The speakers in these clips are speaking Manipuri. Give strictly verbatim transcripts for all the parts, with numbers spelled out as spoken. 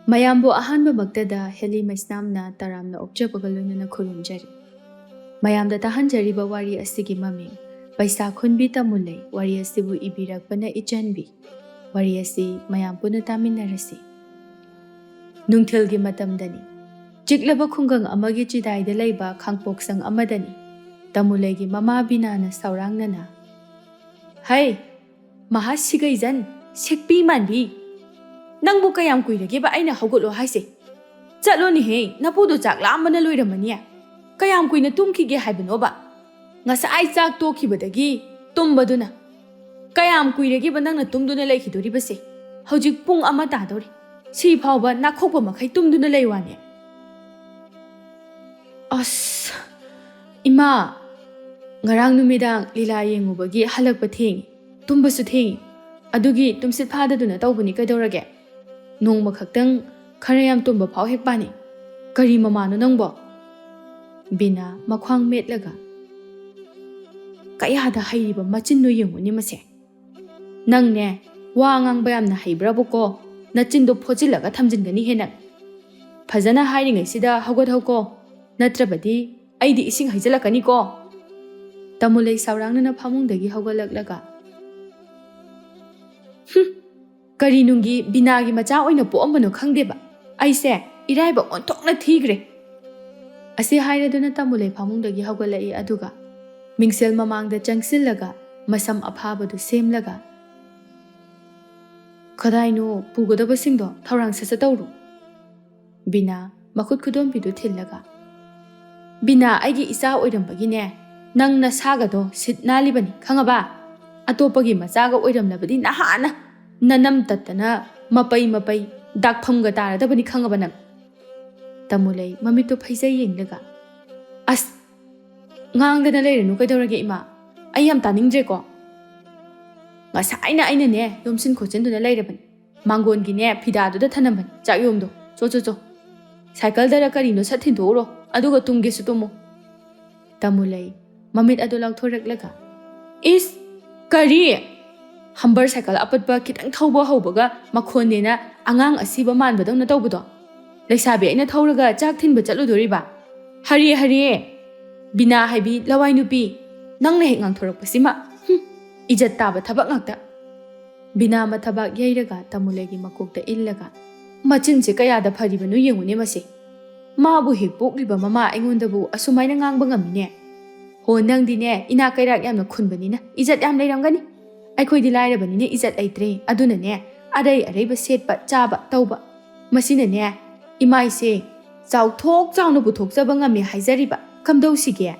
ꯃꯌꯥꯝꯕꯨ ꯑꯍꯥꯟꯕꯃꯛꯇꯗ ꯍꯦꯂꯤ ꯃꯩꯁꯅꯥꯝꯅ ꯇꯔꯥꯝꯅ ꯑꯣꯛꯆꯕꯒ ꯂꯣꯏꯅꯅ ꯈꯨꯔꯨꯝꯖꯔꯤ꯫ ꯃꯌꯥꯝꯗ ꯇꯥꯍꯟꯖꯔꯤꯕ ꯋꯥꯔꯤ ꯑꯁꯤꯒꯤ ꯃꯃꯤꯡ ꯄꯩꯁꯥ ꯈꯨꯟꯕꯤ ꯇꯥꯃꯨꯂꯩ꯫ ꯋꯥꯔꯤ ꯑꯁꯤꯕꯨ ꯏꯕꯤꯔꯛꯄꯅ ꯏꯆꯟꯕꯤ꯫ ꯋꯥꯔꯤ ꯑꯁꯤ ꯃꯌꯥꯝ ꯄꯨꯟꯅ ꯇꯥꯃꯤꯟꯅꯔꯁꯤ꯫ ꯅꯨꯡꯊꯤꯜꯒꯤ ꯃꯇꯝꯗꯅꯤ꯫ ꯆꯤꯛꯂꯕ ꯈꯨꯡꯒꯪ ꯑꯃꯒꯤ ꯆꯤꯗꯥꯏꯗ ꯂꯩꯕ ꯈꯥꯡꯄꯣꯛꯁꯪ ꯑꯃꯗꯅꯤ꯫ ꯇꯥꯃꯨꯂꯩꯒꯤ ꯃꯃꯥ ꯕꯤꯅꯥꯅ ꯁꯥꯎꯔꯥꯡꯅꯅ, "ꯍꯩ, ꯃꯍꯥ ꯁꯤꯒꯩꯖꯟ, ꯁꯤꯛꯄꯤ ꯃꯥꯟꯕꯤ! ꯅꯪꯕꯨ ꯀꯌꯥꯝ ꯀꯨꯏꯔꯒꯦꯕ ꯑꯩꯅ ꯍꯧꯒꯠꯂꯣ ꯍꯥꯏꯁꯦ? ꯆꯠꯂꯣꯅꯦꯍꯦ, ꯅꯄꯨꯗꯣ ꯆꯥꯛ ꯂꯥꯝꯕꯅ ꯂꯣꯏꯔꯝꯃꯅꯤ꯫ ꯀꯌꯥꯝ ꯀꯨꯏꯅ ꯇꯨꯝꯈꯤꯒꯦ ꯍꯥꯏꯕꯅꯣꯕ? ꯉꯁꯥꯏ ꯆꯥꯛ ꯇꯣꯛꯈꯤꯕꯗꯒꯤ ꯇꯨꯝꯕꯗꯨꯅ꯫ ꯀꯌꯥꯝ ꯀꯨꯏꯔꯒꯦꯕ ꯅꯪꯅ ꯇꯨꯝꯗꯨꯅ ꯂꯩꯈꯤꯗꯣꯔꯤꯕꯁꯦ? ꯍꯧꯖꯤꯛ ꯄꯨꯡ ꯑꯃ ꯇꯥꯗꯧꯔꯦ꯫ ꯁꯤ ꯐꯥꯎꯕ ꯅꯥꯈꯣꯛꯄ ꯃꯈꯩ ꯇꯨꯝꯗꯨꯅ ꯂꯩ ꯋꯥꯅꯦ?" "ꯑꯁ, ꯏꯃꯥ, ꯉꯔꯥꯡ ꯅꯨꯃꯤꯗꯥꯡ ꯂꯤꯂꯥ ꯌꯦꯡꯉꯨꯕꯒꯤ ꯍꯜꯂꯛꯄ ꯊꯦꯡꯉꯤ, ꯇꯨꯝꯕꯁꯨ ꯊꯦꯡꯉꯤ, ꯑꯗꯨꯒꯤ ꯇꯨꯝꯁꯤꯠ ꯐꯥꯗꯗꯨꯅ ꯇꯧꯕꯅꯤ꯫ ꯀꯩꯗꯧꯔꯒꯦ? ꯅꯣꯡꯃ ꯈꯛꯇꯪ ꯈꯔ ꯌꯥꯝ ꯇꯨꯝꯕ ꯐꯥꯎ ꯍꯦꯛ ꯄꯥꯅꯤ꯫ ꯀꯔꯤ ꯃꯃꯥꯅꯣ ꯅꯪꯕꯣ?" ꯕꯤꯅꯥ ꯃꯈ꯭ꯋꯥꯡ ꯃꯦꯠꯂꯒ, "ꯀꯌꯥꯗ ꯍꯩꯔꯤꯕ ꯃꯆꯤꯟꯅꯣ ꯌꯦꯡꯉꯨꯅꯦ ꯃꯁꯦ꯫ ꯅꯪꯅꯦ, ꯋꯥ ꯉꯥꯡꯕ ꯌꯥꯝꯅ ꯍꯩꯕ꯭ꯔꯕꯨꯀꯣ, ꯅꯆꯤꯟꯗꯣ ꯐꯣꯠꯆꯤꯜꯂꯒ ꯊꯝꯖꯤꯟꯒꯅꯤꯍꯦ ꯅꯪ꯫ ꯐꯖꯅ ꯍꯥꯏꯔꯤꯉꯩꯁꯤꯗ ꯍꯧꯒꯠꯍꯧꯀꯣ, ꯅꯠꯇ꯭ꯔꯕꯗꯤ ꯑꯩꯗꯤ ꯏꯁꯤꯡ ꯍꯩꯖꯤꯜꯂꯛꯀꯅꯤꯀꯣ!" ꯇꯥꯃꯨꯂꯩ ꯁꯥꯎꯔꯥꯡꯅꯅ ꯐꯃꯨꯡꯗꯒꯤ ꯍꯧꯒꯠꯂꯛꯂꯒ, "ꯍꯨꯝ, ꯀꯔꯤ ꯅꯨꯡꯒꯤ ꯕꯤꯅꯥꯒꯤ ꯃꯆꯥ ꯑꯣꯏꯅ ꯄꯣꯛꯑꯝꯕꯅꯣ ꯈꯪꯗꯦꯕ꯫ ꯑꯩꯁꯦ ꯏꯔꯥꯏꯕꯛ ꯑꯣꯟꯊꯣꯛꯅ ꯊꯤꯈ꯭ꯔꯦ!" ꯑꯁꯤ ꯍꯥꯏꯔꯗꯨꯅ ꯇꯥꯃꯨꯂꯩ ꯐꯃꯨꯡꯗꯒꯤ ꯍꯧꯒꯠꯂꯛꯏ, ꯑꯗꯨꯒ ꯃꯤꯡꯁꯦꯜ ꯃꯃꯥꯡꯗ ꯆꯪꯁꯤꯜꯂꯒ ꯃꯁꯝ ꯑꯐꯥꯕꯗꯨ ꯁꯦꯝꯂꯒ, "ꯀꯗꯥꯏꯅꯣ ꯄꯨꯒꯗꯕꯁꯤꯡꯗꯣ ꯊꯧꯔꯥꯡ ꯁꯠ ꯁꯠ ꯇꯧꯔꯨ꯫" ꯕꯤꯅꯥ ꯃꯈꯨꯠ ꯈꯨꯗꯣꯝꯕꯤꯗꯨ ꯊꯤꯜꯂꯒ, "ꯕꯤꯅꯥ, ꯑꯩꯒꯤ ꯏꯆꯥ ꯑꯣꯏꯔꯝꯕꯒꯤꯅꯦ, ꯅꯪ ꯅꯁꯥꯒꯗꯣ ꯁꯤꯠ ꯅꯥꯜꯂꯤꯕꯅꯤ, ꯈꯪꯉꯕ? ꯑꯇꯣꯞꯄꯒꯤ ꯃꯆꯥꯒ ꯑꯣꯏꯔꯝꯂꯕꯗꯤ ꯅꯍꯥꯟꯅ ꯅꯅꯝ ꯇꯠꯇꯅ ꯃꯄꯩ ꯃꯄꯩ ꯗꯥꯛꯐꯝꯒ ꯇꯥꯔꯗꯕꯅꯤ, ꯈꯪꯉꯕ ꯅꯪ?" ꯇꯥꯃꯨꯂꯩ ꯃꯃꯤꯠꯇꯨ ꯐꯩꯖꯩ ꯌꯦꯡꯂꯒ, "ꯑꯁ, ꯉꯥꯡꯗꯅ ꯂꯩꯔꯅꯨ ꯀꯩꯗꯧꯔꯒꯦ ꯏꯃꯥ? ꯑꯩ ꯌꯥꯝ ꯇꯥꯅꯤꯡꯗ꯭ꯔꯦꯀꯣ꯫ ꯉꯁꯥꯏꯅ ꯑꯩꯅꯅꯦ ꯌꯣꯝꯁꯤꯟ ꯈꯣꯠꯆꯤꯟꯗꯨꯅ ꯂꯩꯔꯕꯅꯤ꯫ ꯃꯥꯡꯒꯣꯟꯒꯤꯅꯦ ꯐꯤꯗꯥꯗꯨꯗ ꯊꯅꯝꯕꯅꯤ ꯆꯥꯛꯌꯣꯝꯗꯣ꯫ ꯆꯣ, ꯆꯣ, ꯆꯣ꯫ ꯁꯥꯏꯀꯜꯗꯔ ꯀꯔꯤꯅꯣ ꯁꯠ ꯊꯤꯟꯗꯣꯛꯎꯔꯣ, ꯑꯗꯨꯒ ꯇꯨꯝꯒꯦꯁꯨ ꯇꯨꯝꯃꯣ꯫" ꯇꯥꯃꯨꯂꯩ ꯃꯃꯤꯠ ꯑꯗꯨ ꯂꯥꯎꯊꯣꯔꯛꯂꯒ, "ꯏꯁ! ꯀꯔꯤ? ꯍꯝꯕꯔ ꯁꯥꯏꯀꯜ ꯑꯄꯠꯄ ꯈꯤꯇꯪ ꯊꯧꯕ ꯍꯧꯕꯒ ꯃꯈꯣꯟꯅꯦꯅ ꯑꯉꯥꯡ ꯑꯁꯤꯕ ꯃꯥꯟꯕꯗꯧꯅ ꯇꯧꯕꯗꯣ꯫ ꯂꯩꯁꯥꯕꯤ ꯑꯩꯅ ꯊꯧꯔꯒ ꯆꯥꯛ ꯊꯤꯟꯕ ꯆꯠꯂꯨꯗꯣꯔꯤꯕ? ꯍꯔꯦ ꯍꯔꯦ! ꯕꯤꯅꯥ ꯍꯥꯏꯕꯤ ꯂꯋꯥꯏ ꯅꯨꯄꯤ, ꯅꯪꯅ ꯍꯦꯛ ꯉꯥꯡꯊꯣꯔꯛꯄꯁꯤꯃ꯫ ꯍꯨꯝ, ꯏꯖꯠ ꯇꯥꯕ ꯊꯕꯛ ꯉꯥꯛꯇ꯫ ꯕꯤꯅꯥ ꯃꯊꯕꯥꯛ ꯌꯩꯔꯒ ꯇꯥꯃꯨꯂꯩꯒꯤ ꯃꯀꯣꯛꯇ ꯏꯜꯂꯒ, "ꯃꯆꯤꯟꯁꯦ ꯀꯌꯥꯗ ꯐꯔꯤꯕꯅꯣ ꯌꯦꯡꯉꯨꯅꯦ ꯃꯁꯦ꯫ ꯃꯥꯕꯨ ꯍꯦꯛ ꯄꯣꯛꯂꯤꯕ ꯃꯃꯥ ꯑꯩꯉꯣꯟꯗꯕꯨ ꯑꯁꯨꯃꯥꯏꯅ ꯉꯥꯡꯕ ꯉꯝꯃꯤꯅꯦ꯫ ꯍꯣ, ꯅꯪꯗꯤꯅꯦ ꯏꯅꯥꯛ ꯀꯩꯔꯥꯛ ꯌꯥꯝꯅ ꯈꯨꯟꯕꯅꯤꯅ ꯏꯖꯠ ꯌꯥꯝ ꯂꯩꯔꯝꯒꯅꯤ꯫ ꯑꯩꯈꯣꯏꯗꯤ ꯂꯥꯏꯔꯕꯅꯤꯅ ꯏꯖꯠ ꯂꯩꯇ꯭ꯔꯦ꯫ ꯑꯗꯨꯅꯅꯦ ꯑꯔꯩ ꯑꯔꯩꯕ ꯁꯦꯠꯄ ꯆꯥꯕ ꯇꯧꯕ꯫ ꯃꯁꯤꯅꯅꯦ ꯏꯃꯥꯏꯁꯦ ꯆꯥꯎꯊꯣꯛ ꯆꯥꯎꯅ ꯄꯨꯊꯣꯛꯆꯕ ꯉꯝꯃꯦ ꯍꯥꯏꯖꯔꯤꯕ꯫ ꯀꯝꯗꯧꯁꯤꯒꯦ?"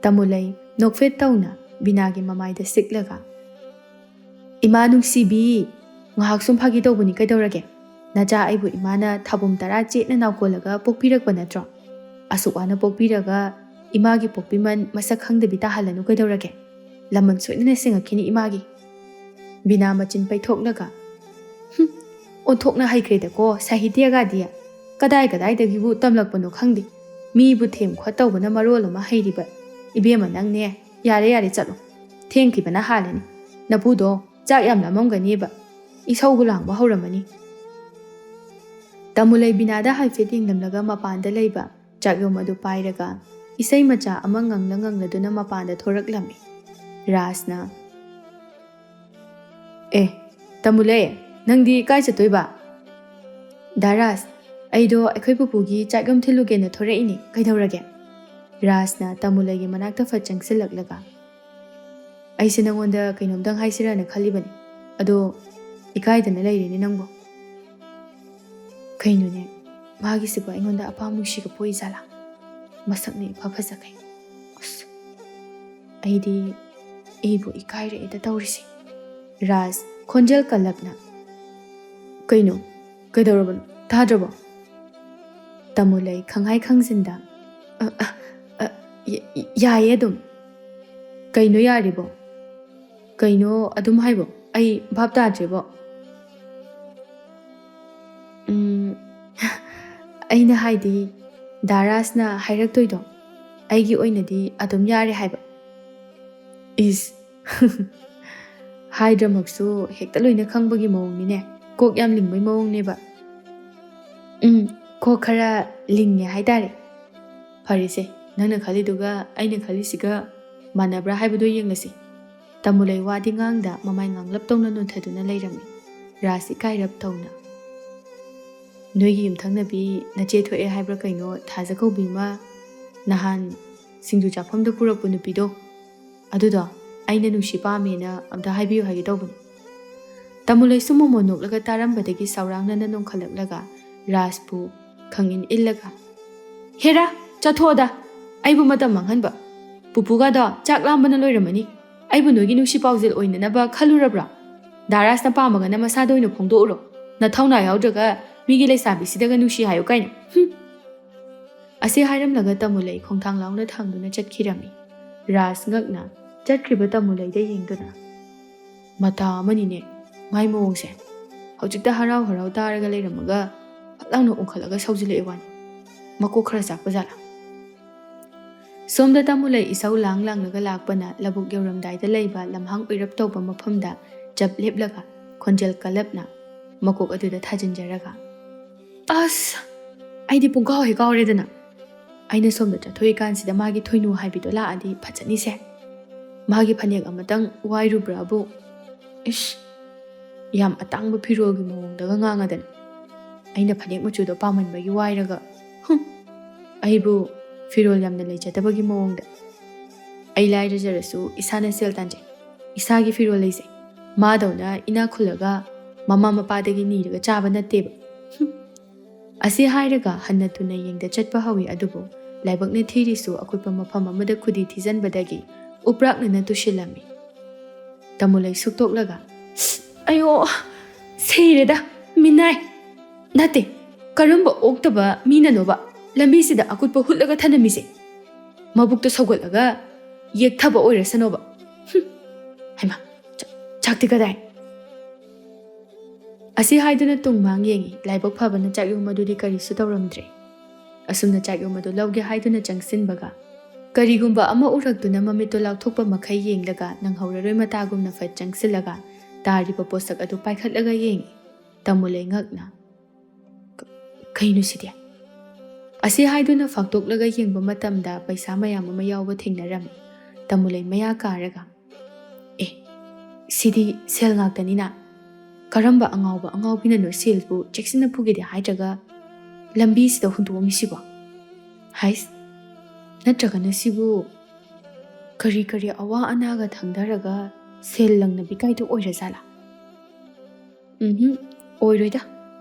ꯇꯥꯃꯨꯂꯩ ꯅꯣꯛꯐꯦꯠ ꯇꯧꯅ ꯕꯤꯅꯥꯒꯤ ꯃꯃꯥꯏꯗ ꯁꯤꯛꯂꯒ, "ꯏꯃꯥ ꯅꯨꯡꯁꯤꯕꯤ, ꯉꯥꯏꯍꯥꯛ ꯁꯨꯝ ꯐꯥꯒꯤ ꯇꯧꯕꯅꯤ, ꯀꯩꯗꯧꯔꯒꯦ? ꯅꯆꯥ ꯑꯩꯕꯨ ꯏꯃꯥꯅ ꯊꯥꯕꯨꯝ ꯇꯔꯥ ꯆꯦꯠꯅ ꯅꯥꯎꯀꯣꯜꯂꯒ ꯄꯣꯛꯄꯤꯔꯛꯄ ꯅꯠꯇ꯭ꯔꯣ? ꯑꯁꯨꯛ ꯋꯥꯅ ꯄꯣꯛꯄꯤꯔꯒ ꯏꯃꯥꯒꯤ ꯄꯣꯛꯄꯤꯃꯜ ꯃꯁꯛ ꯈꯪꯗꯕꯤ ꯇꯥꯍꯜꯂꯅꯨ, ꯀꯩꯗꯧꯔꯒꯦ? ꯂꯃꯟ ꯁꯣꯏꯗꯅ ꯁꯦꯡꯉꯛꯈꯤꯅꯤ ꯏꯃꯥꯒꯤ꯫" ꯕꯤꯅꯥ ꯃꯆꯤꯟ ꯄꯩꯊꯣꯛꯂꯒ, "ꯍꯨꯝ, ꯑꯣꯟꯊꯣꯛꯅ ꯍꯩꯈ꯭ꯔꯦꯗꯀꯣ ꯁꯥꯍꯤꯇ꯭ꯌꯒꯗꯤ꯫ ꯀꯗꯥꯏ ꯀꯗꯥꯏꯗꯒꯤꯕꯨ ꯇꯝꯂꯛꯄꯅꯣ ꯈꯪꯗꯦ꯫ ꯃꯤꯕꯨ ꯊꯦꯝ ꯈꯣꯠ ꯇꯧꯕꯅ ꯃꯔꯣꯜ ꯑꯃ ꯍꯩꯔꯤꯕ꯫ ꯏꯕꯦꯝꯃ ꯅꯪꯅꯦ, ꯌꯥꯔꯦ ꯌꯥꯔꯦ ꯆꯠꯂꯣ꯫ ꯊꯦꯡꯈꯤꯕꯅ ꯍꯥꯜꯂꯅꯤ꯫ ꯅꯄꯨꯗꯣ ꯆꯥꯛ ꯌꯥꯝ ꯂꯥꯝꯃꯝꯒꯅꯤꯕ꯫ ꯏꯁꯧꯕꯨ ꯂꯥꯡꯕ ꯍꯧꯔꯝꯃꯅꯤ꯫" ꯇꯥꯃꯨꯂꯩ ꯕꯤꯅꯥꯗ ꯍꯥꯏꯐꯦꯠ ꯌꯦꯡꯂꯝꯂꯒ ꯃꯄꯥꯟꯗ ꯂꯩꯕ ꯆꯥꯛꯌꯣꯝ ꯑꯗꯨ ꯄꯥꯏꯔꯒ ꯏꯁꯩ ꯃꯆꯥ ꯑꯃ ꯉꯪꯂ ꯉꯪꯂꯗꯨꯅ ꯃꯄꯥꯟꯗ ꯊꯣꯔꯛꯂꯝꯃꯤ꯫ ꯔꯥꯖꯅ, "ꯑꯦ, ꯇꯥꯃꯨꯂꯩ, ꯅꯪꯗꯤ ꯀꯥꯏ ꯆꯠꯇꯣꯏꯕ?" "ꯗꯥ ꯔꯥꯖ, ꯑꯩꯗꯣ ꯑꯩꯈꯣꯏ ꯄꯨꯄꯨꯒꯤ ꯆꯥꯛꯌꯣꯝ ꯊꯤꯜꯂꯨꯒꯦꯅ ꯊꯣꯔꯛꯏꯅꯦ, ꯀꯩꯗꯧꯔꯒꯦ?" ꯔꯥꯖꯅ ꯇꯥꯃꯨꯂꯩꯒꯤ ꯃꯅꯥꯛꯇ ꯐꯠ ꯆꯪꯁꯤꯜꯂꯛꯂꯒ, "ꯑꯩꯁꯦ ꯅꯪꯉꯣꯟꯗ ꯀꯩꯅꯣꯝꯇꯪ ꯍꯥꯏꯁꯤꯔꯥꯅ ꯈꯜꯂꯤꯕꯅꯤ, ꯑꯗꯣ ꯏꯀꯥꯏꯗꯅ ꯂꯩꯔꯦꯅꯦ ꯅꯪꯕꯨ꯫" "ꯀꯩꯅꯣꯅꯦ, ꯃꯥꯒꯤꯁꯤꯕꯨ ꯑꯩꯉꯣꯟꯗ ꯑꯄꯥꯝ ꯅꯨꯡꯁꯤꯒ ꯄꯣꯛꯏ ꯖꯥꯠꯂꯥ? ꯃꯁꯛꯅ ꯏꯐ ꯐꯖꯈꯩ꯫ ꯑꯁ, ꯑꯩꯗꯤ ꯑꯩꯕꯨ ꯏꯀꯥꯏꯔꯛꯑꯦꯗ ꯇꯧꯔꯤꯁꯦ꯫" ꯔꯥꯖ ꯈꯣꯟꯖꯦꯜ ꯀꯜꯂꯞꯅ, "ꯀꯩꯅꯣ? ꯀꯩꯗꯧꯔꯕꯅꯣ? ꯇꯥꯗ꯭ꯔꯕꯣ?" ꯇꯥꯃꯨꯂꯩ ꯈꯪꯍꯥꯏ ꯈꯪꯖꯤꯟꯗ, "ꯑ, ꯑ, ꯑ, ꯌ-, ꯌ-, ꯌꯥꯏꯌꯦ ꯑꯗꯨꯝ꯫" "ꯀꯩꯅꯣ ꯌꯥꯔꯤꯕꯣ? ꯀꯩꯅꯣ ꯑꯗꯨꯝ ꯍꯥꯏꯕꯣ? ꯑꯩ ꯚꯥꯞ ꯇꯥꯗ꯭ꯔꯦꯕꯣ꯫" "ꯎꯝ, ꯑꯩꯅ ꯍꯥꯏꯗꯤ, ꯗꯥ ꯔꯥꯖꯅ ꯍꯥꯏꯔꯛꯇꯣꯏꯗꯣ ꯑꯩꯒꯤ ꯑꯣꯏꯅꯗꯤ ꯑꯗꯨꯝ ꯌꯥꯔꯦ ꯍꯥꯏꯕ꯫" "ꯏꯁ!" ꯍꯥꯏꯗ꯭ꯔꯃꯛꯁꯨ ꯍꯦꯛꯇ ꯂꯣꯏꯅ ꯈꯪꯕꯒꯤ ꯃꯑꯣꯡꯅꯤꯅꯦ꯫ ꯀꯣꯛ ꯌꯥꯝ ꯂꯤꯡꯕꯩ ꯃꯑꯣꯡꯅꯦꯕ꯫ ꯎꯝ, ꯀꯣꯛ ꯈꯔ ꯂꯤꯡꯉꯦ ꯍꯥꯏꯇꯥꯔꯦ꯫ ꯐꯔꯦꯁꯦ, ꯅꯪꯅ ꯈꯜꯂꯤꯗꯨꯒ ꯑꯩꯅ ꯈꯜꯂꯤꯁꯤꯒ ꯃꯥꯟꯅꯕ꯭ꯔꯥ ꯍꯥꯏꯕꯗꯨ ꯌꯦꯡꯂꯁꯤ꯫ ꯇꯥꯃꯨꯂꯩ ꯋꯥꯗꯤ ꯉꯥꯡꯗ ꯃꯃꯥꯏ ꯉꯥꯡꯂꯞ ꯇꯧꯅ ꯅꯣꯟꯊꯗꯨꯅ ꯂꯩꯔꯝꯃꯤ꯫ ꯔꯥꯖ ꯏꯀꯥꯏꯔꯞ ꯇꯧꯅ, "ꯅꯣꯏꯒꯤ ꯌꯨꯝꯊꯪꯅꯕꯤ ꯅꯆꯦ ꯊꯣꯛꯑꯦ ꯍꯥꯏꯕ꯭ꯔꯥ ꯀꯩꯅꯣ, ꯊꯥꯖ ꯀꯧꯕꯤ ꯑꯃ ꯅꯍꯥꯟ ꯁꯤꯡꯖꯨ ꯆꯥꯐꯝꯗ ꯄꯨꯔꯛꯄ ꯅꯨꯄꯤꯗꯣ, ꯑꯗꯨꯗꯣ ꯑꯩꯅ ꯅꯨꯡꯁꯤ ꯄꯥꯝꯃꯦꯅ ꯑꯝꯇ ꯍꯥꯏꯕꯤꯌꯨ ꯍꯥꯏꯒꯦ ꯇꯧꯕꯅꯤ꯫" ꯇꯥꯃꯨꯂꯩꯁꯨ ꯃꯣꯃꯣꯟ ꯅꯣꯛꯂꯒ ꯇꯥꯔꯝꯕꯗꯒꯤ ꯁꯥꯎꯔꯥꯡꯅꯅ ꯅꯣꯡꯈꯠꯂꯛꯂꯒ ꯔꯥꯖꯄꯨ ꯈꯪꯏꯟ ꯏꯜꯂꯒ, "ꯍꯦꯔꯥ, ꯆꯠꯊꯣꯛꯑꯣꯗ, ꯑꯩꯕꯨ ꯃꯇꯝ ꯃꯥꯡꯍꯟꯕ꯫ ꯄꯨꯄꯨꯒꯗꯣ ꯆꯥꯛ ꯂꯥꯝꯕꯅ ꯂꯣꯏꯔꯝꯃꯅꯤ꯫ ꯑꯩꯕꯨ ꯅꯣꯏꯒꯤ ꯅꯨꯡꯁꯤ ꯄꯥꯎꯖꯦꯜ ꯑꯣꯏꯅꯅꯕ ꯈꯜꯂꯨꯔꯕ꯭ꯔꯥ? ꯗꯥ ꯔꯥꯖꯅ ꯄꯥꯝꯃꯒꯅ ꯃꯁꯥꯗ ꯑꯣꯏꯅ ꯐꯣꯡꯗꯣꯛꯎꯔꯣ꯫ ꯅꯊꯧꯅꯥ ꯌꯥꯎꯗ꯭ꯔꯒ ꯃꯤꯒꯤ ꯂꯩꯁꯥꯕꯤꯁꯤꯗꯒ ꯅꯨꯡꯁꯤ ꯍꯥꯏꯌꯨ ꯀꯥꯏꯅ꯫ ꯍꯨꯝ!" ꯑꯁꯤ ꯍꯥꯏꯔꯝꯂꯒ ꯇꯥꯃꯨꯂꯩ ꯈꯣꯡꯊꯥꯡ ꯂꯥꯎꯅ ꯊꯥꯡꯗꯨꯅ ꯆꯠꯈꯤꯔꯝꯃꯤ꯫ ꯔꯥꯖ ꯉꯛꯅ ꯆꯠꯈ꯭ꯔꯤꯕ ꯇꯥꯃꯨꯂꯩꯗ ꯌꯦꯡꯗꯨꯅ, "ꯃꯇꯥ ꯑꯃꯅꯤꯅꯦ ꯃꯥꯏ ꯃꯑꯣꯡꯁꯦ꯫ ꯍꯧꯖꯤꯛꯇ ꯍꯔꯥꯎ ꯍꯔꯥꯎ ꯇꯥꯔꯒ ꯂꯩꯔꯝꯃꯒ ꯐꯠ ꯂꯥꯎꯅ ꯑꯣꯟꯈꯠꯂꯒ ꯁꯧꯖꯤꯜꯂꯛꯑꯦ ꯋꯥꯅꯤ꯫ ꯃꯀꯣꯛ ꯈꯔ ꯆꯥꯛꯄ ꯖꯥꯠꯂꯥ?" ꯁꯣꯝꯗ ꯇꯥꯃꯨꯂꯩ ꯏꯁꯧ ꯂꯥꯡ ꯂꯥꯡꯂꯒ ꯂꯥꯛꯄꯅ ꯂꯧꯕꯨꯛ ꯌꯧꯔꯝꯗꯥꯏꯗ ꯂꯩꯕ ꯂꯝꯍꯥꯡ ꯑꯣꯏꯔꯞ ꯇꯧꯕ ꯃꯐꯝꯗ ꯆꯞ ꯂꯦꯞꯂꯒ ꯈꯣꯟꯖꯦꯜ ꯀꯜꯂꯞꯅ ꯃꯀꯣꯛ ꯑꯗꯨꯗ ꯊꯥꯖꯤꯟꯖꯔꯒ, "ꯑꯁ, ꯑꯩꯗꯤ ꯄꯨꯡꯀꯥꯎ ꯍꯦꯛ ꯀꯥꯎꯔꯦꯗꯅ꯫ ꯑꯩꯅ ꯁꯣꯝꯗ ꯆꯠꯊꯣꯛꯏꯀꯥꯟꯁꯤꯗ ꯃꯥꯒꯤ ꯊꯣꯏꯅꯨ ꯍꯥꯏꯕꯤꯗꯣ ꯂꯥꯛꯑꯗꯤ ꯐꯖꯅꯤꯁꯦ꯫ ꯃꯥꯒꯤ ꯐꯅꯦꯛ ꯑꯃꯇꯪ ꯋꯥꯏꯔꯨꯕ꯭ꯔꯥꯕꯨ꯫ ꯏꯁ, ꯌꯥꯝ ꯑꯇꯥꯡꯕ ꯐꯤꯔꯣꯜꯒꯤ ꯃꯑꯣꯡꯗꯒ ꯉꯥꯡꯉꯗꯅ꯫ ꯑꯩꯅ ꯐꯅꯦꯛ ꯃꯆꯨꯗꯣ ꯄꯥꯝꯃꯟꯕꯒꯤ ꯋꯥꯏꯔꯒ, ꯍꯨꯝ, ꯑꯩꯕꯨ ꯐꯤꯔꯣꯜ ꯌꯥꯝꯅ ꯂꯩꯖꯗꯕꯒꯤ ꯃꯑꯣꯡꯗ꯫ ꯑꯩ ꯂꯥꯏꯔꯖꯔꯁꯨ ꯏꯁꯥꯅ ꯁꯦꯜ ꯇꯥꯟꯖꯩ, ꯏꯁꯥꯒꯤ ꯐꯤꯔꯣꯜ ꯂꯩꯖꯩ꯫ ꯃꯥꯗꯧꯅ ꯏꯅꯥꯛ ꯈꯨꯜꯂꯒ ꯃꯃꯥ ꯃꯄꯥꯗꯒꯤ ꯅꯤꯔꯒ ꯆꯥꯕ ꯅꯠꯇꯦꯕ꯫" ꯍꯨꯝ꯫ ꯑꯁꯤ ꯍꯥꯏꯔꯒ ꯍꯟꯅ ꯊꯨꯅ ꯌꯦꯡꯗ ꯆꯠꯄ ꯍꯧꯏ, ꯑꯗꯨꯕꯨ ꯂꯥꯏꯕꯛꯅ ꯊꯤꯔꯤꯁꯨ ꯑꯀꯨꯠꯄ ꯃꯐꯝ ꯑꯃꯗ ꯈꯨꯗꯤ ꯊꯤꯖꯤꯟꯕꯗꯒꯤ ꯎꯞꯔꯥꯛꯅꯅ ꯇꯨꯁꯤꯜꯂꯝꯃꯤ꯫ ꯇꯥꯃꯨꯂꯩ ꯁꯨꯛꯇꯣꯛꯂꯒ, "ꯑꯌꯣ, ꯁꯤꯔꯦꯗ, ꯃꯤꯅꯥꯏ! ꯅꯠꯇꯦ, ꯀꯔꯝꯕ ꯑꯣꯛꯇꯕ ꯃꯤꯅꯅꯣꯕ ꯂꯝꯕꯤꯁꯤꯗ ꯑꯀꯨꯠꯄ ꯍꯨꯠꯂꯒ ꯊꯅꯝꯃꯤꯁꯦ? ꯃꯕꯨꯛꯇ ꯁꯧꯒꯠꯂꯒ ꯌꯦꯛꯊꯕ ꯑꯣꯏꯔꯁꯅꯣꯕ꯫ ꯍꯨꯝ! ꯍꯩꯃꯥ, ꯆꯥ-, ꯆꯥꯛꯇꯤ ꯀꯗꯥꯏ?" ꯑꯁꯤ ꯍꯥꯏꯗꯨꯅ ꯇꯨꯡ ꯃꯥꯡ ꯌꯦꯡꯏ꯫ ꯂꯥꯏꯕꯛ ꯐꯕꯅ ꯆꯥꯛꯌꯨꯝ ꯑꯗꯨꯗꯤ ꯀꯔꯤꯁꯨ ꯇꯧꯔꯝꯗ꯭ꯔꯦ꯫ ꯑꯁꯨꯝꯅ ꯆꯥꯛꯌꯨꯝ ꯑꯗꯨ ꯂꯧꯒꯦ ꯍꯥꯏꯗꯨꯅ ꯆꯪꯁꯤꯟꯕꯒ, ꯀꯔꯤꯒꯨꯝꯕ ꯑꯃ ꯎꯔꯛꯇꯨꯅ ꯃꯃꯤꯠꯇꯣ ꯂꯥꯎꯊꯣꯛꯄ ꯃꯈꯩ ꯌꯦꯡꯂꯒ ꯅꯪꯍꯧꯔꯔꯣꯏ ꯃꯇꯥꯒꯨꯝꯅ ꯐꯠ ꯆꯪꯁꯤꯜꯂꯒ ꯇꯥꯔꯤꯕ ꯄꯣꯠꯁꯛ ꯑꯗꯨ ꯄꯥꯏꯈꯠꯂꯒ ꯌꯦꯡꯏ꯫ ꯇꯥꯃꯨꯂꯩ ꯉꯛꯅ, "ꯀ-, ꯀꯩꯅꯣ ꯁꯤꯗꯤ?" ꯑꯁꯤ ꯍꯥꯏꯗꯨꯅ ꯐꯥꯛꯇꯣꯛꯂꯒ ꯌꯦꯡꯕ ꯃꯇꯝꯗ ꯄꯩꯁꯥ ꯃꯌꯥꯝ ꯑꯃ ꯌꯥꯎꯕ ꯊꯦꯡꯅꯔꯝꯃꯤ꯫ ꯇꯥꯃꯨꯂꯩ ꯃꯌꯥ ꯀꯥꯔꯒ, "ꯑꯦ, ꯁꯤꯗꯤ ꯁꯦꯜ ꯉꯥꯛꯇꯅꯤꯅ꯫ ꯀꯔꯝꯕ ꯑꯉꯥꯎꯕ ꯑꯉꯥꯎꯕꯤꯅꯅꯣ ꯁꯦꯜꯕꯨ ꯆꯦꯛꯁꯤꯟꯅ ꯄꯨꯒꯦꯗꯤ ꯍꯥꯏꯗ꯭ꯔꯒ ꯂꯝꯕꯤꯁꯤꯗ ꯍꯨꯟꯗꯣꯛꯑꯝꯃꯤꯁꯤꯕꯣ? ꯍꯥꯏꯁ, ꯅꯠꯇ꯭ꯔꯒꯅ ꯁꯤꯕꯨ ꯀꯔꯤ ꯀꯔꯤ ꯑꯋꯥ ꯑꯅꯥꯒ ꯊꯪꯗꯔꯒ ꯁꯦꯜ ꯂꯪꯅꯕꯤ ꯀꯥꯏꯗꯨ ꯑꯣꯏꯔꯖꯥꯠꯂꯥ? ꯎꯝꯍꯨꯝ, ꯑꯣꯏꯔꯣꯏꯗ,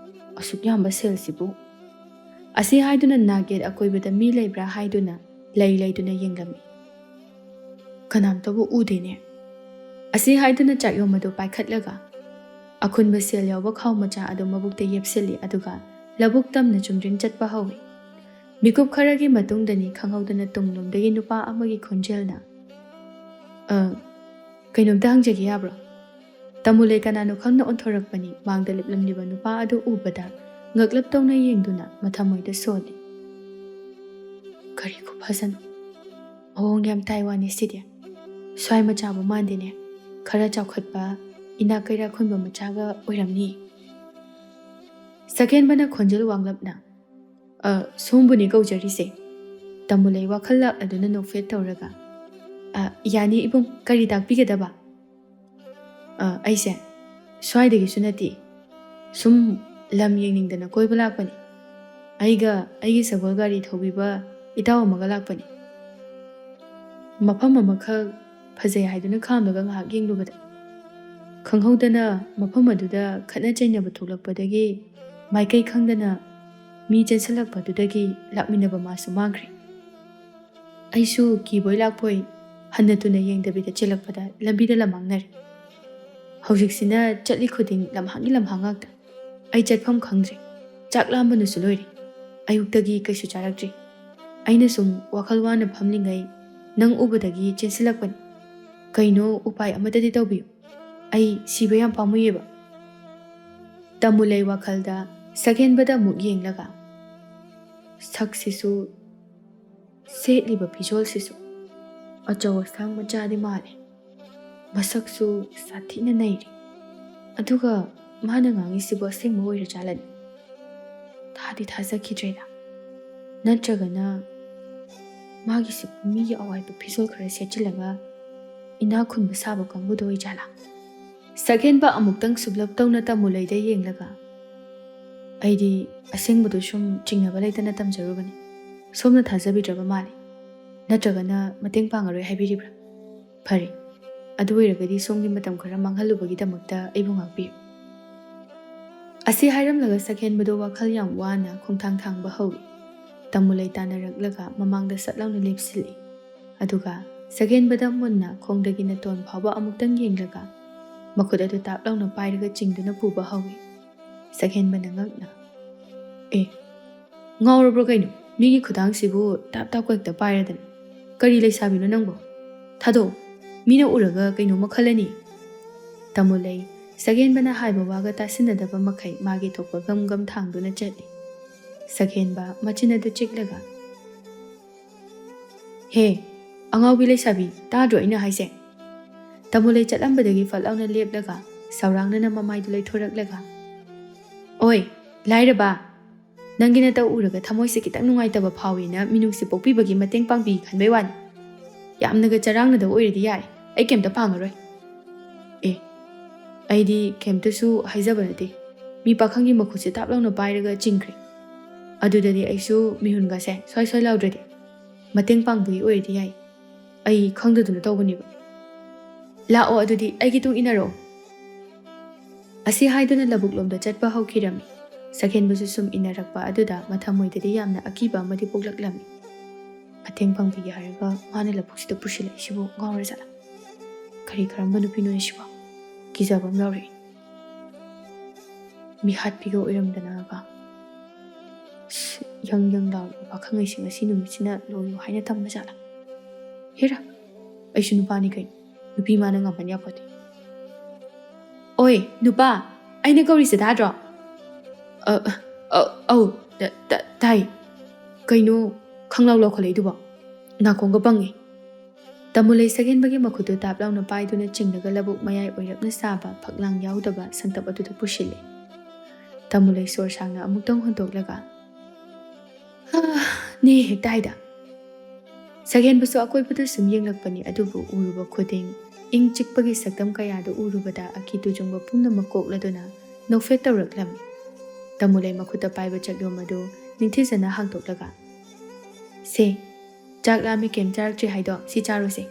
ꯑꯁꯨꯛ ꯌꯥꯝꯕ ꯁꯦꯜꯁꯤꯕꯨ?" ꯑꯁꯤ ꯍꯥꯏꯗꯨꯅ ꯅꯥꯒꯦꯠ ꯑꯀꯣꯏꯕꯗ ꯃꯤ ꯂꯩꯕ꯭ꯔꯥ ꯍꯥꯏꯗꯨꯅ ꯂꯩ ꯂꯩꯗꯨꯅ ꯌꯦꯡꯂꯝꯃꯤ꯫ "ꯀꯅꯥꯝꯇꯕꯨ ꯎꯗꯦꯅꯦ?" ꯑꯁꯤ ꯍꯥꯏꯗꯨꯅ ꯆꯥꯛꯌꯣꯝ ꯑꯗꯨ ꯄꯥꯏꯈꯠꯂꯒ ꯑꯈꯨꯟꯕ ꯁꯦꯜ ꯌꯥꯎꯕ ꯈꯥꯎ ꯃꯆꯥ ꯑꯗꯨ ꯃꯕꯨꯛꯇ ꯌꯦꯞꯁꯤꯜꯂꯤ, ꯑꯗꯨꯒ ꯂꯧꯕꯨꯛ ꯇꯝꯅ ꯆꯨꯝꯗ꯭ꯔꯤꯡ ꯆꯠꯄ ꯍꯧꯏ꯫ ꯃꯤꯀꯨꯞ ꯈꯔꯒꯤ ꯃꯇꯨꯡꯗꯅꯤ ꯈꯪꯍꯧꯗꯅ ꯇꯨꯡꯂꯣꯝꯗꯒꯤ ꯅꯨꯄꯥ ꯑꯃꯒꯤ ꯈꯣꯟꯖꯦꯜꯅ, "ꯑ, ꯀꯩꯅꯣꯝꯇ ꯍꯪꯖꯒꯦ ꯌꯥꯕ꯭ꯔꯣ?" ꯇꯥꯃꯨꯂꯩ ꯀꯅꯥꯅꯣ ꯈꯪꯅ ꯑꯣꯟꯊꯣꯔꯛꯄꯅꯤ꯫ ꯃꯥꯡꯗ ꯂꯦꯞꯂꯝꯂꯤꯕ ꯅꯨꯄꯥ ꯑꯗꯨ ꯎꯕꯗ ꯉꯛꯂꯞ ꯇꯧꯅ ꯌꯦꯡꯗꯨꯅ ꯃꯊꯃꯣꯏꯗ ꯁꯣꯜꯂꯤ꯫ "ꯀꯔꯤ ꯈꯨꯐꯖꯅꯣ! ꯃꯑꯣꯡ ꯌꯥꯝ ꯇꯥꯏ ꯋꯥꯅꯤ ꯁꯤꯗꯤ꯫ ꯁ꯭ꯋꯥꯏ ꯃꯆꯥꯕꯨ ꯃꯥꯟꯗꯦꯅꯦ꯫ ꯈꯔ ꯆꯥꯎꯈꯠꯄ, ꯏꯅꯥꯛ ꯀꯩꯔꯥꯛ ꯈꯨꯟꯕ ꯃꯆꯥꯒ ꯑꯣꯏꯔꯝꯅꯤ꯫" ꯁꯀꯦꯟꯕꯅ ꯈꯣꯟꯖꯦꯜ ꯋꯥꯡꯂꯞꯅ, "ꯑ, ꯁꯣꯝꯕꯨꯅꯤ ꯀꯧꯖꯔꯤꯁꯦ꯫" ꯇꯥꯃꯨꯂꯩ ꯋꯥꯈꯜ ꯂꯥꯛꯂꯗꯨꯅ ꯅꯣꯛꯐꯦꯠ ꯇꯧꯔꯒ, "ꯑ, ꯌꯥꯅꯤ ꯏꯕꯨꯡ, ꯀꯔꯤ ꯇꯥꯛꯄꯤꯒꯗꯕ?" "ꯑ, ꯑꯩꯁꯦ ꯁ꯭ꯋꯥꯏꯗꯒꯤꯁꯨ ꯅꯠꯇꯦ, ꯁꯨꯝ ꯂꯝ ꯌꯦꯡꯅꯤꯡꯗꯅ ꯀꯣꯏꯕ ꯂꯥꯛꯄꯅꯤ꯫ ꯑꯩꯒ ꯑꯩꯒꯤ ꯁꯒꯣꯜ ꯒꯥꯔꯤ ꯊꯧꯕꯤꯕ ꯏꯇꯥꯎ ꯑꯃꯒ ꯂꯥꯛꯄꯅꯤ꯫ ꯃꯐꯝ ꯑꯃꯈꯛ ꯐꯖꯩ ꯍꯥꯏꯗꯨꯅ ꯈꯥꯝꯂꯒ ꯉꯥꯏꯍꯥꯛ ꯌꯦꯡꯂꯨꯕꯗ, ꯈꯪꯍꯧꯗꯅ ꯃꯐꯝ ꯑꯗꯨꯗ ꯈꯠꯅ ꯆꯩꯅꯕ ꯊꯣꯛꯂꯛꯄꯗꯒꯤ ꯃꯥꯏꯀꯩ ꯈꯪꯗꯅ ꯃꯤ ꯆꯦꯟꯁꯤꯜꯂꯛꯄꯗꯨꯗꯒꯤ ꯂꯥꯛꯃꯤꯟꯅꯕ ꯃꯥꯁꯨ ꯃꯥꯡꯈ꯭ꯔꯦ꯫ ꯑꯩꯁꯨ ꯀꯤꯕꯣꯏ ꯂꯥꯛꯄꯣꯏ ꯍꯟꯅ ꯇꯨꯅ ꯌꯦꯡꯗꯕꯤꯗ ꯆꯦꯜꯂꯛꯄꯗ ꯂꯝꯕꯤꯗ ꯂꯝꯃꯥꯡꯅꯔꯦ꯫ ꯍꯧꯖꯤꯛꯁꯤꯅ ꯆꯠꯂꯤ ꯈꯨꯗꯤꯡ ꯂꯝꯍꯥꯡꯒꯤ ꯂꯝꯍꯥꯡ ꯉꯥꯛꯇ꯫ ꯑꯩ ꯆꯠꯐꯝ ꯈꯪꯗ꯭ꯔꯦ꯫ ꯆꯥꯛ ꯂꯥꯝꯕꯅꯁꯨ ꯂꯣꯏꯔꯦ꯫ ꯑꯌꯨꯛꯇꯒꯤ ꯀꯩꯁꯨ ꯆꯥꯔꯛꯇ꯭ꯔꯤ꯫ ꯑꯩꯅ ꯁꯨꯝ ꯋꯥꯈꯜ ꯋꯥꯅ ꯐꯝꯂꯤꯉꯩ ꯅꯪ ꯎꯕꯗꯒꯤ ꯆꯦꯟꯁꯤꯜꯂꯛꯄꯅꯤ꯫ ꯀꯩꯅꯣ ꯎꯄꯥꯏ ꯑꯃꯇꯗꯤ ꯇꯧꯕꯤꯌꯨ꯫ ꯑꯩ ꯁꯤꯕ ꯌꯥꯝ ꯄꯥꯝꯃꯨꯏꯌꯦꯕ꯫" ꯇꯥꯃꯨꯂꯩ ꯋꯥꯈꯜꯗ ꯁꯀꯦꯟꯕꯗ ꯑꯃꯨꯛ ꯌꯦꯡꯂꯒ, "ꯁꯛꯁꯤꯁꯨ ꯁꯦꯠꯂꯤꯕ ꯐꯤꯖꯣꯜꯁꯤꯁꯨ ꯑꯆꯧ ꯑꯁꯥꯡ ꯃꯆꯥꯗꯤ ꯃꯥꯜꯂꯦ꯫ ꯃꯁꯛꯁꯨ ꯁꯥꯊꯤꯅ ꯅꯩꯔꯦ꯫ ꯑꯗꯨꯒ ꯃꯥꯅ ꯉꯥꯡꯉꯤꯁꯤꯕꯨ ꯑꯁꯦꯡꯕ ꯑꯣꯏꯔꯖꯥꯠꯂꯅꯦ? ꯊꯥꯗꯤ ꯊꯥꯖꯈꯤꯗ꯭ꯔꯦꯗ꯫ ꯅꯠꯇ꯭ꯔꯒꯅ ꯃꯥꯒꯤꯁꯤꯕꯨ ꯃꯤꯒꯤ ꯑꯋꯥꯏꯕ ꯐꯤꯖꯣꯜ ꯈꯔ ꯁꯦꯠꯆꯤꯜꯂꯒ ꯏꯅꯥꯛ ꯈꯨꯟꯕ ꯁꯥꯕ ꯀꯥꯡꯕꯨꯗꯣ ꯑꯣꯏꯖꯥꯠꯂꯥ? ꯁꯛꯍꯦꯟꯕ ꯑꯃꯨꯛꯇꯪ ꯁꯨꯞꯂꯞ ꯇꯧꯅ ꯇꯥꯃꯨꯂꯩꯗ ꯌꯦꯡꯂꯒ, "ꯑꯩꯗꯤ ꯑꯁꯦꯡꯕꯗꯨ ꯁꯨꯝ ꯆꯤꯡꯅꯕ ꯂꯩꯇꯅ ꯇꯝꯖꯔꯨꯕꯅꯤ꯫ ꯁꯣꯝꯅ ꯊꯥꯖꯕꯤꯗ꯭ꯔꯕ ꯃꯥꯜꯂꯤ꯫ ꯅꯠꯇ꯭ꯔꯒꯅ ꯃꯇꯦꯡ ꯄꯥꯡꯉꯔꯣꯏ ꯍꯥꯏꯕꯤꯔꯤꯕ꯭ꯔꯥ? ꯐꯔꯦ, ꯑꯗꯨ ꯑꯣꯏꯔꯒꯗꯤ ꯁꯣꯝꯒꯤ ꯃꯇꯝ ꯈꯔ ꯃꯥꯡꯍꯜꯂꯨꯕꯒꯤꯗꯃꯛꯇ ꯑꯩꯕꯨ ꯉꯥꯛꯄꯤꯌꯨ꯫" ꯑꯁꯤ ꯍꯥꯏꯔꯝꯂꯒ ꯁꯛꯍꯦꯟꯕꯗꯨ ꯋꯥꯈꯜ ꯌꯥꯝ ꯋꯥꯅ ꯈꯣꯡꯊꯥꯡ ꯊꯥꯡꯕ ꯍꯧꯏ꯫ ꯇꯥꯃꯨꯂꯩ ꯇꯥꯟꯅꯔꯛꯂꯒ ꯃꯃꯥꯡꯗ ꯁꯠ ꯂꯥꯎꯅ ꯂꯦꯞꯁꯤꯜꯂꯤ꯫ ꯑꯗꯨꯒ ꯁꯛꯍꯦꯟꯕꯗ ꯃꯨꯟꯅ ꯈꯣꯡꯗꯒꯤ ꯅꯇꯣꯟ ꯐꯥꯎꯕ ꯑꯃꯨꯛꯇꯪ ꯌꯦꯡꯂꯒ ꯃꯈꯨꯠ ꯑꯗꯨ ꯇꯥꯞ ꯂꯥꯎꯅ ꯄꯥꯏꯔꯒ ꯆꯤꯡꯗꯨꯅ ꯄꯨꯕ ꯍꯧꯏ꯫ ꯁꯛꯍꯦꯟꯕꯅ ꯉꯛꯅ, "ꯑꯦ, ꯉꯥꯎꯔꯕ꯭ꯔꯣ ꯀꯩꯅꯣ? ꯃꯤꯒꯤ ꯈꯨꯗꯥꯡꯁꯤꯕꯨ ꯇꯥꯞ ꯇꯥꯞ ꯈꯛꯇ ꯄꯥꯏꯔꯗꯅ꯫ ꯀꯔꯤ ꯂꯩꯁꯥꯕꯤꯅꯣ ꯅꯪꯕꯣ? ꯊꯥꯗꯣꯛꯑꯣ, ꯃꯤꯅ ꯎꯔꯒ ꯀꯩꯅꯣꯃ ꯈꯜꯂꯅꯤ꯫" ꯇꯥꯃꯨꯂꯩ, ꯁꯛꯍꯦꯟꯕꯅ ꯍꯥꯏꯕ ꯋꯥꯒ ꯇꯥꯁꯤꯟꯅꯗꯕ ꯃꯈꯩ ꯃꯥꯒꯤ ꯊꯣꯛꯄ ꯒꯝ ꯒꯝ ꯊꯥꯡꯗꯨꯅ ꯆꯠꯂꯤ꯫ ꯁꯛꯍꯦꯟꯕ ꯃꯆꯤꯟ ꯑꯗꯨ ꯆꯤꯛꯂꯒ, "ꯍꯦ, ꯑꯉꯥꯎꯕꯤ ꯂꯩꯁꯥꯕꯤ, ꯇꯥꯗ꯭ꯔꯣ ꯑꯩꯅ ꯍꯥꯏꯁꯦ?" ꯇꯥꯃꯨꯂꯩ ꯆꯠꯂꯝꯕꯗꯒꯤ ꯐꯠ ꯂꯥꯎꯅ ꯂꯦꯞꯂꯒ ꯁꯥꯎꯔꯥꯡꯅꯅ ꯃꯃꯥꯏꯗꯨ ꯂꯩꯊꯣꯔꯛꯂꯒ, "ꯑꯣꯏ, ꯂꯥꯏꯔꯕ, ꯅꯪꯒꯤ ꯅꯇꯧ ꯎꯔꯒ ꯊꯃꯣꯏꯁꯦ ꯈꯤꯇꯪ ꯅꯨꯡꯉꯥꯏꯇꯕ ꯐꯥꯎꯏꯅ ꯃꯤꯅꯨꯡꯁꯤ ꯄꯣꯛꯄꯤꯕꯒꯤ ꯃꯇꯦꯡ ꯄꯥꯡꯕꯤ ꯈꯟꯕꯩ ꯋꯥꯅꯤ꯫ ꯌꯥꯝꯅꯒ ꯆꯔꯥꯡꯅꯗꯕ ꯑꯣꯏꯔꯗꯤ ꯌꯥꯔꯦ, ꯑꯩ ꯀꯩꯝꯇ ꯄꯥꯡꯉꯔꯣꯏ꯫" "ꯑꯦ, ꯑꯩꯗꯤ ꯀꯩꯝꯇꯁꯨ ꯍꯥꯏꯖꯕ ꯅꯠꯇꯦ꯫ ꯃꯤ ꯄꯥꯈꯪꯒꯤ ꯃꯈꯨꯠꯁꯦ ꯇꯥꯞ ꯂꯥꯎꯅ ꯄꯥꯏꯔꯒ ꯆꯤꯡꯈ꯭ꯔꯦ꯫ ꯑꯗꯨꯗꯗꯤ ꯑꯩꯁꯨ ꯃꯤꯍꯨꯟꯒꯁꯦ ꯁ꯭ꯋꯥꯏ ꯁ꯭ꯋꯥꯏ ꯂꯥꯎꯗ꯭ꯔꯗꯤ꯫ ꯃꯇꯦꯡ ꯄꯥꯡꯕꯒꯤ ꯑꯣꯏꯔꯗꯤ ꯌꯥꯏ꯫ ꯑꯩ ꯈꯪꯗꯗꯨꯅ ꯇꯧꯕꯅꯦꯕ꯫ ꯂꯥꯛꯑꯣ, ꯑꯗꯨꯗꯤ ꯑꯩꯒꯤ ꯇꯨꯡ ꯏꯟꯅꯔꯛꯑꯣ꯫" ꯑꯁꯤ ꯍꯥꯏꯗꯨꯅ ꯂꯧꯕꯨꯛꯂꯣꯝꯗ ꯆꯠꯄ ꯍꯧꯈꯤꯔꯝꯃꯤ꯫ ꯁꯛꯍꯦꯟꯕꯁꯨ ꯁꯨꯝ ꯏꯟꯅꯔꯛꯄ ꯑꯗꯨꯗ ꯃꯊꯃꯣꯏꯗꯗꯤ ꯌꯥꯝꯅ ꯑꯀꯤꯕ ꯑꯃꯗꯤ ꯄꯣꯛꯂꯛꯂꯝꯃꯤ꯫ ꯃꯇꯦꯡ ꯄꯥꯡꯕꯤꯒꯦ ꯍꯥꯏꯔꯒ ꯃꯥꯅ ꯂꯧꯕꯨꯛꯁꯤꯗ ꯄꯨꯁꯤꯜꯂꯛꯏꯁꯤꯕꯨ ꯉꯥꯎꯔꯖꯥꯠꯂ? ꯀꯔꯤ ꯀꯔꯝꯕ ꯅꯨꯄꯤꯅꯣꯅꯦ ꯁꯤꯕꯣ? ꯀꯤꯖꯕ ꯑꯃ ꯌꯥꯎꯔꯛꯏ꯫ ꯃꯤꯍꯥꯠꯄꯤꯒ ꯑꯣꯏꯔꯝꯗꯅꯕ꯫ ꯑꯁ, ꯌꯪ ꯌꯪ ꯂꯥꯎꯔꯤꯕ ꯄꯥꯈꯪꯉꯩꯁꯤꯡ ꯑꯁꯤ ꯅꯨꯃꯤꯠꯁꯤꯅ ꯂꯣꯏꯌꯨ ꯍꯥꯏꯅ ꯇꯝꯕ ꯖꯥꯠꯂ? ꯍꯦꯔꯥ, ꯑꯩꯁꯨ ꯅꯨꯄꯥꯅꯤ ꯀꯩꯅꯣ, ꯅꯨꯄꯤ ꯃꯥꯅ ꯉꯝꯍꯟ ꯌꯥꯄꯣꯠꯇꯦ꯫ "ꯑꯣꯏ, ꯅꯨꯄꯥ, ꯑꯩꯅ ꯀꯧꯔꯤꯁꯦ ꯇꯥꯗ꯭ꯔꯣ?" "ꯑ, ꯑ, ꯑꯧ, ꯇ-, ꯇ-, ꯇꯥꯏ꯫ ꯀꯩꯅꯣ, ꯈꯪꯂꯥꯎ ꯂꯥꯎꯈꯠꯂꯛꯏꯗꯨꯕꯣ? ꯅꯥꯀꯣꯡꯒ ꯄꯪꯉꯤ꯫ ꯇꯥꯃꯨꯂꯩ ꯁꯛꯍꯦꯟꯕꯒꯤ ꯃꯈꯨꯠꯇꯨ ꯇꯥꯞ ꯂꯥꯎꯅ ꯄꯥꯏꯗꯨꯅ ꯆꯤꯡꯂꯒ ꯂꯧꯕꯨꯛ ꯃꯌꯥꯏ ꯑꯣꯏꯔꯞꯅ ꯁꯥꯕ ꯐꯛꯂꯥꯡ ꯌꯥꯎꯗꯕ ꯁꯪꯇꯞ ꯑꯗꯨꯗ ꯄꯨꯁꯤꯜꯂꯦ꯫ ꯇꯥꯃꯨꯂꯩ ꯁꯣꯔ ꯁꯥꯡꯅ ꯑꯃꯨꯛꯇꯪ ꯍꯣꯟꯗꯣꯛꯂꯒ, "ꯍꯥ, ꯅꯦ ꯍꯦꯛꯇ ꯍꯥꯏꯗ!" ꯁꯛꯍꯦꯟꯕꯁꯨ ꯑꯀꯣꯏꯕꯗ ꯁꯨꯝ ꯌꯦꯡꯂꯛꯄꯅꯤ, ꯑꯗꯨꯕꯨ ꯎꯔꯨꯕ ꯈꯨꯗꯤꯡ ꯏꯪ ꯆꯤꯛꯄꯒꯤ ꯁꯛꯇꯝ ꯀꯌꯥꯗꯨ ꯎꯔꯨꯕꯗ ꯑꯀꯤ ꯇꯨꯖꯨꯡꯕ ꯄꯨꯝꯅꯃꯛ ꯀꯣꯛꯂꯗꯨꯅ ꯅꯣꯛꯐꯦꯠ ꯇꯧꯔꯛꯂꯝꯃꯤ꯫ ꯇꯥꯃꯨꯂꯩ ꯃꯈꯨꯠꯇ ꯄꯥꯏꯕ ꯆꯥꯛꯂꯣꯝ ꯑꯗꯨ ꯅꯤꯡꯊꯤꯖꯅ ꯍꯥꯡꯗꯣꯛꯂꯒ, "ꯁꯦ, ꯆꯥꯛ ꯂꯥꯝꯃꯤ, ꯀꯩꯝ ꯆꯥꯔꯛꯇ꯭ꯔꯤ ꯍꯥꯏꯗꯣ, ꯁꯤ ꯆꯥꯔꯣꯁꯦ꯫"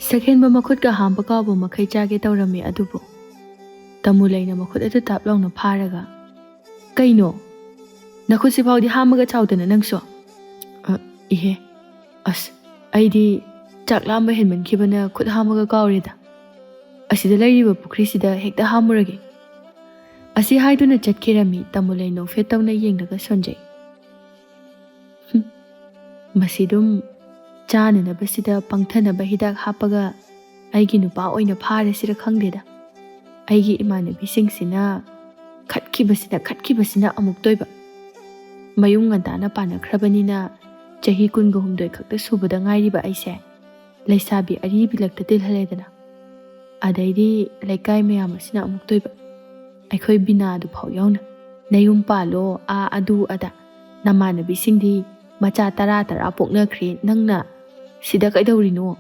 ꯁꯛꯍꯦꯟꯕ ꯃꯈꯨꯠꯀ ꯍꯥꯝꯕ ꯀꯥꯎꯕ ꯃꯈꯩ ꯆꯥꯒꯦ ꯇꯧꯔꯝꯃꯤ, ꯑꯗꯨꯕꯨ ꯇꯥꯃꯨꯂꯩꯅ ꯃꯈꯨꯠ ꯑꯗꯨ ꯇꯥꯞ ꯂꯥꯎꯅ ꯐꯥꯔꯒ, "ꯀꯩꯅꯣ? ꯅꯈꯨꯠꯁꯤ ꯐꯥꯎꯗꯤ ꯍꯥꯝꯃꯒ ꯆꯥꯎꯗꯅ ꯅꯪꯁꯨ!" "ꯑ, ꯏꯍꯦ, ꯑꯁ, ꯑꯩꯗꯤ ꯆꯥꯛ ꯂꯥꯝꯕ ꯍꯦꯟꯃꯟꯈꯤꯕꯅ ꯈꯨꯠ ꯍꯥꯝꯃꯒ ꯀꯥꯎꯔꯦꯗ꯫ ꯑꯁꯤꯗ ꯂꯩꯔꯤꯕ ꯄꯨꯈ꯭ꯔꯤꯁꯤꯗ ꯍꯦꯛꯇ ꯍꯥꯝꯃꯨꯔꯒꯦ꯫" ꯑꯁꯤ ꯍꯥꯏꯗꯨꯅ ꯆꯠꯈꯤꯔꯝꯃꯤ꯫ ꯇꯥꯃꯨꯂꯩ ꯅꯣꯛꯐꯦꯠ ꯇꯧꯅ ꯌꯦꯡꯂꯒ ꯁꯣꯟꯖꯩ꯫ "ꯍꯨꯝ, ꯃꯁꯤꯗꯨꯝ ꯆꯥꯅꯅꯕꯁꯤꯗ ꯄꯪꯊꯅꯕ ꯍꯤꯗꯥꯛ ꯍꯥꯞꯄꯒ ꯑꯩꯒꯤ ꯅꯨꯄꯥ ꯑꯣꯏꯅ ꯐꯥꯔꯁꯤꯔ ꯈꯪꯗꯦꯗ꯫ ꯑꯩꯒꯤ ꯏꯃꯥꯟꯅꯕꯤꯁꯤꯡꯁꯤꯅ ꯈꯠꯈꯤꯕꯁꯤꯅ, ꯈꯠꯈꯤꯕꯁꯤꯅ ꯑꯃꯨꯛꯇꯣꯏꯕ꯫ ꯃꯌꯨꯝ ꯉꯟꯇꯥꯅ ꯄꯥꯟꯅꯈ꯭ꯔꯕꯅꯤꯅ ꯆꯍꯤ ꯀꯨꯟꯒ ꯍꯨꯝꯗꯣꯏ ꯈꯛꯇ ꯁꯨꯕꯗ ꯉꯥꯏꯔꯤꯕ ꯑꯩꯁꯦ ꯂꯩꯁꯥꯕꯤ ꯑꯔꯤꯕꯤ ꯂꯛꯇ ꯇꯤꯜꯍꯜꯂꯦꯗꯅ꯫ ꯑꯗꯩꯗꯤ ꯂꯩꯀꯥꯏ ꯃꯌꯥꯝ ꯑꯁꯤꯅ ꯑꯃꯨꯛꯇꯣꯏꯕ, ꯑꯩꯈꯣꯏ ꯕꯤꯅꯥꯗꯨ ꯐꯥꯎ ꯌꯥꯎꯅ, 'ꯅꯌꯨꯝ ꯄꯥꯜꯂꯣ, ꯑꯥ, ꯑꯗꯨ ꯑꯗꯥ꯫ ꯅꯃꯥꯟꯅꯕꯤꯁꯤꯡꯗꯤ ꯃꯆꯥ ꯇꯔꯥ ꯇꯔꯥ ꯄꯣꯛꯅꯈ꯭ꯔꯦ, ꯅꯪꯅ ꯁꯤꯗ ꯀꯩꯗꯧꯔꯤꯅꯣ?'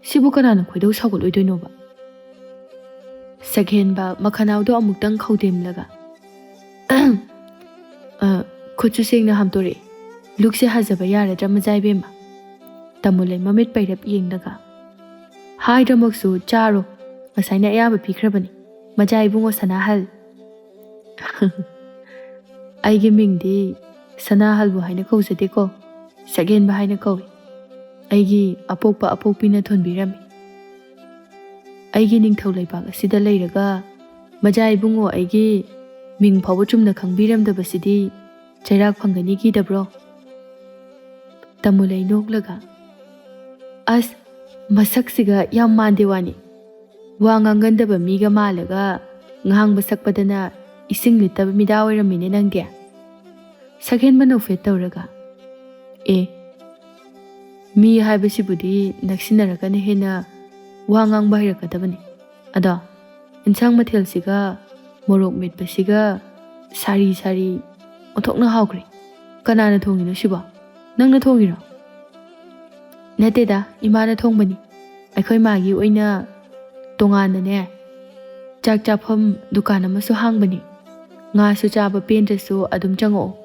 ꯁꯤꯕꯨ ꯀꯅꯥꯅ ꯈꯣꯏꯗꯧ ꯁꯥꯎꯒꯠꯂꯣꯏꯗꯣꯏꯅꯣꯕ?" ꯁꯛꯍꯦꯟꯕ ꯃꯈꯅꯥꯎꯗꯣ ꯑꯃꯨꯛꯇꯪ ꯈꯧꯗꯦꯝꯂꯒ, "ꯑ, ꯈꯨꯠꯁꯨ ꯁꯦꯡꯅ ꯍꯥꯝꯇꯣꯔꯛꯑꯦ꯫ ꯂꯨꯛꯁꯦ ꯍꯥꯖꯕ ꯌꯥꯔꯗ꯭ꯔꯥ, ꯃꯖꯥ ꯏꯕꯦꯝꯃ?" ꯇꯥꯃꯨꯂꯩ ꯃꯃꯤꯠ ꯄꯩꯔꯞ ꯌꯦꯡꯂꯒ, "ꯍꯥꯏꯗ꯭ꯔꯃꯛꯁꯨ ꯆꯥꯔꯣ, ꯉꯁꯥꯏꯅ ꯑꯌꯥꯕ ꯄꯤꯈ꯭ꯔꯕꯅꯤ, ꯃꯖꯥ ꯏꯕꯨꯡꯉꯣ ꯁꯅꯥꯍꯜ꯫" "ꯑꯩꯒꯤ ꯃꯤꯡꯗꯤ ꯁꯅꯥꯍꯜꯕꯨ ꯍꯥꯏꯅ ꯀꯧꯖꯗꯦꯀꯣ, ꯁꯛꯍꯦꯟꯕ ꯍꯥꯏꯅ ꯀꯧꯏ꯫ ꯑꯩꯒꯤ ꯑꯄꯣꯛꯄ ꯑꯄꯣꯛꯄꯤꯅ ꯊꯣꯟꯕꯤꯔꯝꯃꯤ꯫ ꯑꯩꯒꯤ ꯅꯤꯡꯊꯧ ꯂꯩꯕꯥꯛ ꯑꯁꯤꯗ ꯂꯩꯔꯒ ꯃꯖꯥ ꯏꯕꯨꯡꯉꯣ ꯑꯩꯒꯤ ꯃꯤꯡ ꯐꯥꯎꯕ ꯆꯨꯝꯅ ꯈꯪꯕꯤꯔꯝꯗꯕꯁꯤꯗꯤ ꯆꯩꯔꯥꯛ ꯐꯪꯒꯅꯤ ꯀꯤꯗꯕ꯭ꯔꯣ?" ꯇꯥꯃꯨꯂꯩ ꯅꯣꯛꯂꯒ, "ꯑꯁ, ꯃꯁꯛꯁꯤꯒ ꯌꯥꯝ ꯃꯥꯟꯗꯦ ꯋꯥꯅꯤ꯫ ꯋꯥ ꯉꯥꯡꯒꯟꯗꯕ ꯃꯤꯒ ꯃꯥꯜꯂꯒ ꯉꯥꯡꯕ ꯁꯛꯄꯗꯅ ꯏꯁꯤꯡ ꯂꯤꯠꯇꯕ ꯃꯤꯗꯥ ꯑꯣꯏꯔꯝꯃꯤꯅꯦ ꯅꯪꯗꯤ?" ꯁꯛꯍꯦꯟꯕ ꯅꯣꯛꯐꯦꯠ ꯇꯧꯔꯒ, ꯑꯦ, ꯃꯤ ꯍꯥꯏꯕꯁꯤꯕꯨꯗꯤ ꯅꯛꯁꯤꯟꯅꯔꯒꯅ ꯍꯦꯟꯅ ꯋꯥ ꯉꯥꯡꯕ ꯍꯩꯔꯛꯀꯗꯕꯅꯤ꯫ ꯑꯗꯣ ꯏꯟꯁꯥꯡ ꯃꯊꯦꯜꯁꯤꯒ ꯃꯣꯔꯣꯛ ꯃꯦꯠꯄꯁꯤꯒ ꯁꯥꯔꯤ ꯁꯥꯔꯤ ꯑꯣꯟꯊꯣꯛꯅ ꯍꯥꯎꯈ꯭ꯔꯦ꯫ ꯀꯅꯥꯅ ꯊꯣꯡꯉꯤꯅꯣ ꯁꯤꯕꯣ? ꯅꯪꯅ ꯊꯣꯡꯉꯤꯔꯣ? ꯅꯠꯇꯦꯗ, ꯏꯃꯥꯅ ꯊꯣꯡꯕꯅꯤ꯫ ꯑꯩꯈꯣꯏ ꯃꯥꯒꯤ ꯑꯣꯏꯅ ꯇꯣꯉꯥꯟꯅꯅꯦ ꯆꯥꯛ ꯆꯥꯐꯝ ꯗꯨꯀꯥꯟ ꯑꯃꯁꯨ ꯍꯥꯡꯕꯅꯤ꯫ ꯉꯥꯁꯨ ꯆꯥꯕ ꯄꯦꯟꯗ꯭ꯔꯁꯨ ꯑꯗꯨꯝ ꯆꯪꯉꯛꯑꯣ꯫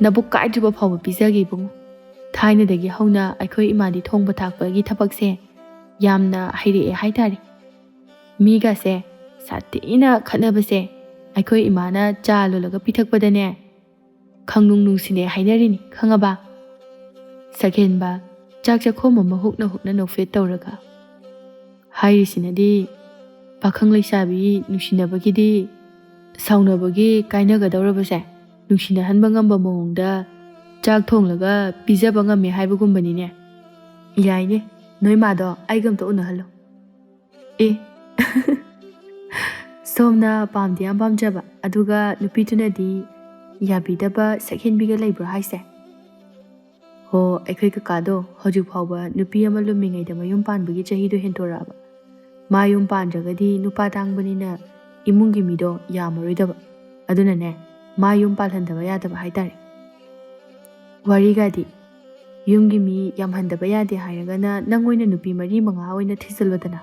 ꯅꯕꯨꯛ ꯀꯥꯏꯗ꯭ꯔꯤꯕ ꯐꯥꯎꯕ ꯄꯤꯖꯒꯦ ꯏꯕꯨꯡꯉꯣ꯫ ꯊꯥꯏꯅꯗꯒꯤ ꯍꯧꯅ ꯑꯩꯈꯣꯏ ꯏꯃꯥꯗꯤ ꯊꯣꯡꯕ ꯊꯥꯛꯄꯒꯤ ꯊꯕꯛꯁꯦ ꯌꯥꯝꯅ ꯍꯩꯔꯛꯑꯦ ꯍꯥꯏꯇꯥꯔꯦ꯫ ꯃꯤꯒꯁꯦ ꯁꯥꯊꯤꯅ ꯈꯠꯅꯕꯁꯦ ꯑꯩꯈꯣꯏ ꯏꯃꯥꯅ ꯆꯥ ꯂꯣꯜꯂꯒ ꯄꯤꯊꯛꯄꯗꯅꯦ ꯈꯪꯅꯨꯡ ꯅꯨꯡꯁꯤꯅꯩ ꯍꯥꯏꯅꯔꯤꯅꯤ, ꯈꯪꯉꯕ? ꯁꯛꯍꯦꯟꯕ ꯆꯥꯛ ꯆꯥꯛꯈꯣꯝ ꯑꯃ ꯍꯨꯛꯅ ꯍꯨꯛꯅ ꯅꯣꯛꯐꯦꯠ ꯇꯧꯔꯒ ꯍꯥꯏꯔꯤꯁꯤꯅꯗꯤ ꯄꯥꯈꯪ ꯂꯩꯁꯥꯕꯤ ꯅꯨꯡꯁꯤꯅꯕꯒꯤꯗꯤ ꯁꯥꯎꯅꯕꯒꯤ ꯀꯥꯏꯅꯒꯗꯧꯔꯕꯁꯦ ꯅꯨꯡꯁꯤꯅꯍꯟꯕ ꯉꯝꯕ ꯃꯑꯣꯡꯗ ꯆꯥꯛ ꯊꯣꯡꯂꯒ ꯄꯤꯖꯕ ꯉꯝꯃꯦ ꯍꯥꯏꯕꯒꯨꯝꯕꯅꯤꯅꯦ꯫ ꯌꯥꯏꯅꯦ, ꯅꯣꯏ ꯃꯥꯗꯣ ꯑꯩꯒ ꯑꯝꯇ ꯎꯅꯍꯜꯂꯣ꯫ ꯑꯦ, ꯁꯣꯝꯅ ꯄꯥꯝꯗꯤ ꯌꯥꯝ ꯄꯥꯝꯖꯕ, ꯑꯗꯨꯒ ꯅꯨꯄꯤꯗꯨꯅꯗꯤ ꯌꯥꯕꯤꯗꯕ ꯁꯛꯍꯦꯟꯕꯤꯒ ꯂꯩꯕ꯭ꯔꯣ ꯍꯥꯏꯁꯦ? ꯍꯣ, ꯑꯩꯈꯣꯏ ꯀꯀꯥꯗꯣ ꯍꯧꯖꯤꯛ ꯐꯥꯎꯕ ꯅꯨꯄꯤ ꯑꯃ ꯂꯨꯝꯃꯤꯉꯩꯗ ꯃꯌꯨꯝ ꯄꯥꯟꯕꯒꯤ ꯆꯍꯤꯗꯣ ꯍꯦꯟꯇꯣꯔꯛꯑꯕ꯫ ꯃꯥ ꯌꯨꯝ ꯄꯥꯟꯗ꯭ꯔꯒꯗꯤ ꯅꯨꯄꯥ ꯇꯥꯡꯕꯅꯤꯅ ꯏꯃꯨꯡꯒꯤ ꯃꯤꯗꯣ ꯌꯥꯝꯃꯔꯣꯏꯗꯕ꯫ ꯑꯗꯨꯅꯅꯦ, ꯃꯥ ꯌꯨꯝ ꯄꯥꯜꯍꯟꯗꯕ ꯌꯥꯗꯕ ꯍꯥꯏꯇꯥꯔꯦ꯫ ꯋꯥꯔꯤꯒꯗꯤ ꯌꯨꯝꯒꯤ ꯃꯤ ꯌꯥꯝꯍꯟꯗꯕ ꯌꯥꯗꯦ ꯍꯥꯏꯔꯒꯅ ꯅꯪ ꯑꯣꯏꯅ ꯅꯨꯄꯤ ꯃꯔꯤ ꯃꯉꯥ ꯑꯣꯏꯅ ꯊꯤꯖꯤꯜꯂꯣꯗꯅ꯫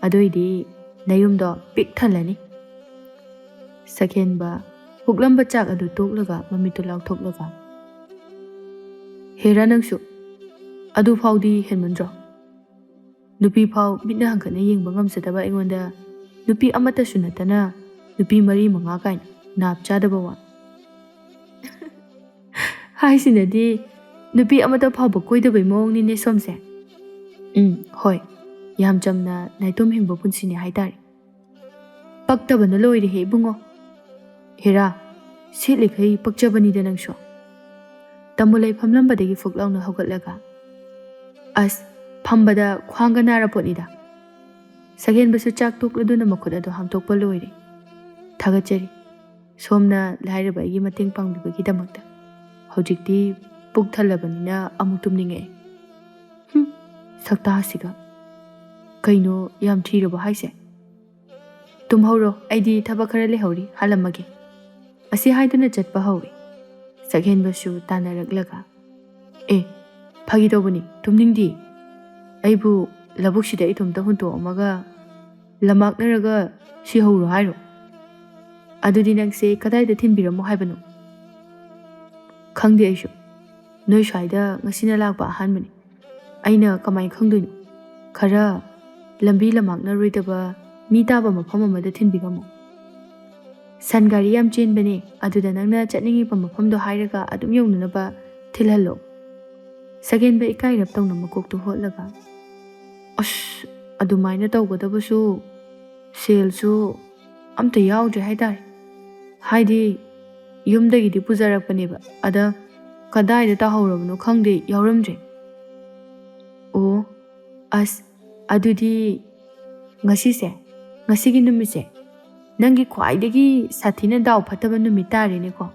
ꯑꯗꯨꯏꯗꯤ ꯅꯌꯨꯝꯗꯣ ꯄꯤꯛ ꯊꯜꯂꯅꯤ꯫ ꯁꯛꯍꯦꯟꯕ ꯍꯨꯛꯂꯝꯕ ꯆꯥꯛ ꯑꯗꯨ ꯇꯣꯛꯂꯒ ꯃꯃꯤꯠꯇꯨ ꯂꯥꯎꯊꯣꯛꯂꯒ, "ꯍꯦꯔꯥ ꯅꯪꯁꯨ, ꯑꯗꯨ ꯐꯥꯎꯗꯤ ꯍꯦꯟꯃꯟꯗ꯭ꯔꯣ? ꯅꯨꯄꯤ ꯐꯥꯎ ꯃꯤꯠꯅ ꯍꯟꯒꯠꯅ ꯌꯦꯡꯕ ꯉꯝꯖꯗꯕ ꯑꯩꯉꯣꯟꯗ ꯅꯨꯄꯤ ꯑꯃꯠꯇꯁꯨ ꯅꯠꯇꯅ ꯅꯨꯄꯤ ꯃꯔꯤ ꯃꯉꯥ ꯀꯥꯏꯅ ꯅꯥꯞ ꯆꯥꯗꯕ ꯋꯥ"꯫ ꯍꯥꯏꯁꯤꯅꯗꯤ ꯅꯨꯄꯤ ꯑꯃꯠꯇ ꯐꯥꯎꯕ ꯀꯣꯏꯗꯕꯩ ꯃꯑꯣꯡꯅꯤꯅꯦ ꯁꯣꯝꯁꯦ꯫ ꯎꯝ, ꯍꯣꯏ, ꯌꯥꯝ ꯆꯝꯅ ꯅꯥꯏꯇꯣꯝ ꯍꯤꯡꯕ ꯄꯨꯟꯁꯤꯅꯦ ꯍꯥꯏꯇꯥꯔꯦ꯫ ꯄꯛꯇꯕꯅ ꯂꯣꯏꯔꯦꯍꯦ ꯏꯕꯨꯡꯉꯣ꯫ ꯍꯦꯔꯥ, ꯁꯦꯠꯂꯤꯈꯩ ꯄꯛꯆꯕꯅꯤꯗ ꯅꯪꯁꯨ꯫ ꯇꯥꯃꯨꯂꯩ ꯐꯝꯂꯝꯕꯗꯒꯤ ꯐꯨꯛ ꯂꯥꯎꯅ ꯍꯧꯒꯠꯂꯒ, "ꯑꯁ, ꯐꯝꯕꯗ ꯈ꯭ꯋꯥꯡꯒ ꯅꯥꯔ ꯄꯣꯠꯅꯤꯗ"꯫ ꯁꯛꯍꯦꯟꯕꯁꯨ ꯆꯥꯛ ꯇꯣꯛꯂꯗꯨꯅ ꯃꯈꯨꯠ ꯑꯗꯨ ꯍꯥꯝꯗꯣꯛꯄ ꯂꯣꯏꯔꯦ꯫ "ꯊꯥꯒꯠꯆꯔꯤ, ꯁꯣꯝꯅ ꯂꯥꯏꯔꯕ ꯑꯩꯒꯤ ꯃꯇꯦꯡ ꯄꯥꯡꯕꯤꯕꯒꯤꯗꯃꯛꯇ꯫ ꯍꯧꯖꯤꯛꯇꯤ ꯄꯨꯛ ꯊꯜꯂꯕꯅꯤꯅ ꯑꯃꯨꯛ ꯇꯨꯝꯅꯤꯡꯉꯛꯑꯦ꯫ ꯍꯨꯝ, ꯁꯛꯇꯥꯁꯤꯒ꯫ ꯀꯩꯅꯣ, ꯌꯥꯝ ꯊꯤꯔꯕꯣ ꯍꯥꯏꯁꯦ? ꯇꯨꯝꯍꯧꯔꯣ, ꯑꯩꯗꯤ ꯊꯕꯛ ꯈꯔ ꯂꯩꯍꯧꯔꯤ, ꯍꯥꯜꯂꯝꯃꯒꯦ꯫ ꯑꯁꯤ ꯍꯥꯏꯗꯨꯅ ꯆꯠꯄ ꯍꯧꯏ꯫ ꯁꯛꯍꯦꯟꯕꯁꯨ ꯇꯥꯟꯅꯔꯛꯂꯒ, "ꯑꯦ, ꯐꯥꯒꯤ ꯇꯧꯕꯅꯤ, ꯇꯨꯝꯅꯤꯡꯗꯦ꯫ ꯑꯩꯕꯨ ꯂꯧꯕꯨꯛꯁꯤꯗ ꯏꯇꯣꯝꯇ ꯍꯨꯟꯇꯣꯛꯑꯝꯃꯒ ꯂꯝꯃꯥꯛꯅꯔꯒ ꯁꯤꯍꯧꯔꯣ ꯍꯥꯏꯔꯣ? ꯑꯗꯨꯗꯤ ꯅꯪꯁꯦ ꯀꯗꯥꯏꯗ ꯊꯤꯟꯕꯤꯔꯝꯃꯣ ꯍꯥꯏꯕꯅꯣ?" "ꯈꯪꯗꯦ ꯑꯩꯁꯨ꯫ ꯅꯣꯏ ꯁ꯭ꯋꯥꯏꯗ ꯉꯁꯤꯅ ꯂꯥꯛꯄ ꯑꯍꯥꯟꯕꯅꯤ꯫ ꯑꯩꯅ ꯀꯃꯥꯏꯅ ꯈꯪꯗꯣꯏꯅꯣ? ꯈꯔ ꯂꯝꯕꯤ ꯂꯝꯃꯥꯛꯅꯔꯣꯏꯗꯕ ꯃꯤ ꯇꯥꯕ ꯃꯐꯝ ꯑꯃꯗ ꯊꯤꯟꯕꯤꯔꯝꯃꯣ꯫ ꯁꯟ ꯒꯥꯔꯤ ꯌꯥꯝ ꯆꯦꯟꯕꯅꯦ, ꯑꯗꯨꯗ ꯅꯪꯅ ꯆꯠꯅꯤꯡꯉꯤꯕ ꯃꯐꯝꯗꯣ ꯍꯥꯏꯔꯒ ꯑꯗꯨꯝ ꯌꯧꯅꯅꯕ ꯊꯤꯜꯍꯜꯂꯣ꯫" ꯁꯛꯍꯦꯟꯕ ꯏꯀꯥꯏꯔꯞ ꯇꯧꯅ ꯃꯀꯣꯛꯇꯨ ꯍꯣꯠꯂꯒ, "ꯑꯁ, ꯑꯗꯨꯃꯥꯏꯅ ꯇꯧꯒꯗꯕꯁꯨ ꯁꯦꯜꯁꯨ ꯑꯝꯇ ꯌꯥꯎꯗ꯭ꯔꯦ ꯍꯥꯏꯇꯥꯔꯦ꯫ ꯍꯥꯏꯗꯤ ꯌꯨꯝꯗꯒꯤꯗꯤ ꯄꯨꯖꯔꯛꯄꯅꯦꯕ, ꯑꯗ ꯀꯗꯥꯏꯗ ꯇꯥꯍꯧꯔꯕꯅꯣ ꯈꯪꯗꯦ, ꯌꯥꯎꯔꯝꯗ꯭ꯔꯦ꯫" "ꯑꯣ, ꯑꯁ, ꯑꯗꯨꯗꯤ ꯉꯁꯤꯁꯦ, ꯉꯁꯤꯒꯤ ꯅꯨꯃꯤꯠꯁꯦ ꯅꯪꯒꯤ ꯈ꯭ꯋꯥꯏꯗꯒꯤ ꯁꯥꯊꯤꯅ ꯗꯥꯎ ꯐꯠꯇꯕ ꯅꯨꯃꯤꯠ ꯇꯥꯔꯦꯅꯦꯀꯣ꯫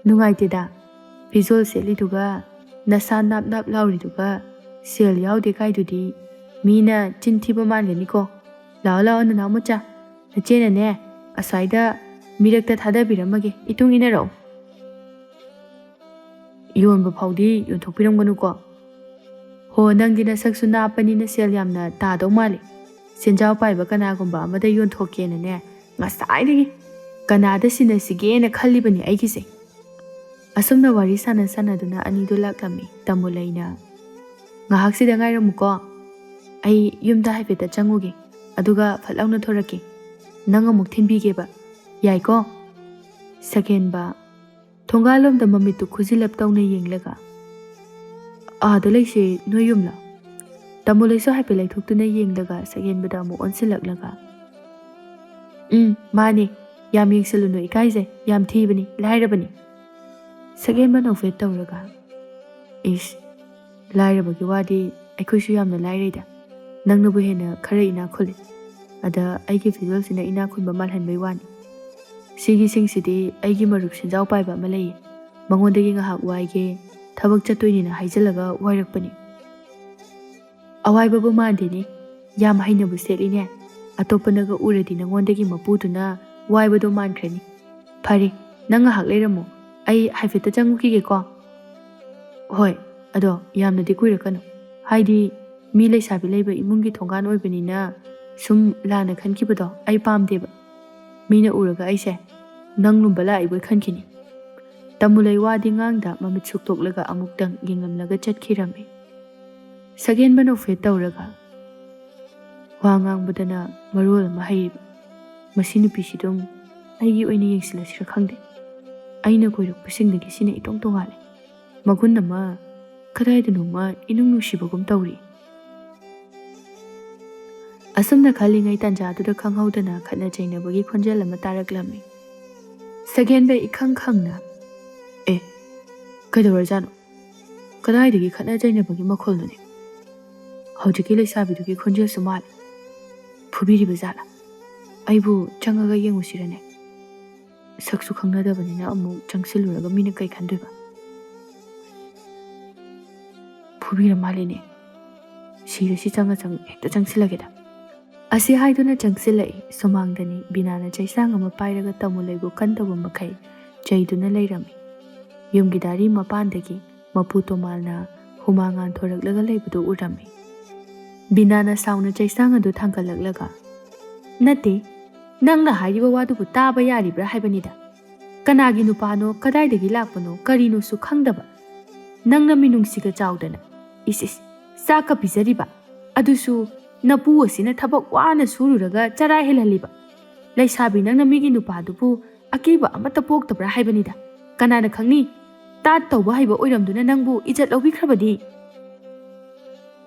ꯅꯨꯡꯉꯥꯏꯇꯦꯗ, ꯐꯤꯖꯣꯜ ꯁꯦꯠꯂꯤꯗꯨꯒ, ꯅꯁꯥ ꯅꯥꯞ ꯅꯥꯞ ꯂꯥꯎꯔꯤꯗꯨꯒ, ꯁꯦꯜ ꯌꯥꯎꯗꯦ ꯀꯥꯏꯗꯨꯗꯤ ꯃꯤꯅ ꯆꯤꯟ ꯊꯤꯕ ꯃꯥꯟꯒꯅꯤꯀꯣ꯫ ꯂꯥꯛꯑꯣ, ꯂꯥꯛꯑꯣ, ꯅꯅꯥꯎ ꯃꯆꯥ, ꯅꯆꯦꯅꯅꯦ ꯑꯁ꯭ꯋꯥꯏꯗ ꯃꯤꯔꯛꯇ ꯊꯥꯗꯕꯤꯔꯝꯃꯒꯦ, ꯏꯇꯨꯡ ꯏꯟꯅꯔꯛꯑꯣ꯫" "ꯌꯣꯟꯕ ꯐꯥꯎꯗꯤ ꯌꯣꯟꯊꯣꯛꯄꯤꯔꯝꯒꯅꯨꯀꯣ꯫" "ꯍꯣ, ꯅꯪꯗꯤ ꯅꯁꯛꯁꯨ ꯅꯥꯞꯄꯅꯤꯅ ꯁꯦꯜ ꯌꯥꯝꯅ ꯇꯥꯗꯧ ꯃꯥꯜꯂꯤ꯫ ꯁꯦꯟꯖꯥꯎ ꯄꯥꯏꯕ ꯀꯅꯥꯒꯨꯝꯕ ꯑꯃꯗ ꯌꯣꯟꯊꯣꯛꯀꯦꯅꯅꯦ ꯉꯁꯥꯏꯗꯒꯤ ꯀꯅꯥꯗ ꯁꯤꯟꯅꯁꯤꯒꯦꯅ ꯈꯜꯂꯤꯕꯅꯤ ꯑꯩꯒꯤꯁꯦ꯫" ꯑꯁꯨꯝꯅ ꯋꯥꯔꯤ ꯁꯥꯟꯅ ꯁꯥꯟꯅꯗꯨꯅ ꯑꯅꯤꯗꯨ ꯂꯥꯛꯂꯝꯃꯤ꯫ ꯇꯥꯃꯣ ꯂꯩꯅ, "ꯉꯥꯏꯍꯥꯛꯁꯤꯗ ꯉꯥꯏꯔꯝꯃꯨꯀꯣ, ꯑꯩ ꯌꯨꯝꯗ ꯍꯥꯏꯐꯦꯠꯇ ꯆꯪꯉꯨꯒꯦ, ꯑꯗꯨꯒ ꯐꯠ ꯂꯥꯎꯅ ꯊꯣꯔꯛꯀꯦ꯫ ꯅꯪ ꯑꯃꯨꯛ ꯊꯤꯟꯕꯤꯒꯦꯕ, ꯌꯥꯏꯀꯣ?" ꯁꯛꯍꯦꯟꯕ ꯊꯣꯡꯒꯥꯜꯂꯣꯝꯗ ꯃꯃꯤꯠꯇꯨ ꯈꯨꯖꯤꯜꯂꯞ ꯇꯧꯅ ꯌꯦꯡꯂꯒ, "ꯑꯥꯗ ꯂꯩꯁꯦ ꯅꯣꯏ ꯌꯨꯝꯂꯣ?" ꯇꯥꯃꯣ ꯂꯩꯁꯨ ꯍꯥꯏꯐꯦꯠ ꯂꯩꯊꯣꯛꯇꯨꯅ ꯌꯦꯡꯂꯒ ꯁꯛꯍꯦꯟꯕꯗ ꯑꯃꯨꯛ ꯑꯣꯟꯁꯤꯜꯂꯛꯂꯒ, "ꯎꯝ, ꯃꯥꯅꯦ꯫ ꯌꯥꯝ ꯌꯦꯡꯁꯤꯜꯂꯨꯅꯨ, ꯏꯀꯥꯏꯖꯩ꯫ ꯌꯥꯝ ꯊꯤꯕꯅꯤ, ꯂꯥꯏꯔꯕꯅꯤ꯫" ꯁꯛꯍꯦꯟꯕ ꯅꯣꯛꯐꯦꯠ ꯇꯧꯔꯒ, "ꯏꯁ, ꯂꯥꯏꯔꯕꯒꯤ ꯋꯥꯗꯤ ꯑꯩꯈꯣꯏꯁꯨ ꯌꯥꯝꯅ ꯂꯥꯏꯔꯩꯗ꯫ ꯅꯪꯅꯕꯨ ꯍꯦꯟꯅ ꯈꯔ ꯏꯅꯥꯛ ꯈꯨꯜꯂꯤ꯫ ꯑꯗ ꯑꯩꯒꯤ ꯐꯤꯖꯣꯜꯁꯤꯅ ꯏꯅꯥꯛ ꯈꯨꯟꯕ ꯃꯥꯜꯍꯟꯕꯩ ꯋꯥꯅꯤ꯫ ꯁꯤꯒꯤꯁꯤꯡꯁꯤꯗꯤ ꯑꯩꯒꯤ ꯃꯔꯨꯞ ꯁꯦꯟꯖꯥꯎ ꯄꯥꯏꯕ ꯑꯃ ꯂꯩꯌꯦ꯫ ꯃꯉꯣꯟꯗꯒꯤ ꯉꯥꯏꯍꯥꯛ ꯋꯥꯏꯒꯦ, ꯊꯕꯛ ꯆꯠꯇꯣꯏꯅꯦꯅ ꯍꯥꯏꯖꯤꯜꯂꯒ ꯋꯥꯏꯔꯛꯄꯅꯤ꯫ ꯑꯋꯥꯏꯕꯕꯨ ꯃꯥꯟꯗꯦꯅꯦ, ꯌꯥꯝ ꯍꯩꯅꯕꯨ ꯁꯦꯠꯂꯤꯅꯦ꯫ ꯑꯇꯣꯞꯄꯅꯒ ꯎꯔꯗꯤ ꯅꯉꯣꯟꯗꯒꯤ ꯃꯄꯨꯗꯨꯅ ꯋꯥꯏꯕꯗꯣ ꯃꯥꯟꯈ꯭ꯔꯅꯤ꯫ ꯐꯔꯦ, ꯅꯪ ꯉꯥꯏꯍꯥꯛ ꯂꯩꯔꯝꯃꯣ, ꯑꯩ ꯍꯥꯏꯐꯦꯠꯇ ꯆꯪꯉꯨꯈꯤꯒꯦꯀꯣ꯫ ꯍꯣꯏ, ꯑꯗꯣ ꯌꯥꯝꯅꯗꯤ ꯀꯨꯏꯔꯛꯀꯅꯨ, ꯍꯥꯏꯗꯤ ꯃꯤ ꯂꯩꯁꯥꯕꯤ ꯂꯩꯕ ꯏꯃꯨꯡꯒꯤ ꯊꯣꯡꯒꯥꯟ ꯑꯣꯏꯕꯅꯤꯅ ꯁꯨꯝ ꯂꯥꯟꯅ ꯈꯟꯈꯤꯕꯗꯣ ꯑꯩ ꯄꯥꯝꯗꯦꯕ꯫ ꯃꯤꯅ ꯎꯔꯒ ꯑꯩꯁꯦ ꯅꯪ ꯂꯨꯝꯕ ꯂꯥꯛꯏꯕꯣꯏ ꯈꯟꯈꯤꯅꯤ꯫ ꯇꯥꯃꯨꯂꯩ ꯋꯥꯗꯤ ꯉꯥꯡꯗ ꯃꯃꯤꯠ ꯁꯨꯛꯇꯣꯛꯂꯒ ꯑꯃꯨꯛꯇꯪ ꯌꯦꯡꯂꯝꯂꯒ ꯆꯠꯈꯤꯔꯝꯃꯤ꯫ ꯁꯒꯦꯟꯕ ꯅꯣꯛꯐꯦꯠ ꯇꯧꯔꯒ ꯋꯥ ꯉꯥꯡꯕꯗꯅ ꯃꯔꯣꯜ ꯑꯃ ꯍꯩꯔꯤꯕ꯫ ꯃꯁꯤ ꯅꯨꯄꯤꯁꯤꯗꯨꯝ ꯑꯩꯒꯤ ꯑꯣꯏꯅ ꯌꯦꯡꯁꯤꯜꯂꯁꯤꯔ ꯈꯪꯗꯦ꯫ ꯑꯩꯅ ꯀꯣꯏꯔꯛꯄꯁꯤꯡꯗꯒꯤ ꯁꯤꯅ ꯏꯇꯣꯡ ꯇꯣꯡꯉꯥꯜꯂꯦ꯫ ꯃꯒꯨꯟ ꯑꯃ ꯀꯗꯥꯏꯗꯅꯣꯃ ꯏꯅꯨꯡ ꯅꯨꯡꯁꯤꯕꯒꯨꯝ ꯇꯧꯔꯤ꯫ ꯑꯁꯨꯝꯅ ꯈꯜꯂꯤꯉꯩ ꯇꯥꯟꯖꯥꯗꯨꯗ ꯈꯪꯍꯧꯗꯅ ꯈꯠꯅ ꯆꯩꯅꯕꯒꯤ ꯈꯣꯟꯖꯦꯜ ꯑꯃ ꯇꯥꯔꯛꯂꯝꯃꯤ꯫ ꯁꯒꯦꯟꯕ ꯏꯈꯪ ꯈꯪꯅ, "ꯑꯦ, ꯀꯩꯗꯧꯔꯖꯥꯠꯅꯣ? ꯀꯗꯥꯏꯗꯒꯤ ꯈꯠꯅ ꯆꯩꯅꯕꯒꯤ ꯃꯈꯣꯜꯅꯣꯅꯦ? ꯍꯧꯖꯤꯛꯀꯤ ꯂꯩꯁꯥꯕꯤꯗꯨꯒꯤ ꯈꯣꯟꯖꯦꯜꯁꯨ ꯃꯥꯜꯂꯦ꯫ ꯐꯨꯕꯤꯔꯤꯕ ꯖꯥꯠꯂꯥ? ꯑꯩꯕꯨ ꯆꯪꯉꯒ ꯌꯦꯡꯉꯨꯁꯤꯔꯅꯦ? ꯁꯛꯁꯨ ꯈꯪꯅꯗꯕꯅꯤꯅ ꯑꯃꯨꯛ ꯆꯪꯁꯤꯜꯂꯨꯔꯒ ꯃꯤꯅ ꯀꯩ ꯈꯟꯗꯣꯏꯕ? ꯐꯨꯕꯤꯔ ꯃꯥꯜꯂꯦꯅꯦ꯫ ꯁꯤꯔꯁꯤ ꯆꯪꯉ ꯆꯪ ꯍꯦꯛꯇ ꯆꯪꯁꯤꯜꯂꯒꯦꯗ"꯫ ꯑꯁꯤ ꯍꯥꯏꯗꯨꯅ ꯆꯪꯁꯤꯜꯂꯛꯏ꯫ ꯁꯨꯃꯥꯡꯗꯅꯤ ꯕꯤꯅꯥꯅ ꯆꯩꯁꯥꯡ ꯑꯃ ꯄꯥꯏꯔꯒ ꯇꯥꯃꯨꯂꯩꯕꯨ ꯀꯟꯗꯕ ꯃꯈꯩ ꯆꯩꯗꯨꯅ ꯂꯩꯔꯝꯃꯤ꯫ ꯌꯨꯝꯒꯤ ꯗꯥꯔꯤ ꯃꯄꯥꯟꯗꯒꯤ ꯃꯄꯨ ꯇꯣꯃꯥꯜꯅ ꯍꯨꯃꯥꯡ ꯉꯥꯟꯊꯣꯔꯛꯂꯒ ꯂꯩꯕꯗꯨ ꯎꯔꯝꯃꯤ꯫ ꯕꯤꯅꯥꯅ ꯁꯥꯎꯅ ꯆꯩꯁꯥꯡ ꯑꯗꯨ ꯊꯥꯡꯒꯠꯂꯛꯂꯒ, "ꯅꯠꯇꯦ, ꯅꯪꯅ ꯍꯥꯏꯔꯤꯕ ꯋꯥꯗꯨꯕꯨ ꯇꯥꯕ ꯌꯥꯔꯤꯕ꯭ꯔꯥ ꯍꯥꯏꯕꯅꯤꯗ꯫ ꯀꯅꯥꯒꯤ ꯅꯨꯄꯥꯅꯣ, ꯀꯗꯥꯏꯗꯒꯤ ꯂꯥꯛꯄꯅꯣ, ꯀꯔꯤꯅꯣꯁꯨ ꯈꯪꯗꯕ꯫ ꯅꯪꯅ ꯃꯤꯅꯨꯡꯁꯤꯒ ꯆꯥꯎꯗꯅ, ꯏꯁ ꯏꯁ, ꯆꯥꯛꯀ ꯄꯤꯖꯔꯤꯕ, ꯑꯗꯨꯁꯨ ꯅꯄꯨ ꯑꯁꯤꯅ ꯊꯕꯛ ꯋꯥꯅ ꯁꯨꯔꯨꯔꯒ ꯆꯔꯥ ꯍꯦꯜꯍꯜꯂꯤꯕ꯫ ꯂꯩꯁꯥꯕꯤ ꯅꯪꯅ ꯃꯤꯒꯤ ꯅꯨꯄꯥꯗꯨꯕꯨ ꯑꯀꯤꯕ ꯑꯃꯠꯇ ꯄꯣꯛꯇꯕ꯭ꯔꯥ ꯍꯥꯏꯕꯅꯤꯗ꯫ ꯀꯅꯥꯅ ꯈꯪꯅꯤ? ꯇꯥꯠ ꯇꯧꯕ ꯍꯩꯕ ꯑꯣꯏꯔꯝꯗꯨꯅ ꯅꯪꯕꯨ ꯏꯖꯠ ꯂꯧꯕꯤꯈ꯭ꯔꯕꯗꯤ?"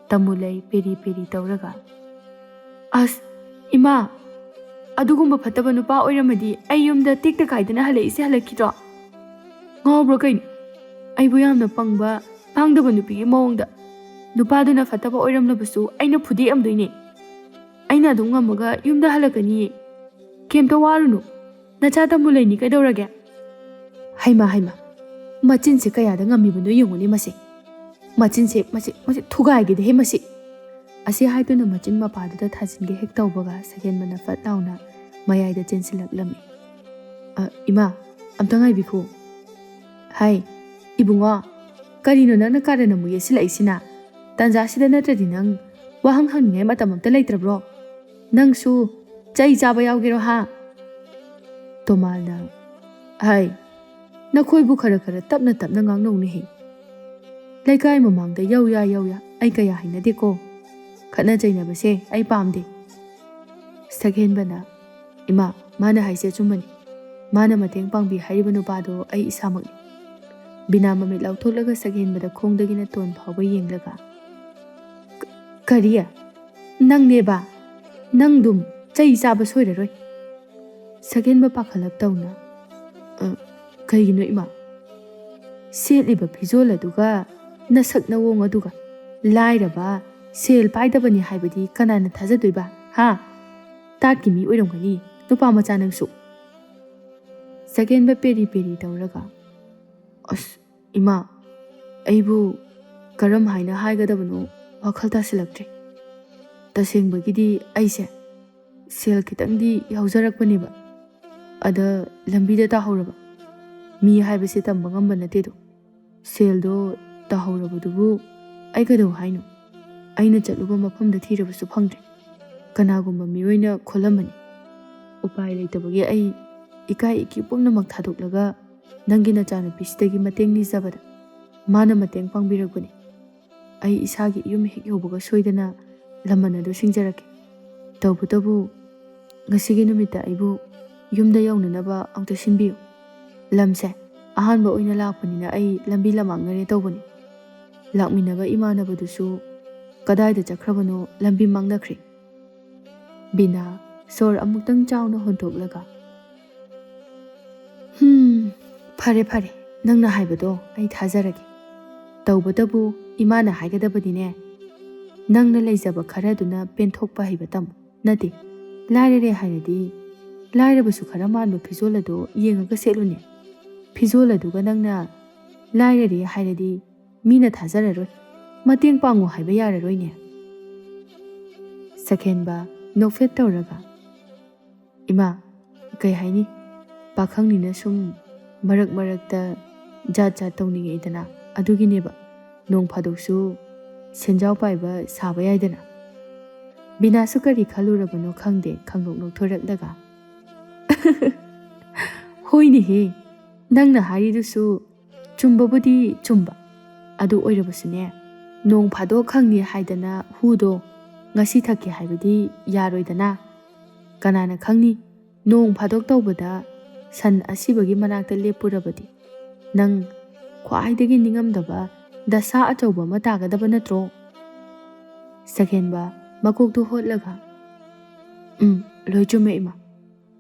ꯇꯥꯃꯨꯂꯩ ꯄꯦꯔꯤ ꯄꯦꯔꯤ ꯇꯧꯔꯒ, "ꯑꯁ, ꯏꯃꯥ, ꯑꯗꯨꯒꯨꯝꯕ ꯐꯠꯇꯕ ꯅꯨꯄꯥ ꯑꯣꯏꯔꯝꯃꯗꯤ ꯑꯩ ꯌꯨꯝꯗ ꯇꯦꯛꯇ ꯀꯥꯏꯗꯅ ꯍꯜꯂꯛꯏꯁꯦ ꯍꯜꯂꯛꯈꯤꯗ꯭ꯔꯣ? ꯉꯥꯎꯕ꯭ꯔꯣ ꯀꯩꯅꯣ? ꯑꯩꯕꯨ ꯌꯥꯝꯅ ꯄꯪꯕ, ꯄꯥꯡꯗꯕ ꯅꯨꯄꯤꯒꯤ ꯃꯑꯣꯡꯗ꯫ ꯅꯨꯄꯥꯗꯨꯅ ꯐꯠꯇꯕ ꯑꯣꯏꯔꯝꯂꯕꯁꯨ ꯑꯩꯅ ꯐꯨꯗꯦꯛꯑꯝꯗꯣꯏꯅꯦ꯫ ꯑꯩꯅ ꯑꯗꯨꯝ ꯉꯝꯃꯒ ꯌꯨꯝꯗ ꯍꯜꯂꯛꯀꯅꯤꯌꯦ꯫ ꯀꯩꯝꯇ ꯋꯥꯔꯨꯅꯨ꯫ ꯅꯆꯥ ꯇꯥꯃꯨꯂꯩꯅꯤ ꯀꯩꯗꯧꯔꯒꯦ?" "ꯍꯩꯃꯥ, ꯍꯩꯃꯥ, ꯃꯆꯤꯟꯁꯦ ꯀꯌꯥꯗ ꯉꯝꯃꯤꯕꯅꯣ ꯌꯦꯡꯉꯨꯅꯦ ꯃꯁꯤ꯫ ꯃꯆꯤꯟꯁꯦ, ꯃꯁꯤ, ꯃꯁꯤ ꯊꯨꯒꯥꯏꯒꯦꯗꯤꯍꯦ ꯃꯁꯤ꯫ ꯑꯁꯤ ꯍꯥꯏꯗꯨꯅ ꯃꯆꯤꯟ ꯃꯄꯥꯗꯨꯗ ꯊꯥꯖꯤꯟꯒꯦ ꯍꯦꯛ ꯇꯧꯕꯒ ꯁꯒꯦꯟꯕꯅ ꯐꯠ ꯂꯥꯎꯅ ꯃꯌꯥꯏꯗ ꯆꯦꯟꯁꯤꯜꯂꯛꯂꯝꯃꯤ꯫ "ꯑ, ꯏꯃꯥ, ꯑꯝꯇ ꯉꯥꯏꯕꯤꯈꯣ꯫ ꯍꯥꯏ, ꯏꯕꯨꯡꯉꯣ, ꯀꯔꯤꯅꯣ ꯅꯪꯅ ꯀꯥꯔꯟ ꯑꯃꯨꯛ ꯌꯦꯠꯁꯤꯜꯂꯛꯏꯁꯤꯅ? ꯇꯥꯟꯖꯥꯁꯤꯗ ꯅꯠꯇ꯭ꯔꯗꯤ ꯅꯪ ꯋꯥꯍꯪ ꯍꯪꯅꯤꯡꯉꯥꯏ ꯃꯇꯝ ꯑꯝꯇ ꯂꯩꯇ꯭ꯔꯕ꯭ꯔꯣ? ꯅꯪꯁꯨ ꯆꯩ ꯆꯥꯕ ꯌꯥꯎꯒꯦꯔꯣ ꯍꯥ?" ꯇꯣꯃꯥꯜꯅ, "ꯍꯥꯏ, ꯅꯈꯣꯏꯕꯨ ꯈꯔ ꯈꯔ ꯇꯞꯅ ꯇꯞꯅ ꯉꯥꯡꯅꯧꯅꯦꯍꯦ꯫ ꯂꯩꯀꯥꯏ ꯃꯃꯥꯡꯗ ꯌꯧꯌꯥ ꯌꯧꯌꯥ ꯑꯩ ꯀꯌꯥ ꯍꯩꯅꯗꯦꯀꯣ꯫ ꯈꯠꯅ ꯆꯩꯅꯕꯁꯦ ꯑꯩ ꯄꯥꯝꯗꯦ꯫" ꯁꯒꯦꯟꯕꯅ, "ꯏꯃꯥ, ꯃꯥꯅ ꯍꯥꯏꯁꯦ ꯑꯆꯨꯝꯕꯅꯤ꯫ ꯃꯥꯅ ꯃꯇꯦꯡ ꯄꯥꯡꯕꯤ ꯍꯥꯏꯔꯤꯕ ꯅꯨꯄꯥꯗꯣ ꯑꯩ ꯏꯁꯥꯃꯛꯅꯤ꯫" ꯕꯤꯅꯥ ꯃꯃꯤꯠ ꯂꯥꯎꯊꯣꯛꯂꯒ ꯁꯒꯦꯟꯕꯗ ꯈꯣꯡꯗꯒꯤꯅ ꯇꯣꯟ ꯐꯥꯎꯕ ꯌꯦꯡꯂꯒ, "ꯀ-, ꯀꯔꯤ? ꯅꯪꯅꯦꯕ? ꯅꯪꯗꯨꯝ ꯆꯩ ꯆꯥꯕ ꯁꯣꯏꯔꯔꯣꯏ꯫" ꯁꯒꯦꯟꯕ ꯄꯥꯈꯠꯂꯞ ꯇꯧꯅ, "ꯑ, ꯀꯩꯒꯤꯅꯣ ꯏꯃꯥ? ꯁꯦꯠꯂꯤꯕ ꯐꯤꯖꯣꯜ ꯑꯗꯨꯒ ꯅꯁꯛ ꯅꯋꯣꯡ ꯑꯗꯨꯒ ꯂꯥꯏꯔꯕ, ꯁꯦꯜ ꯄꯥꯏꯗꯕꯅꯤ ꯍꯥꯏꯕꯗꯤ ꯀꯅꯥꯅ ꯊꯥꯖꯗꯣꯏꯕ? ꯍꯥ? ꯇꯥꯠꯀꯤ ꯃꯤ ꯑꯣꯏꯔꯝꯒꯅꯤ, ꯅꯨꯄꯥ ꯃꯆꯥ ꯅꯪꯁꯨ꯫" ꯁꯒꯦꯟꯕ ꯄꯦꯔꯤ ꯄꯦꯔꯤ ꯇꯧꯔꯒ, "ꯑꯁ, ꯏꯃꯥ, ꯑꯩꯕꯨ ꯀꯔꯝ ꯍꯥꯏꯅ ꯍꯥꯏꯒꯗꯕꯅꯣ ꯋꯥꯈꯜ ꯇꯥꯁꯤꯜꯂꯛꯇ꯭ꯔꯦ꯫ ꯇꯁꯦꯡꯕꯒꯤꯗꯤ ꯑꯩꯁꯦ ꯁꯦꯜ ꯈꯤꯇꯪꯗꯤ ꯌꯥꯎꯖꯔꯛꯄꯅꯦꯕ꯫ ꯑꯗ ꯂꯝꯕꯤꯗ ꯇꯥꯍꯧꯔꯕ꯫ ꯃꯤ ꯍꯥꯏꯕꯁꯦ ꯇꯝꯕ ꯉꯝꯕ ꯅꯠꯇꯦꯗꯣ꯫ ꯁꯦꯜꯗꯣ ꯇꯥꯍꯧꯔꯕꯗꯨꯕꯨ ꯑꯩ ꯀꯩꯗꯧ ꯍꯥꯏꯅꯣ? ꯑꯩꯅ ꯆꯠꯂꯨꯕ ꯃꯐꯝꯗ ꯊꯤꯔꯕꯁꯨ ꯐꯪꯗ꯭ꯔꯦ꯫ ꯀꯅꯥꯒꯨꯝꯕ ꯃꯤꯑꯣꯏꯅ ꯈꯣꯜꯂꯝꯕꯅꯤ꯫ ꯎꯄꯥꯏ ꯂꯩꯇꯕꯒꯤ ꯑꯩ ꯏꯀꯥꯏ ꯏꯀꯤ ꯄꯨꯝꯅꯃꯛ ꯊꯥꯗꯣꯛꯂꯒ ꯅꯪꯒꯤ ꯅꯆꯥꯅꯨꯄꯤꯁꯤꯗꯒꯤ ꯃꯇꯦꯡ ꯅꯤꯖꯕꯗ ꯃꯥꯅ ꯃꯇꯦꯡ ꯄꯥꯡꯕꯤꯔꯛꯄꯅꯤ꯫ ꯑꯩ ꯏꯁꯥꯒꯤ ꯌꯨꯝ ꯍꯦꯛ ꯌꯧꯕꯒ ꯁꯣꯏꯗꯅ ꯂꯃꯟ ꯑꯗꯨ ꯁꯤꯡꯖꯔꯛꯀꯦ꯫ ꯇꯧꯕꯇꯕꯨ ꯉꯁꯤꯒꯤ ꯅꯨꯃꯤꯠꯇ ꯑꯩꯕꯨ ꯌꯨꯝꯗ ꯌꯧꯅꯅꯕ ꯑꯃꯨꯛꯇ ꯁꯤꯟꯕꯤꯌꯨ꯫ ꯂꯝꯁꯦ ꯑꯍꯥꯟꯕ ꯑꯣꯏꯅ ꯂꯥꯛꯄꯅꯤꯅ ꯑꯩ ꯂꯝꯕꯤ ꯂꯃꯥꯡꯅꯔꯦ ꯇꯧꯕꯅꯤ꯫ ꯂꯥꯛꯃꯤꯟꯅꯕ ꯏꯃꯥꯟꯅꯕꯗꯨꯁꯨ ꯀꯗꯥꯏꯗ ꯆꯠꯈ꯭ꯔꯕꯅꯣ, ꯂꯝꯕꯤ ꯃꯥꯡꯅꯈ꯭ꯔꯦ꯫" ꯕꯤꯅꯥ ꯁꯣꯔ ꯑꯃꯨꯛꯇꯪ ꯆꯥꯎꯅ ꯍꯣꯟꯗꯣꯛꯂꯒ, "ꯍꯨꯝ, ꯐꯔꯦ ꯐꯔꯦ, ꯅꯪꯅ ꯍꯥꯏꯕꯗꯣ ꯑꯩ ꯊꯥꯖꯔꯒꯦ꯫ ꯇꯧꯕꯇꯕꯨ ꯏꯃꯥꯅ ꯍꯥꯏꯒꯗꯕꯗꯤꯅꯦ, ꯅꯪꯅ ꯂꯩꯖꯕ ꯈꯔꯗꯨꯅ ꯄꯦꯟꯊꯣꯛꯄ ꯍꯩꯕ ꯇꯝꯃꯨ꯫ ꯅꯠꯇꯦ, ꯂꯥꯏꯔꯔꯦ ꯍꯥꯏꯔꯗꯤ ꯂꯥꯏꯔꯕꯁꯨ ꯈꯔ ꯃꯥꯟꯕ ꯐꯤꯖꯣꯜ ꯑꯗꯣ ꯌꯦꯡꯉꯒ ꯁꯦꯠꯂꯨꯅꯦ꯫ ꯐꯤꯖꯣꯜ ꯑꯗꯨꯒ ꯅꯪꯅ ꯂꯥꯏꯔꯔꯦ ꯍꯥꯏꯔꯗꯤ ꯃꯤꯅ ꯊꯥꯖꯔꯔꯣꯏ꯫ ꯃꯇꯦꯡ ꯄꯥꯡꯉꯨ ꯍꯥꯏꯕ ꯌꯥꯔꯔꯣꯏꯅꯦ꯫ ꯁꯈꯦꯟꯕ ꯅꯣꯛꯐꯦꯠ ꯇꯧꯔꯒ, "ꯏꯃꯥ, ꯀꯩ ꯍꯥꯏꯅꯤ, ꯄꯥꯈꯪꯅꯤꯅ ꯁꯨꯝ ꯃꯔꯛ ꯃꯔꯛꯇ ꯖꯥꯠ ꯖꯥꯠ ꯇꯧꯅꯤꯡꯉꯛꯏꯗꯅ, ꯑꯗꯨꯒꯤꯅꯦꯕ꯫ ꯅꯣꯡ ꯐꯥꯗꯣꯛꯁꯨ ꯁꯦꯟꯖꯥꯎ ꯄꯥꯏꯕ ꯁꯥꯕ ꯌꯥꯏꯗꯅ꯫" ꯕꯤꯅꯥꯁꯨ ꯀꯔꯤ ꯈꯜꯂꯨꯔꯕꯅꯣ ꯈꯪꯗꯦ, ꯈꯪꯅꯣꯛ ꯅꯣꯛꯊꯣꯔꯛꯂꯒ, "ꯍꯣꯏꯅꯦꯍꯦ, ꯅꯪꯅ ꯍꯥꯏꯔꯤꯗꯨꯁꯨ ꯆꯨꯝꯕꯕꯨꯗꯤ ꯆꯨꯝꯕ꯫ ꯑꯗꯨ ꯑꯣꯏꯔꯕꯁꯨꯅꯦ, ꯅꯣꯡ ꯐꯥꯗꯣꯛ ꯈꯪꯅꯤ ꯍꯥꯏꯗꯅ ꯍꯨꯗꯣ ꯉꯁꯤ ꯊꯛꯀꯦ ꯍꯥꯏꯕꯗꯤ ꯌꯥꯔꯣꯏꯗꯅ꯫ ꯀꯅꯥꯅ ꯈꯪꯅꯤ, ꯅꯣꯡ ꯐꯥꯗꯣꯛ ꯇꯧꯕꯗ ꯁꯟ ꯑꯁꯤꯕꯒꯤ ꯃꯅꯥꯛꯇ ꯂꯦꯞꯄꯨꯔꯕꯗꯤ ꯅꯪ ꯈ꯭ꯋꯥꯏꯗꯒꯤ ꯅꯤꯡꯉꯝꯗꯕ ꯗꯁꯥ ꯑꯆꯧꯕ ꯑꯃ ꯇꯥꯒꯗꯕ ꯅꯠꯇ꯭ꯔꯣ?" ꯁꯈꯦꯟꯕ ꯃꯀꯣꯛꯇꯨ ꯍꯣꯠꯂꯒ, "ꯎꯝ, ꯂꯣꯏ ꯆꯨꯝꯃꯦ, ꯏꯃꯥ꯫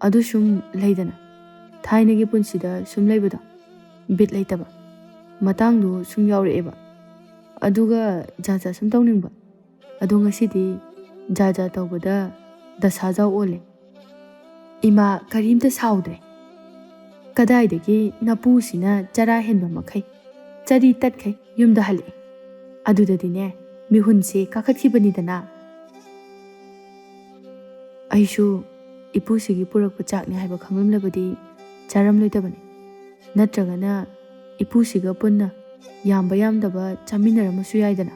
ꯑꯗꯨ ꯁꯨꯝ ꯂꯩꯗꯅ, ꯊꯥꯏꯅꯒꯤ ꯄꯨꯟꯁꯤꯗ ꯁꯨꯝ ꯂꯩꯕꯗꯣ ꯕꯤꯠ ꯂꯩꯇꯕ, ꯃꯇꯥꯡꯗꯨ ꯁꯨꯝ ꯌꯥꯎꯔꯛꯑꯦꯕ꯫ ꯑꯗꯨꯒ ꯖꯥ ꯖꯥ ꯁꯨꯝ ꯇꯧꯅꯤꯡꯕ꯫ ꯑꯗꯣ ꯉꯁꯤꯗꯤ ꯖꯥ ꯖꯥ ꯇꯧꯕꯗ ꯗꯁꯥ ꯖꯥꯎ ꯑꯣꯜꯂꯦ꯫ ꯏꯃꯥ ꯀꯔꯤꯝꯇ ꯁꯥꯎꯗ꯭ꯔꯦ꯫ ꯀꯗꯥꯏꯗꯒꯤ ꯅꯄꯨꯁꯤꯅ ꯆꯔꯥ ꯍꯦꯟꯕ ꯃꯈꯩ ꯆꯔꯤ ꯇꯠꯈꯩ ꯌꯨꯝꯗ ꯍꯜꯂꯛꯑꯦ꯫ ꯑꯗꯨꯗꯗꯤꯅꯦ, ꯃꯤꯍꯨꯟꯁꯦ ꯀꯥꯈꯠꯈꯤꯕꯅꯤꯗꯅ꯫ ꯑꯩꯁꯨ ꯏꯄꯨꯁꯤꯒꯤ ꯄꯨꯔꯛꯄ ꯆꯥꯛꯅꯤ ꯍꯥꯏꯕ ꯈꯪꯂꯝꯂꯕꯗꯤ ꯆꯥꯔꯝꯂꯣꯏꯗꯕꯅꯤ꯫ ꯅꯠꯇ꯭ꯔꯒꯅ ꯏꯄꯨꯁꯤꯒ ꯄꯨꯟꯅ ꯌꯥꯝꯕ ꯌꯥꯝꯗꯕ ꯆꯥꯃꯤꯟꯅꯔꯝꯃꯁꯨ ꯌꯥꯏꯗꯅ꯫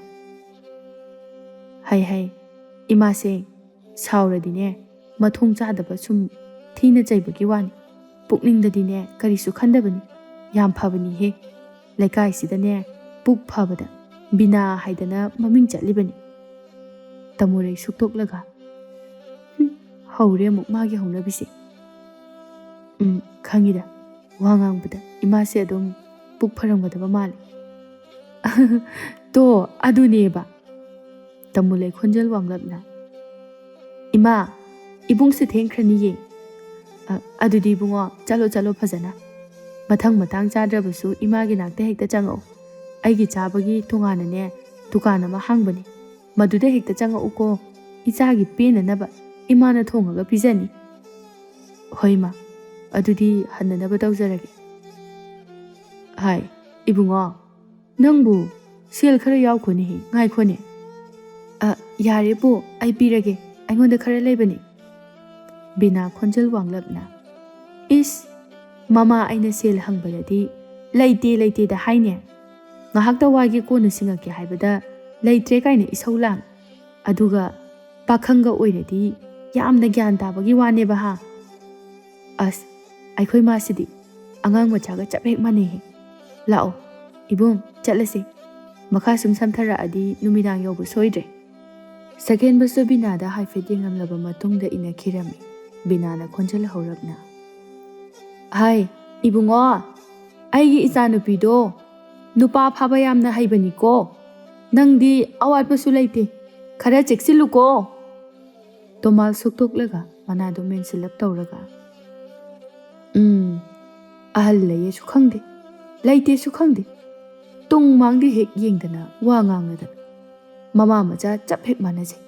ꯍꯩ ꯍꯩ, ꯏꯃꯥꯁꯦ ꯁꯥꯎꯔꯗꯤꯅꯦ, ꯃꯊꯣꯡ ꯆꯥꯗꯕ ꯁꯨꯝ ꯊꯤꯅ ꯆꯩꯕꯒꯤ ꯋꯥꯅꯤ꯫ ꯄꯨꯛꯅꯤꯡꯗꯗꯤꯅꯦ, ꯀꯔꯤꯁꯨ ꯈꯟꯗꯕꯅꯤ꯫ ꯌꯥꯝ ꯐꯕꯅꯤꯍꯦ꯫ ꯂꯩꯀꯥꯏꯁꯤꯗꯅꯦ, ꯄꯨꯛ ꯐꯕꯗ ꯕꯤꯅꯥ ꯍꯥꯏꯗꯅ ꯃꯃꯤꯡ ꯆꯠꯂꯤꯕꯅꯤ꯫ ꯇꯃꯨꯔꯩ ꯁꯨꯛꯇꯣꯛꯂꯒ, "ꯍꯨꯝ, ꯍꯧꯔꯦ ꯑꯃꯨꯛ ꯃꯥꯒꯤ ꯍꯧꯅꯕꯤꯁꯦ꯫ ꯎꯝ, ꯈꯪꯉꯤꯗ, ꯋꯥ ꯉꯥꯡꯕꯗ ꯏꯃꯥꯁꯦ ꯑꯗꯨꯝ ꯄꯨꯛ ꯐꯔꯝꯒꯗꯕ ꯃꯥꯜꯂꯦ꯫" "ꯇꯣ, ꯑꯗꯨꯅꯦꯕ꯫" ꯇꯃꯨꯂꯩ ꯈꯣꯟꯖꯦꯜ ꯋꯥꯡꯂꯞꯅ, "ꯏꯃꯥ, ꯏꯕꯨꯡꯁꯦ ꯊꯦꯡꯈ꯭ꯔꯅꯤꯌꯦ꯫ ꯑ, ꯑꯗꯨꯗꯤ ꯏꯕꯨꯡꯉꯣ, ꯆꯠꯂꯣ, ꯆꯠꯂꯣ ꯐꯖꯅ꯫ ꯃꯊꯪ ꯃꯇꯥꯡ ꯆꯥꯗ꯭ꯔꯕꯁꯨ ꯏꯃꯥꯒꯤ ꯅꯥꯛꯇ ꯍꯦꯛꯇ ꯆꯪꯉꯛꯑꯣ꯫ ꯑꯩꯒꯤ ꯆꯥꯕꯒꯤ ꯇꯣꯉꯥꯟꯅꯅꯦ ꯗꯨꯀꯥꯟ ꯑꯃ ꯍꯥꯡꯕꯅꯦ꯫ ꯃꯗꯨꯗ ꯍꯦꯛꯇ ꯆꯪꯉꯛꯎꯀꯣ꯫ ꯏꯆꯥꯒꯤ ꯄꯦꯟꯅꯅꯕ ꯏꯃꯥꯅ ꯊꯣꯡꯉꯒ ꯄꯤꯖꯅꯤ꯫" "ꯍꯣꯏ ꯏꯃꯥ, ꯑꯗꯨꯗꯤ ꯍꯟꯅꯅꯕ ꯇꯧꯖꯔꯒꯦ꯫" "ꯍꯥꯏ, "ꯏꯕꯨꯡꯉꯣ, ꯅꯪꯕꯨ ꯁꯦꯜ ꯈꯔ ꯌꯥꯎꯈꯣꯅꯦꯍꯦ, ꯉꯥꯏꯈꯣꯅꯦ꯫" "ꯑ, ꯌꯥꯔꯦ ꯄꯨ, ꯑꯩ ꯄꯤꯔꯒꯦ, ꯑꯩꯉꯣꯟꯗ ꯈꯔ ꯂꯩꯕꯅꯦ꯫" ꯕꯤꯅꯥ ꯈꯣꯟꯖꯦꯜ ꯋꯥꯡꯂꯞꯅ, "ꯏꯁ, ꯃꯃꯥ ꯑꯩꯅ ꯁꯦꯜ ꯍꯪꯕꯗꯗꯤ 'ꯂꯩꯇꯦ, ꯂꯩꯇꯦ'ꯗ ꯍꯥꯏꯅꯦ꯫ ꯉꯥꯏꯍꯥꯛꯇ ꯋꯥꯒꯦ, ꯀꯣꯟꯅ ꯁꯤꯡꯉꯛꯀꯦ ꯍꯥꯏꯕꯗ 'ꯂꯩꯇ꯭ꯔꯦ' ꯀꯥꯏꯅ ꯏꯁꯧ ꯂꯥꯡ꯫ ꯑꯗꯨꯒ ꯄꯥꯈꯪꯒ ꯑꯣꯏꯔꯗꯤ ꯌꯥꯝꯅ ꯒ꯭ꯌꯥꯟ ꯇꯥꯕꯒꯤ ꯋꯥꯅꯦꯕ ꯍꯥ꯫ ꯑꯁ, ꯑꯩꯈꯣꯏ ꯃꯥꯁꯤꯗꯤ ꯑꯉꯥꯡ ꯃꯆꯥꯒ ꯆꯞ ꯍꯦꯛ ꯃꯥꯟꯅꯩꯍꯦ꯫ ꯂꯥꯛꯑꯣ, ꯏꯕꯨꯡ, ꯆꯠꯂꯁꯤ꯫ ꯃꯈꯥ ꯁꯨꯝ ꯁꯝꯊꯔꯛꯑꯗꯤ ꯅꯨꯃꯤꯗꯥꯡ ꯌꯧꯕ ꯁꯣꯏꯗ꯭ꯔꯦ꯫" ꯁꯀꯦꯟꯕꯁꯨ ꯕꯤꯅꯥꯗ ꯍꯥꯏꯐꯦꯠ ꯌꯦꯡꯂꯝꯂꯕ ꯃꯇꯨꯡꯗ ꯏꯟꯅꯈꯤꯔꯝꯃꯤ꯫ ꯕꯤꯅꯥꯅ ꯈꯣꯟꯖꯦꯜ ꯍꯧꯔꯞꯅ, "ꯍꯥꯏ, ꯏꯕꯨꯡꯉꯣ, ꯑꯩꯒꯤ ꯏꯆꯥꯅꯨꯄꯤꯗꯣ ꯅꯨꯄꯥ ꯐꯥꯕ ꯌꯥꯝꯅ ꯍꯩꯕꯅꯤꯀꯣ꯫ ꯅꯪꯗꯤ ꯑꯋꯥꯠꯄꯁꯨ ꯂꯩꯇꯦ꯫ ꯈꯔ ꯆꯦꯛꯁꯤꯜꯂꯨꯀꯣ꯫" ꯇꯣꯃꯥꯜ ꯁꯨꯛꯇꯣꯛꯂꯒ ꯃꯅꯥꯗꯨ ꯃꯦꯟꯁꯤꯜꯂꯞ ꯇꯧꯔꯒ, "ꯎꯝ, ꯑꯍꯜ ꯂꯩꯌꯦꯁꯨ ꯈꯪꯗꯦ, ꯂꯩꯇꯦꯁꯨ ꯈꯪꯗꯦ꯫ ꯇꯨꯡ ꯃꯥꯡꯗꯤ ꯍꯦꯛ ꯌꯦꯡꯗꯅ ꯋꯥ ꯉꯥꯡꯂꯗꯅ꯫ ꯃꯃꯥ ꯃꯆꯥ ꯆꯞ ꯍꯦꯛ ꯃꯥꯟꯅꯖꯩ꯫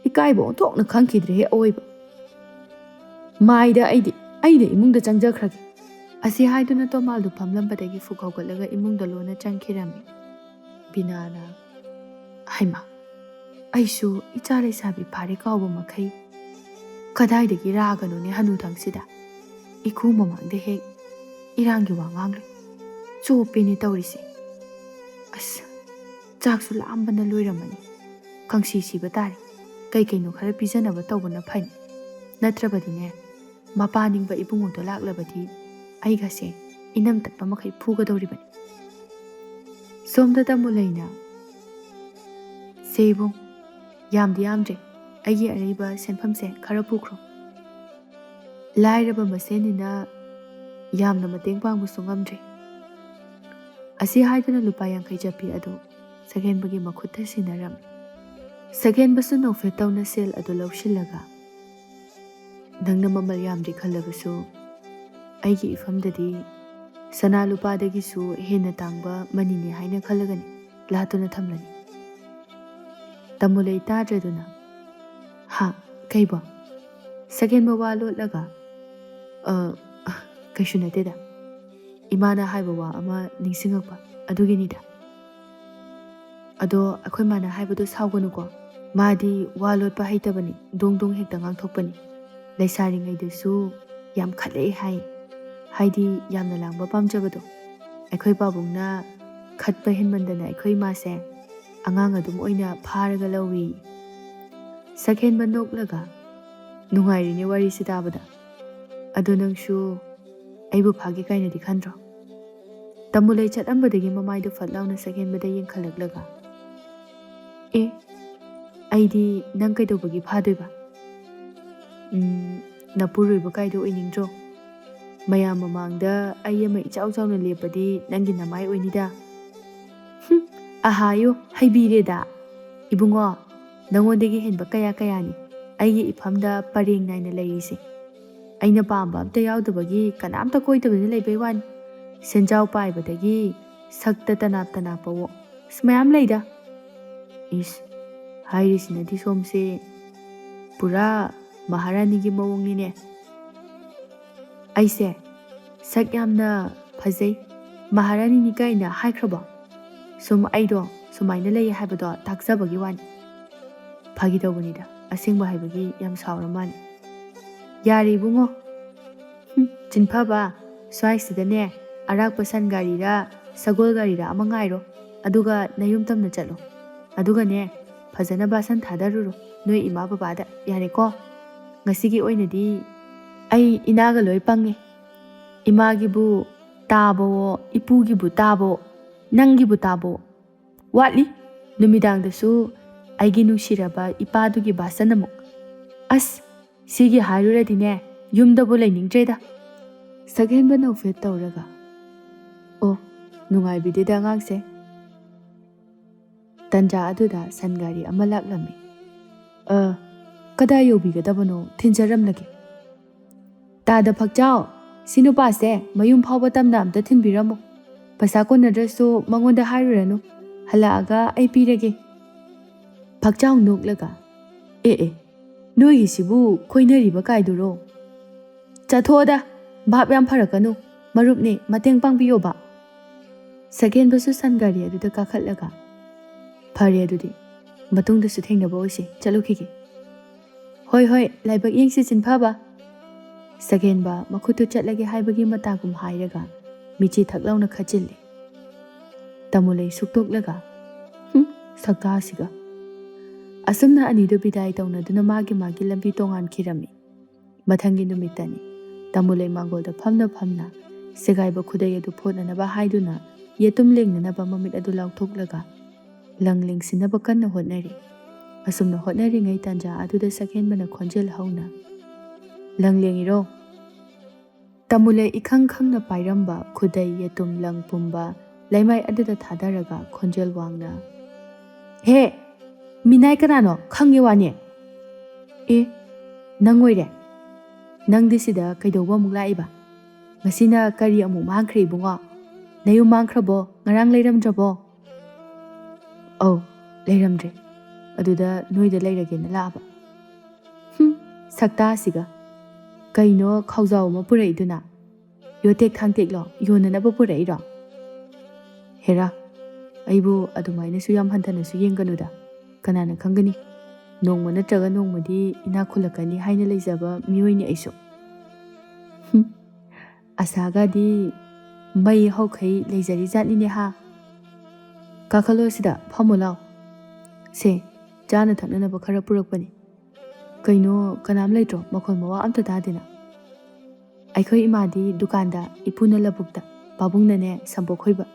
ꯏꯀꯥꯏꯕ ꯑꯣꯟꯊꯣꯛꯅ ꯈꯪꯈꯤꯗ꯭ꯔꯦꯍꯦ ꯑꯑꯣꯏꯕ꯫ ꯃꯥꯏꯗ ꯑꯩꯗꯤ, ꯑꯩꯅ ꯏꯃꯨꯡꯗ ꯆꯪꯖꯈ꯭ꯔꯒꯦ꯫" ꯑꯁꯤ ꯍꯥꯏꯗꯨꯅ ꯇꯣꯃꯥꯜꯗꯨ ꯐꯝꯂꯝꯕꯗꯒꯤ ꯐꯨꯛ ꯍꯧꯒꯠꯂꯒ ꯏꯃꯨꯡꯗ ꯂꯣꯟꯅ ꯆꯪꯈꯤꯔꯝꯃꯤ꯫ ꯕꯤꯅꯥꯅ, "ꯍꯩꯃꯥ, ꯑꯩꯁꯨ ꯏꯆꯥ ꯂꯩꯁꯥꯕꯤ ꯐꯥꯔꯦ ꯀꯥꯎꯕ ꯃꯈꯩ꯫ ꯀꯗꯥꯏꯗꯒꯤ ꯔꯥꯒꯅꯣꯅꯦ ꯍꯅꯨꯊꯪꯁꯤꯗ? ꯏꯀꯨ ꯃꯃꯥꯡꯗ ꯍꯦꯛ ꯏꯔꯥꯡꯒꯤ ꯋꯥ ꯉꯥꯡꯂꯣꯏ꯫ ꯆꯣꯞꯄꯦꯅꯦ ꯇꯧꯔꯤꯁꯦ꯫ ꯑꯁ, ꯆꯥꯛꯁꯨ ꯂꯥꯝꯕꯅ ꯂꯣꯏꯔꯝꯃꯅꯤ꯫ ꯀꯪꯁꯤ ꯁꯤꯕ ꯇꯥꯔꯦ꯫ ꯀꯩ ꯀꯩꯅꯣ ꯈꯔ ꯄꯤꯖꯅꯕ ꯇꯧꯕꯅ ꯐꯅꯤ꯫ ꯅꯠꯇ꯭ꯔꯕꯗꯤꯅꯦ, ꯃꯄꯥ ꯅꯤꯡꯕ ꯏꯕꯨꯡꯉꯣꯗꯣ ꯂꯥꯛꯂꯕꯗꯤ ꯑꯩꯒꯁꯦ ꯏꯅꯝ ꯇꯠꯄ ꯃꯈꯩ ꯐꯨꯒꯗꯧꯔꯤꯕꯅꯤ꯫" ꯁꯣꯝꯗ ꯇꯥꯃꯨ ꯂꯩꯅ, "ꯁꯦ ꯏꯕꯨꯡ, ꯌꯥꯝꯗꯤ ꯌꯥꯝꯗ꯭ꯔꯦ, ꯑꯩꯒꯤ ꯑꯔꯩꯕ ꯁꯦꯟꯐꯝꯁꯦ ꯈꯔ ꯄꯨꯈ꯭ꯔꯣ꯫ ꯂꯥꯏꯔꯕ ꯃꯁꯦꯟꯅꯤꯅ ꯌꯥꯝꯅ ꯃꯇꯦꯡ ꯄꯥꯡꯕꯁꯨ ꯉꯝꯗ꯭ꯔꯦ꯫" ꯑꯁꯤ ꯍꯥꯏꯗꯨꯅ ꯂꯨꯄꯥ ꯌꯥꯡꯈꯩ ꯆꯠꯄꯤ ꯑꯗꯨ ꯁꯀꯦꯟꯕꯒꯤ ꯃꯈꯨꯠꯇ ꯁꯤꯟꯅꯔꯝꯃꯤ꯫ ꯁꯀꯦꯟꯕꯁꯨ ꯅꯣꯛꯐꯦꯠ ꯇꯧꯅ ꯁꯦꯜ ꯑꯗꯨ ꯂꯧꯁꯤꯜꯂꯒ, "ꯅꯪꯅ ꯃꯃꯜ ꯌꯥꯝꯗ꯭ꯔꯤ ꯈꯜꯂꯕꯁꯨ, ꯑꯩꯒꯤ ꯏꯐꯝꯗꯗꯤ ꯁꯅꯥ ꯂꯨꯄꯥꯗꯒꯤꯁꯨ ꯍꯦꯟꯅ ꯇꯥꯡꯕ ꯃꯅꯤꯅꯤ ꯍꯥꯏꯅ ꯈꯜꯂꯒꯅꯤ ꯂꯥꯠꯇꯨꯅ ꯊꯝꯂꯅꯤ꯫" ꯇꯥꯃꯨ ꯂꯩ ꯇꯥꯗ꯭ꯔꯗꯨꯅ, "ꯍꯥ? ꯀꯩꯕꯣ?" ꯁꯀꯦꯟꯕ ꯋꯥ ꯂꯣꯠꯂꯒ, "ꯑ, ꯑ, ꯀꯩꯁꯨ ꯅꯠꯇꯦꯗ꯫" ꯏꯃꯥꯅ ꯍꯥꯏꯕ ꯋꯥ ꯑꯃ ꯅꯤꯡꯁꯤꯡꯉꯛꯄ ꯑꯗꯨꯒꯤꯅꯤꯗ꯫ ꯑꯗꯣ ꯑꯩꯈꯣꯏ ꯃꯥꯅ ꯍꯥꯏꯕꯗꯣ ꯁꯥꯎꯒꯅꯨꯀꯣ꯫ ꯃꯥꯗꯤ ꯋꯥ ꯂꯣꯠꯄ ꯍꯩꯇꯕꯅꯤ, ꯗꯣꯡ ꯗꯣꯡ ꯍꯦꯛꯇ ꯉꯥꯡꯊꯣꯛꯄꯅꯤ꯫ ꯂꯩꯁꯥꯔꯤꯉꯩꯗꯁꯨ ꯌꯥꯝ ꯈꯠꯂꯛꯑꯦ ꯍꯥꯏ꯫ ꯍꯥꯏꯗꯤ ꯌꯥꯝꯅ ꯂꯥꯡꯕ ꯄꯥꯝꯖꯕꯗꯣ꯫ ꯑꯩꯈꯣꯏ ꯄꯥꯕꯨꯡꯅ ꯈꯠꯄ ꯍꯦꯟꯃꯟꯗꯅ ꯑꯩꯈꯣꯏ ꯏꯃꯥꯁꯦ ꯑꯉꯥꯡ ꯑꯗꯨꯝ ꯑꯣꯏꯅ ꯐꯥꯔꯒ ꯂꯧꯏ꯫ ꯁꯛꯍꯦꯟꯕ ꯅꯣꯛꯂꯒ, "ꯅꯨꯡꯉꯥꯏꯔꯤꯅꯦ ꯋꯥꯔꯤꯁꯤ ꯇꯥꯕꯗ꯫ ꯑꯗꯣ ꯅꯪꯁꯨ ꯑꯩꯕꯨ ꯐꯥꯒꯦ ꯀꯥꯏꯅꯗꯤ ꯈꯟꯗ꯭ꯔꯣ?" ꯇꯝꯕꯨꯂꯩ ꯆꯠꯂꯝꯕꯗꯒꯤ ꯃꯃꯥꯏꯗꯨ ꯐꯠ ꯂꯥꯎꯅ ꯁꯛꯍꯦꯟꯕꯗ ꯌꯦꯡꯈꯠꯂꯛꯂꯒ, "ꯑꯦ, ꯑꯩꯗꯤ ꯅꯪ ꯀꯩꯗꯧꯕꯒꯤ ꯐꯥꯗꯣꯏꯕ? ꯎꯝ, ꯅꯄꯨꯔꯣꯏꯕ ꯀꯥꯏꯗꯣ ꯑꯣꯏꯅꯤꯡꯗ꯭ꯔꯣ? ꯃꯌꯥꯝ ꯃꯃꯥꯡꯗ ꯑꯩ ꯑꯃ ꯏꯆꯥꯎ ꯆꯥꯎꯅ ꯂꯦꯞꯄꯗꯤ ꯅꯪꯒꯤ ꯅꯃꯥꯏ ꯑꯣꯏꯅꯤꯗ꯫" "ꯍꯨꯝ, ꯑꯍꯥꯌꯣ, ꯍꯩꯕꯤꯔꯦꯗ꯫ ꯏꯕꯨꯡꯉꯣ, ꯅꯉꯣꯟꯗꯒꯤ ꯍꯦꯟꯕ ꯀꯌꯥ ꯀꯌꯥꯅꯤ ꯑꯩꯒꯤ ꯏꯐꯝꯗ ꯄꯔꯦꯡ ꯅꯥꯏꯅ ꯂꯩꯔꯤꯁꯦ꯫ ꯑꯩꯅ ꯄꯥꯝꯕ ꯑꯝꯇ ꯌꯥꯎꯗꯕꯒꯤ ꯀꯅꯥꯝꯇ ꯀꯣꯏꯗꯕꯅ ꯂꯩꯕꯩ ꯋꯥꯅꯤ꯫ ꯁꯦꯟꯖꯥꯎ ꯄꯥꯏꯕꯗꯒꯤ ꯁꯛꯇ ꯇꯅꯥꯞ ꯇꯅꯥꯞꯄꯋꯣ꯫ ꯑꯁ, ꯃꯌꯥꯝ ꯂꯩꯗ꯫" ꯏꯁ, ꯍꯥꯏꯔꯤꯁꯤꯅꯗꯤ ꯁꯣꯝꯁꯦ ꯄꯨꯔꯥ ꯃꯍꯥꯔꯥꯅꯤꯒꯤ ꯃꯑꯣꯡꯅꯤꯅꯦ꯫ "ꯑꯩꯁꯦ ꯁꯛ ꯌꯥꯝꯅ ꯐꯖꯩ, ꯃꯍꯥꯔꯥꯅꯤꯅꯤ ꯀꯥꯏꯅ ꯍꯥꯏꯈ꯭ꯔꯕꯣ? ꯁꯨꯝ ꯑꯩꯗꯣ ꯁꯨꯃꯥꯏꯅ ꯂꯩ ꯍꯥꯏꯕꯗꯣ ꯇꯥꯛꯆꯕꯒꯤ ꯋꯥꯅꯤ꯫" "ꯐꯥꯒꯤ ꯇꯧꯕꯅꯤꯗ, ꯑꯁꯦꯡꯕ ꯍꯥꯏꯕꯒꯤ ꯌꯥꯝ ꯁꯥꯎꯔ ꯃꯥꯜꯂꯦ꯫" "ꯌꯥꯔꯦ ꯏꯕꯨꯡꯉꯣ꯫ ꯍꯨꯝ, ꯆꯤꯟꯐꯕ, ꯁ꯭ꯋꯥꯏꯁꯤꯗꯅꯦ ꯑꯔꯥꯛꯄ ꯁꯟ ꯒꯥꯔꯤꯔ ꯁꯒꯣꯜ ꯒꯥꯔꯤꯔ ꯑꯃ ꯉꯥꯏꯔꯣ, ꯑꯗꯨꯒ ꯅꯌꯨꯝ ꯇꯝꯅ ꯆꯠꯂꯣ꯫ ꯑꯗꯨꯒꯅꯦ, ꯐꯖꯅ ꯕꯥꯁꯟ ꯊꯥꯗꯔꯨꯔꯣ ꯅꯣꯏ ꯏꯃꯥ ꯕꯕꯥꯗ, ꯌꯥꯔꯦꯀꯣ? ꯉꯁꯤꯒꯤ ꯑꯣꯏꯅꯗꯤ ꯑꯩ ꯏꯅꯥꯒ ꯂꯣꯏ ꯄꯪꯉꯦ꯫ ꯏꯃꯥꯒꯤꯕꯨ ꯇꯥꯕꯋꯣ, ꯏꯄꯨꯒꯤꯕꯨ ꯇꯥꯕꯋꯣ, ꯅꯪꯒꯤꯕꯨ ꯇꯥꯕꯋꯣ꯫ ꯋꯥꯠꯂꯤ, ꯅꯨꯃꯤꯗꯥꯡꯗꯁꯨ ꯑꯩꯒꯤ ꯅꯨꯡꯁꯤꯔꯕ ꯏꯄꯥꯗꯨꯒꯤ ꯕꯥꯁꯟ ꯑꯃꯨꯛ꯫ ꯑꯁ, ꯁꯤꯒꯤ ꯍꯥꯏꯔꯨꯔꯗꯤꯅꯦ, ꯌꯨꯝꯗꯕꯨ ꯂꯩꯅꯤꯡꯗ꯭ꯔꯦꯗ꯫" ꯁꯛꯍꯦꯟꯕ ꯅꯧꯐꯦꯠ ꯇꯧꯔꯒ, "ꯑꯣ, ꯅꯨꯡꯉꯥꯏꯕꯤꯗꯦꯗ ꯑꯉꯥꯡꯁꯦ꯫" ꯇꯟꯖꯥ ꯑꯗꯨꯗ ꯁꯟ ꯒꯥꯔꯤ ꯑꯃ ꯂꯥꯛꯂꯝꯃꯤ꯫ "ꯑ, ꯀꯗꯥꯏ ꯌꯧꯕꯤꯒꯗꯕꯅꯣ? ꯊꯤꯟꯖꯔꯝꯂꯒꯦ꯫" "ꯇꯥꯗ ꯐꯛꯆꯥꯎ, ꯁꯤ ꯅꯨꯄꯥꯁꯦ ꯃꯌꯨꯝ ꯐꯥꯎꯕ ꯇꯝꯅ ꯑꯝꯇ ꯊꯤꯟꯕꯤꯔꯝꯃꯣ꯫ ꯄꯩꯁꯥ ꯀꯣꯟꯅꯗ꯭ꯔꯁꯨ ꯃꯉꯣꯟꯗ ꯍꯥꯏꯔꯨꯔꯅꯨ, ꯍꯜꯂꯛꯑꯒ ꯑꯩ ꯄꯤꯔꯒꯦ꯫" ꯐꯛꯆꯥꯎ ꯅꯣꯛꯂꯒ, "ꯑꯦ ꯑꯦ, ꯅꯣꯏꯒꯤꯁꯤꯕꯨ ꯀꯣꯏꯅꯔꯤꯕ ꯀꯥꯏꯗꯨꯔꯣ? ꯆꯠꯊꯣꯛꯑꯗ, ꯚꯥꯞ ꯌꯥꯝ ꯐꯔꯛꯀꯅꯨ꯫ "ꯃꯔꯨꯞꯅꯦ, ꯃꯇꯦꯡ ꯄꯥꯡꯕꯤꯌꯣꯕ꯫" ꯁꯒꯦꯟꯕꯁꯨ ꯁꯟ ꯒꯥꯔꯤ ꯑꯗꯨꯗ ꯀꯥꯈꯠꯂꯒ, "ꯐꯔꯦ ꯑꯗꯨꯗꯤ, ꯃꯇꯨꯡꯗꯁꯨ ꯊꯦꯡꯅꯕ ꯑꯣꯏꯁꯦ, ꯆꯠꯂꯨꯈꯤꯒꯦ꯫" "ꯍꯣꯏ ꯍꯣꯏ, ꯂꯥꯏꯕꯛ ꯌꯦꯡꯁꯤ ꯆꯤꯟꯐꯕ꯫" ꯁꯒꯦꯟꯕ ꯃꯈꯨꯠꯇꯨ ꯆꯠꯂꯒꯦ ꯍꯥꯏꯕꯒꯤ ꯃꯇꯥꯒꯨꯝ ꯍꯥꯏꯔꯒ ꯃꯤꯠꯆꯤ ꯊꯛ ꯂꯥꯎꯅ ꯈꯠꯆꯤꯜꯂꯦ꯫ ꯇꯥꯃꯨꯂꯩ ꯁꯨꯛꯇꯣꯛꯂꯒ, "ꯍꯨꯝ, ꯁꯛꯇꯥꯁꯤꯒ꯫" ꯑꯁꯨꯝꯅ ꯑꯅꯤꯗꯨ ꯕꯤꯗꯥꯏ ꯇꯧꯅꯗꯨꯅ ꯃꯥꯒꯤ ꯃꯥꯒꯤ ꯂꯝꯕꯤ ꯇꯣꯉꯥꯟꯈꯤꯔꯝꯃꯤ꯫ ꯃꯊꯪꯒꯤ ꯅꯨꯃꯤꯠꯇꯅꯤ꯫ ꯇꯥꯃꯨꯂꯩ ꯃꯥꯡꯒꯣꯜꯗ ꯐꯝꯅ ꯐꯝꯅ ꯁꯦꯒꯥꯏꯕ ꯈꯨꯗꯩ ꯑꯗꯨ ꯐꯣꯠꯅꯅꯕ ꯍꯥꯏꯗꯨꯅ ꯌꯦꯇꯨꯝ ꯂꯦꯡꯅꯅꯕ ꯃꯃꯤꯠ ꯑꯗꯨ ꯂꯥꯎꯊꯣꯛꯂꯒ ꯂꯪ ꯂꯦꯡꯁꯤꯟꯅꯕ ꯀꯟꯅ ꯍꯣꯠꯅꯔꯤ꯫ ꯑꯁꯨꯝꯅ ꯍꯣꯠꯅꯔꯤꯉꯩ ꯇꯥꯟꯖꯥ ꯑꯗꯨꯗ ꯁꯛꯍꯦꯟꯕꯅ ꯈꯣꯟꯖꯦꯜ ꯍꯧꯅ, "ꯂꯪ ꯂꯦꯡꯉꯤꯔꯣ?" ꯇꯥꯃꯨꯂꯩ ꯏꯈꯪ ꯈꯪꯅ ꯄꯥꯏꯔꯝꯕ ꯈꯨꯗꯩ, ꯌꯦꯇꯨꯝ, ꯂꯪ ꯄꯨꯝꯕ ꯂꯩꯃꯥꯏ ꯑꯗꯨꯗ ꯊꯥꯗꯔꯒ ꯈꯣꯟꯖꯦꯜ ꯋꯥꯡꯅ, "ꯍꯦ! ꯃꯤꯅꯥꯏ ꯀꯅꯥꯅꯣ? ꯈꯪꯉꯦ ꯋꯥꯅꯦ!" "ꯑꯦ, ꯅꯪ ꯑꯣꯏꯔꯦ? ꯅꯪꯗꯤ ꯁꯤꯗ ꯀꯩꯗꯧꯕ ꯑꯃꯨꯛ ꯂꯥꯛꯏꯕ? ꯉꯁꯤꯅ ꯀꯔꯤ ꯑꯃꯨꯛ ꯃꯥꯡꯈ꯭ꯔꯦ ꯏꯕꯨꯡꯉꯣ? ꯅꯌꯨꯝ ꯃꯥꯡꯈ꯭ꯔꯕꯣ? ꯉꯔꯥꯡ ꯂꯩꯔꯝꯗ꯭ꯔꯕꯣ?" "ꯑꯧ, ꯂꯩꯔꯝꯗ꯭ꯔꯦ꯫ ꯑꯗꯨꯗ ꯅꯣꯏꯗ ꯂꯩꯔꯒꯦꯅ ꯂꯥꯛꯑꯕ꯫" "ꯍꯨꯝ, ꯁꯛꯇꯥꯁꯤꯒ꯫ ꯀꯩꯅꯣ ꯈꯥꯎꯖꯥꯎ ꯑꯃ ꯄꯨꯔꯛꯏꯗꯨꯅ? ꯌꯣꯇꯦꯛ ꯊꯥꯡꯇꯦꯛꯂꯣ? ꯌꯣꯟꯅꯅꯕ ꯄꯨꯔꯛꯏꯔꯣ?" "ꯍꯦꯔꯥ, ꯑꯩꯕꯨ ꯑꯗꯨꯃꯥꯏꯅꯁꯨ ꯌꯥꯝ ꯍꯟꯊꯅꯁꯨ ꯌꯦꯡꯒꯅꯨꯗ꯫ ꯀꯅꯥꯅ ꯈꯪꯒꯅꯤ? ꯅꯣꯡꯃ ꯅꯠꯇ꯭ꯔꯒ ꯅꯣꯡꯃꯗꯤ ꯏꯅꯥꯛ ꯈꯨꯜꯂꯛꯀꯅꯤ ꯍꯥꯏꯅ ꯂꯩꯖꯕ ꯃꯤꯑꯣꯏꯅꯤ ꯑꯩꯁꯨ꯫" "ꯍꯨꯝ, ꯑꯁꯥꯒꯗꯤ ꯃꯩ ꯍꯧꯈꯩ ꯂꯩꯖꯔꯤ ꯖꯥꯠꯅꯤꯅꯦ ꯍꯥ꯫ ꯀꯥꯈꯠꯂꯣ ꯁꯤꯗ, ꯐꯝꯃꯣ ꯂꯥꯎ꯫ ꯁꯦ, ꯆꯥꯅ ꯊꯛꯅꯅꯕ ꯈꯔ ꯄꯨꯔꯛꯄꯅꯤ꯫ ꯀꯩꯅꯣ, ꯀꯅꯥꯝ ꯂꯩꯇ꯭ꯔꯣ? ꯃꯈꯣꯟ ꯃꯋꯥ ꯑꯝꯇ ꯇꯥꯗꯦꯅ꯫" "ꯑꯩꯈꯣꯏ ꯏꯃꯥꯗꯤ ꯗꯨꯀꯥꯟꯗ, ꯏꯄꯨꯅ ꯂꯧꯕꯨꯛꯇ, ꯄꯥꯕꯨꯡꯅꯅꯦ ꯁꯝꯄꯣꯛ ꯈꯣꯏꯕ꯫"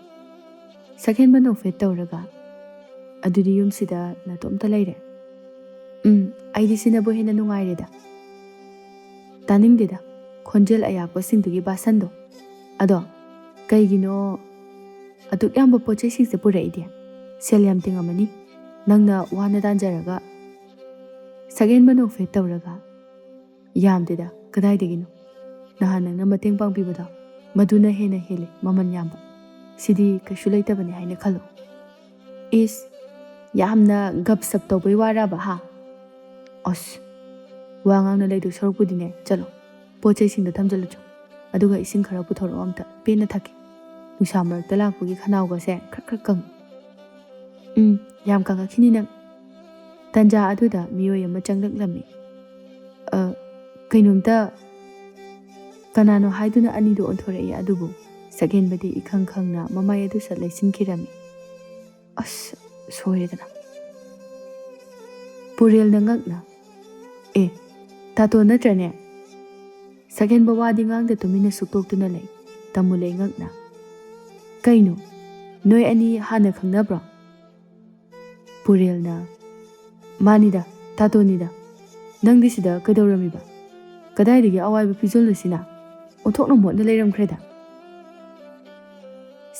ꯁꯛꯍꯦꯟꯕ ꯅꯣꯛꯐꯦꯠ ꯇꯧꯔꯒ, "ꯑꯗꯨꯗꯤ ꯌꯨꯝꯁꯤꯗ ꯅꯇꯣꯝꯇ ꯂꯩꯔꯦ?" "ꯎꯝ, ꯑꯩꯗꯤ ꯁꯤꯅꯕꯨ ꯍꯦꯟꯅ ꯅꯨꯡꯉꯥꯏꯔꯦꯗ꯫" "ꯇꯥꯅꯤꯡꯗꯦꯗ, ꯈꯣꯟꯖꯦꯜ ꯑꯌꯥꯛꯄꯁꯤꯡꯗꯨꯒꯤ ꯕꯥꯁꯟꯗꯣ꯫ ꯑꯗꯣ, ꯀꯩꯒꯤꯅꯣ ꯑꯗꯨꯛ ꯌꯥꯝꯕ ꯄꯣꯠ ꯆꯩꯁꯤꯡꯁꯦ ꯄꯨꯔꯛꯏꯗꯤ? ꯁꯦꯜ ꯌꯥꯝ ꯇꯤꯡꯉꯝꯃꯅꯤ, ꯅꯪꯅ ꯋꯥꯅ ꯇꯥꯟꯖꯔꯒ꯫" ꯁꯛꯍꯦꯟꯕ ꯅꯣꯛꯐꯦꯠ ꯇꯧꯔꯒ, "ꯌꯥꯝꯗꯦꯗ, ꯀꯗꯥꯏꯗꯒꯤꯅꯣ? ꯅꯍꯥꯟ ꯅꯪꯅ ꯃꯇꯦꯡ ꯄꯥꯡꯕꯤꯕꯗꯣ, ꯃꯗꯨꯅ ꯍꯦꯟꯅ ꯍꯦꯜꯂꯦ ꯃꯃꯜ ꯌꯥꯝꯕ꯫ ꯁꯤꯗꯤ ꯀꯩꯁꯨ ꯂꯩꯇꯕꯅꯤ ꯍꯥꯏꯅ ꯈꯜꯂꯣ꯫" "ꯏꯁ, ꯌꯥꯝꯅ ꯒꯞ ꯁꯞ ꯇꯧꯕꯩ ꯋꯥꯔꯕ ꯍꯥ? ꯑꯁ, ꯋꯥ ꯉꯥꯡꯅ ꯂꯩꯗꯧ ꯁꯔꯨꯛꯄꯨꯗꯤꯅꯦ, ꯆꯠꯂꯣ, ꯄꯣꯠ ꯆꯩꯁꯤꯡꯗꯣ ꯊꯝꯖꯤꯜꯂꯨ ꯆꯣ꯫ ꯑꯗꯨꯒ ꯏꯁꯤꯡ ꯈꯔ ꯄꯨꯊꯣꯔꯛꯑꯣ, ꯑꯝꯇ ꯄꯦꯟꯅ ꯊꯛꯀꯦ꯫ ꯅꯨꯡꯁꯥ ꯃꯔꯛꯇ ꯂꯥꯛꯄꯒꯤ ꯈꯅꯥꯎꯒꯁꯦ ꯈ꯭ꯔꯛ ꯈ꯭ꯔꯛ ꯀꯪꯉꯤ꯫ ꯎꯝ, ꯌꯥꯝ ꯀꯪꯉꯛꯈꯤꯅꯤ ꯅꯪ꯫ ꯇꯟꯖꯥ ꯑꯗꯨꯗ ꯃꯤꯑꯣꯏ ꯑꯃ ꯆꯪꯂꯛꯂꯝꯃꯤ꯫ "ꯑ, ꯀꯩꯅꯣꯝꯇ," ꯀꯅꯥꯅꯣ ꯍꯥꯏꯗꯨꯅ ꯑꯅꯤꯗꯨ ꯑꯣꯟꯊꯣꯔꯛꯏ꯫ ꯑꯗꯨꯕꯨ ꯁꯛꯍꯦꯟꯕꯗꯤ ꯏꯈꯪ ꯈꯪꯅ ꯃꯃꯥꯏ ꯑꯗꯨ ꯁꯠ ꯂꯩꯁꯤꯟꯈꯤꯔꯝꯃꯤ꯫ "ꯑꯁ, ꯁꯣꯏꯔꯦꯗꯅ!" ꯄꯨꯔꯦꯜꯅ ꯉꯛꯅ, "ꯑꯦ, ꯇꯥꯇꯣꯟ ꯅꯠꯇ꯭ꯔꯅꯦ?" ꯁꯛꯍꯦꯟꯕ ꯋꯥꯗꯤ ꯉꯥꯡꯗ ꯇꯨꯃꯤꯟꯅ ꯁꯨꯛꯇꯣꯛꯇꯨꯅ ꯂꯩ꯫ ꯇꯥꯃꯨꯂꯩ ꯉꯛꯅ, "ꯀꯩꯅꯣ, ꯅꯣꯏ ꯑꯅꯤ ꯍꯥꯟꯅ ꯈꯪꯅꯕ꯭ꯔꯣ?" ꯄꯨꯔꯦꯜꯅ, "ꯃꯥꯅꯤꯗ, ꯇꯥꯇꯣꯟꯅꯤꯗ꯫ ꯅꯪꯗꯤ ꯁꯤꯗ ꯀꯩꯗꯧꯔꯝꯃꯤꯕ? ꯀꯗꯥꯏꯗꯒꯤ ꯑꯋꯥꯏꯕ ꯐꯤꯖꯣꯜꯅꯣ ꯁꯤꯅ? ꯑꯣꯟꯊꯣꯛꯅ ꯃꯣꯠꯅ ꯂꯩꯔꯝꯈ꯭ꯔꯦꯗ!"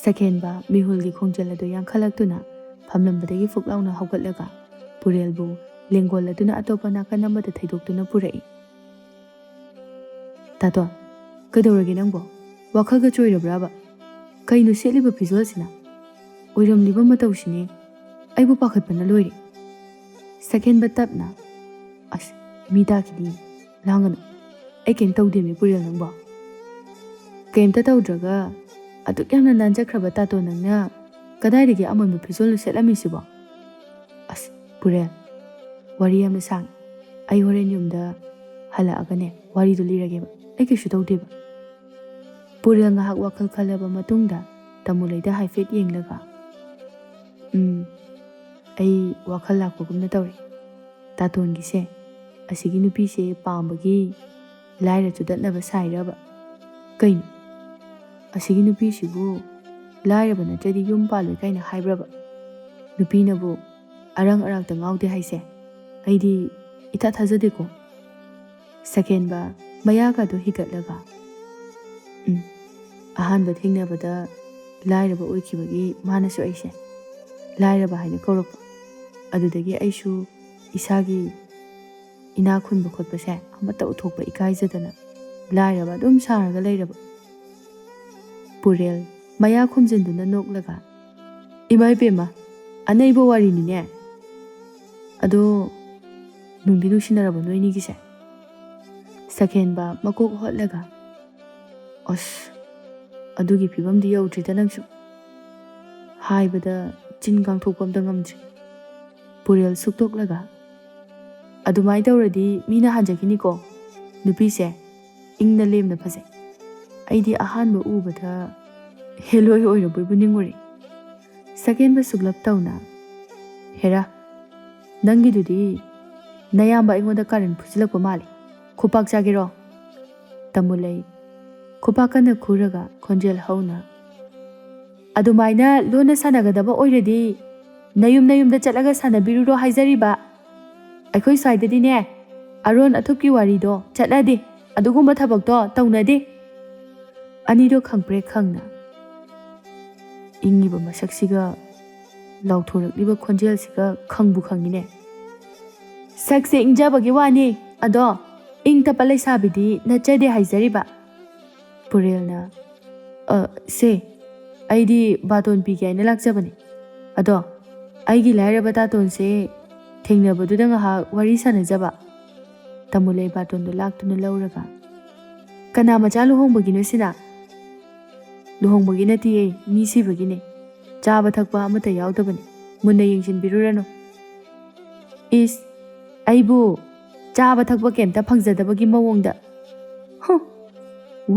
ꯁꯛꯍꯦꯟꯕ ꯃꯤꯍꯨꯜꯒꯤ ꯈꯣꯡꯖꯦꯜ ꯑꯗꯨ ꯌꯥꯡꯈꯠꯂꯛꯇꯨꯅ ꯐꯝꯂꯝꯕꯗꯒꯤ ꯐꯨꯛ ꯂꯥꯎꯅ ꯍꯧꯒꯠꯂꯒ ꯄꯨꯔꯦꯜꯕꯨ ꯂꯦꯡꯒꯣꯜ ꯑꯗꯨꯅ ꯑꯇꯣꯞꯄ ꯅꯥꯀꯟ ꯑꯃꯗ ꯊꯩꯗꯣꯛꯇꯨꯅ ꯄꯨꯔꯛꯏ꯫ "ꯇꯥꯇꯣꯟ, ꯀꯩꯗꯧꯔꯒꯦ ꯅꯪꯕꯣ? ꯋꯥꯈꯜꯒ ꯆꯣꯏꯔꯕ꯭ꯔꯥꯕ? ꯀꯩꯅꯣ ꯁꯦꯠꯂꯤꯕ ꯐꯤꯖꯣꯜꯁꯤꯅ? ꯑꯣꯏꯔꯝꯂꯤꯕ ꯃꯇꯧꯁꯤꯅꯦ꯫ ꯑꯩꯕꯨ ꯄꯥꯈꯠꯄꯅ ꯂꯣꯏꯔꯦ꯫" ꯁꯛꯍꯦꯟꯕ ꯇꯞꯅ, "ꯑꯁ, ꯃꯤ ꯇꯥꯈꯤꯅꯤ꯫ ꯂꯥꯡꯒꯅꯨ꯫ ꯑꯩ ꯀꯩꯝ ꯇꯧꯗꯦꯃꯤ ꯄꯨꯔꯦꯜ ꯅꯪꯕꯣ꯫ ꯀꯩꯝꯇ ꯇꯧꯗ꯭ꯔꯒ ꯑꯗꯨꯛ ꯌꯥꯝꯅ ꯅꯥꯟꯖꯈ꯭ꯔꯕ ꯇꯥꯇꯣꯟ ꯅꯪꯅ ꯀꯗꯥꯏꯗꯒꯤ ꯑꯃꯣꯟꯕ ꯐꯤꯖꯣꯜꯅꯣ ꯁꯦꯠꯂꯝꯃꯤꯁꯤꯕꯣ? ꯑꯁ, ꯄꯨꯔꯦꯜ, ꯋꯥꯔꯤ ꯌꯥꯝꯅ ꯁꯥꯡꯉꯤ꯫ ꯑꯩ ꯍꯣꯔꯦꯟ ꯌꯨꯝꯗ ꯍꯜꯂꯛꯑꯒꯅꯦ ꯋꯥꯔꯤꯗꯨ ꯂꯤꯔꯒꯦꯕ꯫ ꯑꯩ ꯀꯩꯁꯨ ꯇꯧꯗꯦꯕ꯫" ꯄꯨꯔꯦꯜ ꯉꯥꯏꯍꯥꯛ ꯋꯥꯈꯜ ꯈꯜꯂꯕ ꯃꯇꯨꯡꯗ ꯇꯥꯃꯨꯂꯩꯗ ꯍꯥꯏꯐꯦꯠ ꯌꯦꯡꯂꯒ, "ꯎꯝ, ꯑꯩ ꯋꯥꯈꯜ ꯂꯥꯛꯄꯒꯨꯝꯅ ꯇꯧꯔꯦ꯫ ꯇꯥꯇꯣꯟꯒꯤꯁꯦ ꯑꯁꯤꯒꯤ ꯅꯨꯄꯤꯁꯦ ꯄꯥꯝꯕꯒꯤ ꯂꯥꯏꯔ ꯆꯨꯗꯠꯅꯕ ꯁꯥꯏꯔꯕ? ꯀꯩꯅꯣ? ꯑꯁꯤꯒꯤ ꯅꯨꯄꯤꯁꯤꯕꯨ ꯂꯥꯏꯔꯕ ꯅꯠꯇ꯭ꯔꯗꯤ ꯌꯨꯝ ꯄꯥꯜꯂꯣꯏ ꯀꯥꯏꯅ ꯍꯥꯏꯕ꯭ꯔꯕ? ꯅꯨꯄꯤꯅꯕꯨ ꯑꯔꯪ ꯑꯔꯥꯛꯇ ꯉꯥꯎꯗꯦ ꯍꯥꯏꯁꯦ ꯑꯩꯗꯤ ꯏꯊꯥ ꯊꯥꯖꯗꯦꯀꯣ꯫" ꯁꯛꯍꯦꯟꯕ ꯃꯌꯥꯒꯗꯨ ꯍꯤꯒꯠꯂꯒ, "ꯎꯝ, ꯑꯍꯥꯟꯕ ꯊꯦꯡꯅꯕꯗ ꯂꯥꯏꯔꯕ ꯑꯣꯏꯈꯤꯕꯒꯤ ꯃꯥꯅꯁꯨ ꯑꯩꯁꯦ ꯂꯥꯏꯔꯕ ꯍꯥꯏꯅ ꯀꯧꯔꯛꯄ꯫ ꯑꯗꯨꯗꯒꯤ ꯑꯩꯁꯨ ꯏꯁꯥꯒꯤ ꯏꯅꯥꯛ ꯈꯨꯟꯕ ꯈꯣꯠꯄꯁꯦ ꯑꯃꯠꯇ ꯎꯠꯊꯣꯛꯄ ꯏꯀꯥꯏꯖꯗꯅ ꯂꯥꯏꯔꯕ ꯑꯗꯨꯝ ꯁꯥꯔꯒ ꯂꯩꯔꯕ꯫" ꯄꯨꯔꯦꯜ ꯃꯌꯥ ꯈꯨꯝꯖꯤꯟꯗꯨꯅ ꯅꯣꯛꯂꯒ, "ꯏꯃꯥ ꯏꯕꯦꯝꯃ, ꯑꯅꯩꯕ ꯋꯥꯔꯤꯅꯤꯅꯦ꯫ ꯑꯗꯣ ꯅꯨꯡꯗꯤ ꯅꯨꯡꯁꯤꯅꯔꯕ ꯅꯣꯏꯅꯤꯒꯤꯁꯦ?" ꯁꯛꯍꯦꯟꯕ ꯃꯀꯣꯛ ꯍꯣꯠꯂꯒ, ꯑꯁ, ꯑꯗꯨꯒꯤ ꯐꯤꯕꯝꯗꯤ ꯌꯧꯗ꯭ꯔꯤꯗ ꯅꯪꯁꯨ꯫ ꯍꯥꯏꯕꯗ ꯆꯤꯟ ꯀꯥꯡꯊꯣꯛꯄ ꯑꯝꯇ ꯉꯝꯗ꯭ꯔꯤ꯫ ꯄꯨꯔꯦꯜ ꯁꯨꯛꯇꯣꯛꯂꯒ, "ꯑꯗꯨꯃꯥꯏꯅ ꯇꯧꯔꯗꯤ ꯃꯤꯅ ꯍꯟꯖꯈꯤꯅꯤꯀꯣ꯫ ꯅꯨꯄꯤꯁꯦ ꯏꯪꯅ ꯂꯦꯝꯅ ꯐꯖꯩ꯫ ꯑꯩꯗꯤ ꯑꯍꯥꯟꯕ ꯎꯕꯗ ꯍꯦꯂꯣꯏ ꯑꯣꯏꯔꯕꯣꯏꯕꯨ ꯅꯤꯡꯉꯨꯔꯦ꯫" ꯁꯀꯦꯟꯕ ꯁꯨꯛꯂꯞ ꯇꯧꯅ, "ꯍꯦꯔꯥ, ꯅꯪꯒꯤꯗꯨꯗꯤ ꯅꯌꯥꯝꯕ ꯑꯩꯉꯣꯟꯗ ꯀꯥꯔꯟ ꯐꯨꯖꯤꯜꯂꯛꯄ ꯃꯥꯜꯂꯤ꯫ ꯈꯨꯄꯥꯛ ꯆꯥꯒꯦꯔꯣ?" ꯇꯥꯃꯨꯂꯩ ꯈꯨꯄꯥꯛ ꯀꯟꯅ ꯈꯨꯔꯒ ꯈꯣꯟꯖꯦꯜ ꯍꯧꯅ, "ꯑꯗꯨꯃꯥꯏꯅ ꯂꯣꯟꯅ ꯁꯥꯟꯅꯒꯗꯕ ꯑꯣꯏꯔꯗꯤ ꯅꯌꯨꯝ ꯅꯌꯨꯝꯗ ꯆꯠꯂꯒ ꯁꯥꯟꯅꯕꯤꯔꯨꯔꯣ ꯍꯥꯏꯖꯔꯤꯕ꯫ ꯑꯩꯈꯣꯏ ꯁ꯭ꯋꯥꯏꯗꯗꯤꯅꯦ, ꯑꯔꯣꯟ ꯑꯊꯨꯞꯀꯤ ꯋꯥꯔꯤꯗꯣ ꯆꯠꯅꯗꯦ, ꯑꯗꯨꯒꯨꯝꯕ ꯊꯕꯛꯇꯣ ꯇꯧꯅꯗꯦ꯫" ꯑꯅꯤꯗꯣ ꯈꯪꯄ꯭ꯔꯦꯛ ꯈꯪꯅ, ꯏꯪꯉꯤꯕ ꯃꯁꯛꯁꯤꯒ ꯂꯥꯎꯊꯣꯔꯛꯂꯤꯕ ꯈꯣꯟꯖꯦꯜꯁꯤꯒ ꯈꯪꯕꯨ ꯈꯪꯉꯤꯅꯦ꯫ "ꯁꯛꯁꯦ ꯏꯪꯖꯕꯒꯤ ꯋꯥꯅꯤ, ꯑꯗꯣ ꯏꯪ ꯇꯞꯄ ꯂꯩꯁꯥꯕꯤꯗꯤ ꯅꯠꯆꯗꯦ ꯍꯥꯏꯖꯔꯤꯕ꯫" ꯄꯨꯔꯦꯜꯅ, "ꯑ, ꯁꯦ, ꯑꯩꯗꯤ ꯕꯥꯇꯣꯟ ꯄꯤꯒꯦ ꯍꯥꯏꯅ ꯂꯥꯛꯆꯕꯅꯤ꯫ ꯑꯗꯣ ꯑꯩꯒꯤ ꯂꯥꯏꯔꯕ ꯇꯥꯇꯣꯟꯁꯦ ꯊꯦꯡꯅꯕꯗꯨꯗ ꯉꯥꯏꯍꯥꯛ ꯋꯥꯔꯤ ꯁꯥꯟꯅꯖꯕ꯫" ꯇꯥꯃꯨꯂꯩ ꯕꯥꯇꯣꯟꯗꯨ ꯂꯥꯛꯇꯨꯅ ꯂꯧꯔꯒ, "ꯀꯅꯥ ꯃꯆꯥ ꯂꯨꯍꯣꯡꯕꯒꯤꯅꯣ ꯁꯤꯅ?" "ꯂꯨꯍꯣꯡꯕꯒꯤ ꯅꯠꯇꯤꯌꯦ, ꯃꯤ ꯁꯤꯕꯒꯤꯅꯦ꯫ ꯆꯥꯕ ꯊꯛꯄ ꯑꯃꯠꯇ ꯌꯥꯎꯗꯕꯅꯤ꯫ ꯃꯨꯟꯅ ꯌꯦꯡꯁꯤꯟꯕꯤꯔꯨꯔꯅꯨ꯫" "ꯏꯁ, ꯑꯩꯕꯨ ꯆꯥꯕ ꯊꯛꯄ ꯀꯩꯝꯇ ꯐꯪꯖꯗꯕꯒꯤ ꯃꯑꯣꯡꯗ꯫ ꯍꯨ,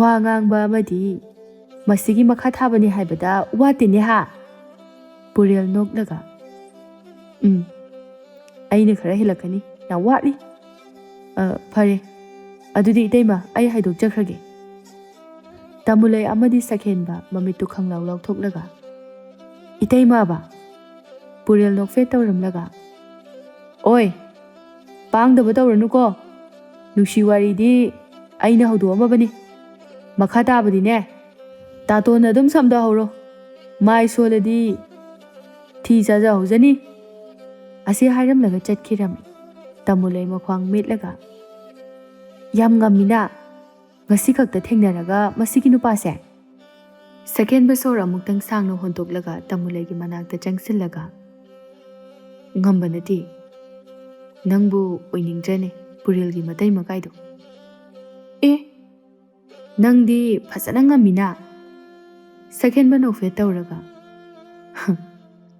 ꯋꯥ ꯉꯥꯡꯕ ꯑꯃꯗꯤ ꯃꯁꯤꯒꯤ ꯃꯈꯥ ꯊꯥꯕꯅꯤ ꯍꯥꯏꯕꯗ ꯋꯥꯠꯇꯦꯅꯦ ꯍꯥ?" ꯄꯨꯔꯦꯜ ꯅꯣꯛꯂꯒ, "ꯎꯝ, ꯑꯩꯅ ꯈꯔ ꯍꯦꯜꯂꯛꯀꯅꯤ, ꯌꯥꯝ ꯋꯥꯠꯂꯤ꯫ ꯑ, ꯐꯔꯦ, ꯑꯗꯨꯗꯤ ꯏꯇꯩꯃ, ꯑꯩ ꯍꯥꯏꯗꯣꯛꯆꯈ꯭ꯔꯒꯦ꯫" ꯇꯥꯃꯨꯂꯩ ꯑꯃꯗꯤ ꯁꯛꯍꯦꯟꯕ ꯃꯃꯤꯠꯇꯨ ꯈꯪꯂꯥꯎ ꯂꯥꯎꯊꯣꯛꯂꯒ, "ꯏꯇꯩꯃꯕ?" ꯄꯨꯔꯦꯜ ꯅꯣꯛꯐꯦꯠ ꯇꯧꯔꯝꯂꯒ, "ꯑꯣꯏ, ꯄꯥꯡꯗꯕ ꯇꯧꯔꯅꯨꯀꯣ꯫ ꯅꯨꯡꯁꯤ ꯋꯥꯔꯤꯗꯤ ꯑꯩꯅ ꯍꯧꯗꯣꯛꯑꯝꯃꯕꯅꯤ꯫ ꯃꯈꯥ ꯇꯥꯕꯗꯤꯅꯦ, ꯇꯥꯇꯣꯟꯅ ꯑꯗꯨꯝ ꯁꯝꯗꯍꯧꯔꯣ꯫ ꯃꯥꯏ ꯁꯣꯜꯂꯗꯤ ꯊꯤ ꯆꯥꯖꯍꯧꯖꯅꯤ꯫" ꯑꯁꯤ ꯍꯥꯏꯔꯝꯂꯒ ꯆꯠꯈꯤꯔꯝꯃꯤ꯫ ꯇꯥꯃꯨꯂꯩ ꯃꯈ꯭ꯋꯥꯡ ꯃꯦꯠꯂꯒ, "ꯌꯥꯝ ꯉꯝꯃꯤꯅ, ꯉꯁꯤ ꯈꯛꯇ ꯊꯦꯡꯅꯔꯒ ꯃꯁꯤꯒꯤ ꯅꯨꯄꯥꯁꯦ꯫" ꯁꯀꯦꯟꯕ ꯁꯣꯔ ꯑꯃꯨꯛꯇꯪ ꯁꯥꯡꯅ ꯍꯣꯟꯗꯣꯛꯂꯒ ꯇꯥꯃꯨꯂꯩꯒꯤ ꯃꯅꯥꯛꯇ ꯆꯪꯁꯤꯜꯂꯒ, "ꯉꯝꯕ ꯅꯠꯇꯦ꯫ ꯅꯪꯕꯨ ꯑꯣꯏꯅꯤꯡꯗ꯭ꯔꯅꯦ, ꯄꯨꯔꯦꯜꯒꯤ ꯃꯇꯩ ꯃꯀꯥꯏꯗꯣ?" "ꯑꯦ, "ꯅꯪꯗꯤ ꯐꯖꯅ ꯉꯝꯃꯤꯅ?" ꯁꯛꯍꯦꯟꯕ ꯅꯣꯛꯐꯦꯠ ꯇꯧꯔꯒ,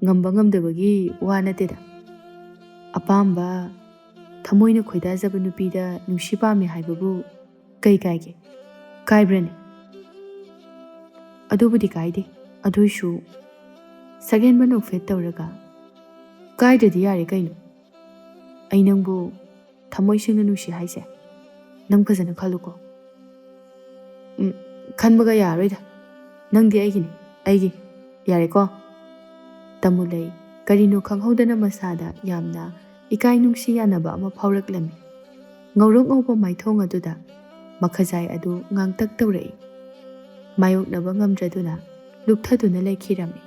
"ꯉꯝꯕ ꯉꯝꯗꯕꯒꯤ ꯋꯥ ꯅꯠꯇꯦꯗ꯫ ꯑꯄꯥꯝꯕ, ꯊꯃꯣꯏꯅ ꯈꯣꯏꯗꯥꯖꯕ ꯅꯨꯄꯤꯗ ꯅꯨꯡꯁꯤ ꯄꯥꯝꯃꯤ ꯍꯥꯏꯕꯕꯨ ꯀꯩ ꯀꯥꯏꯒꯦ? ꯀꯥꯏꯕ꯭ꯔꯅꯦ?" "ꯑꯗꯨꯕꯨꯗꯤ ꯀꯥꯏꯗꯦ, ꯑꯗꯨꯏꯁꯨ," ꯁꯛꯍꯦꯟꯕ ꯅꯣꯛꯐꯦꯠ ꯇꯧꯔꯒ, "ꯀꯥꯏꯗ꯭ꯔꯗꯤ ꯌꯥꯔꯦ ꯀꯩꯅꯣ? ꯑꯩ ꯅꯪꯕꯨ ꯊꯃꯣꯏ ꯁꯦꯡꯅ ꯅꯨꯡꯁꯤ ꯍꯥꯏꯁꯦ꯫ ꯅꯪ ꯐꯖꯅ ꯈꯜꯂꯨꯀꯣ꯫" "ꯎꯝ, ꯈꯟꯕꯒ ꯌꯥꯔꯣꯏꯗ꯫ ꯅꯪꯗꯤ ꯑꯩꯒꯤꯅꯤ, ꯑꯩꯒꯤ꯫ ꯌꯥꯔꯦꯀꯣ?" ꯇꯥꯃꯨꯂꯩ ꯀꯔꯤꯅꯣ ꯈꯪꯍꯧꯗꯅ ꯃꯁꯥꯗ ꯌꯥꯝꯅ ꯏꯀꯥꯏ ꯅꯨꯡꯁꯤ ꯌꯥꯅꯕ ꯑꯃ ꯐꯥꯎꯔꯛꯂꯝꯃꯤ꯫ ꯉꯧꯔꯣꯛ ꯉꯧꯕ ꯃꯥꯏꯊꯣꯡ ꯑꯗꯨꯗ ꯃꯈꯖꯥꯏ ꯑꯗꯨ ꯉꯥꯡꯇꯛ ꯇꯧꯔꯛꯏ꯫ ꯃꯥꯌꯣꯛꯅꯕ ꯉꯝꯗ꯭ꯔꯗꯨꯅ ꯂꯨꯞꯊꯗꯨꯅ ꯂꯩꯈꯤꯔꯝꯃꯤ꯫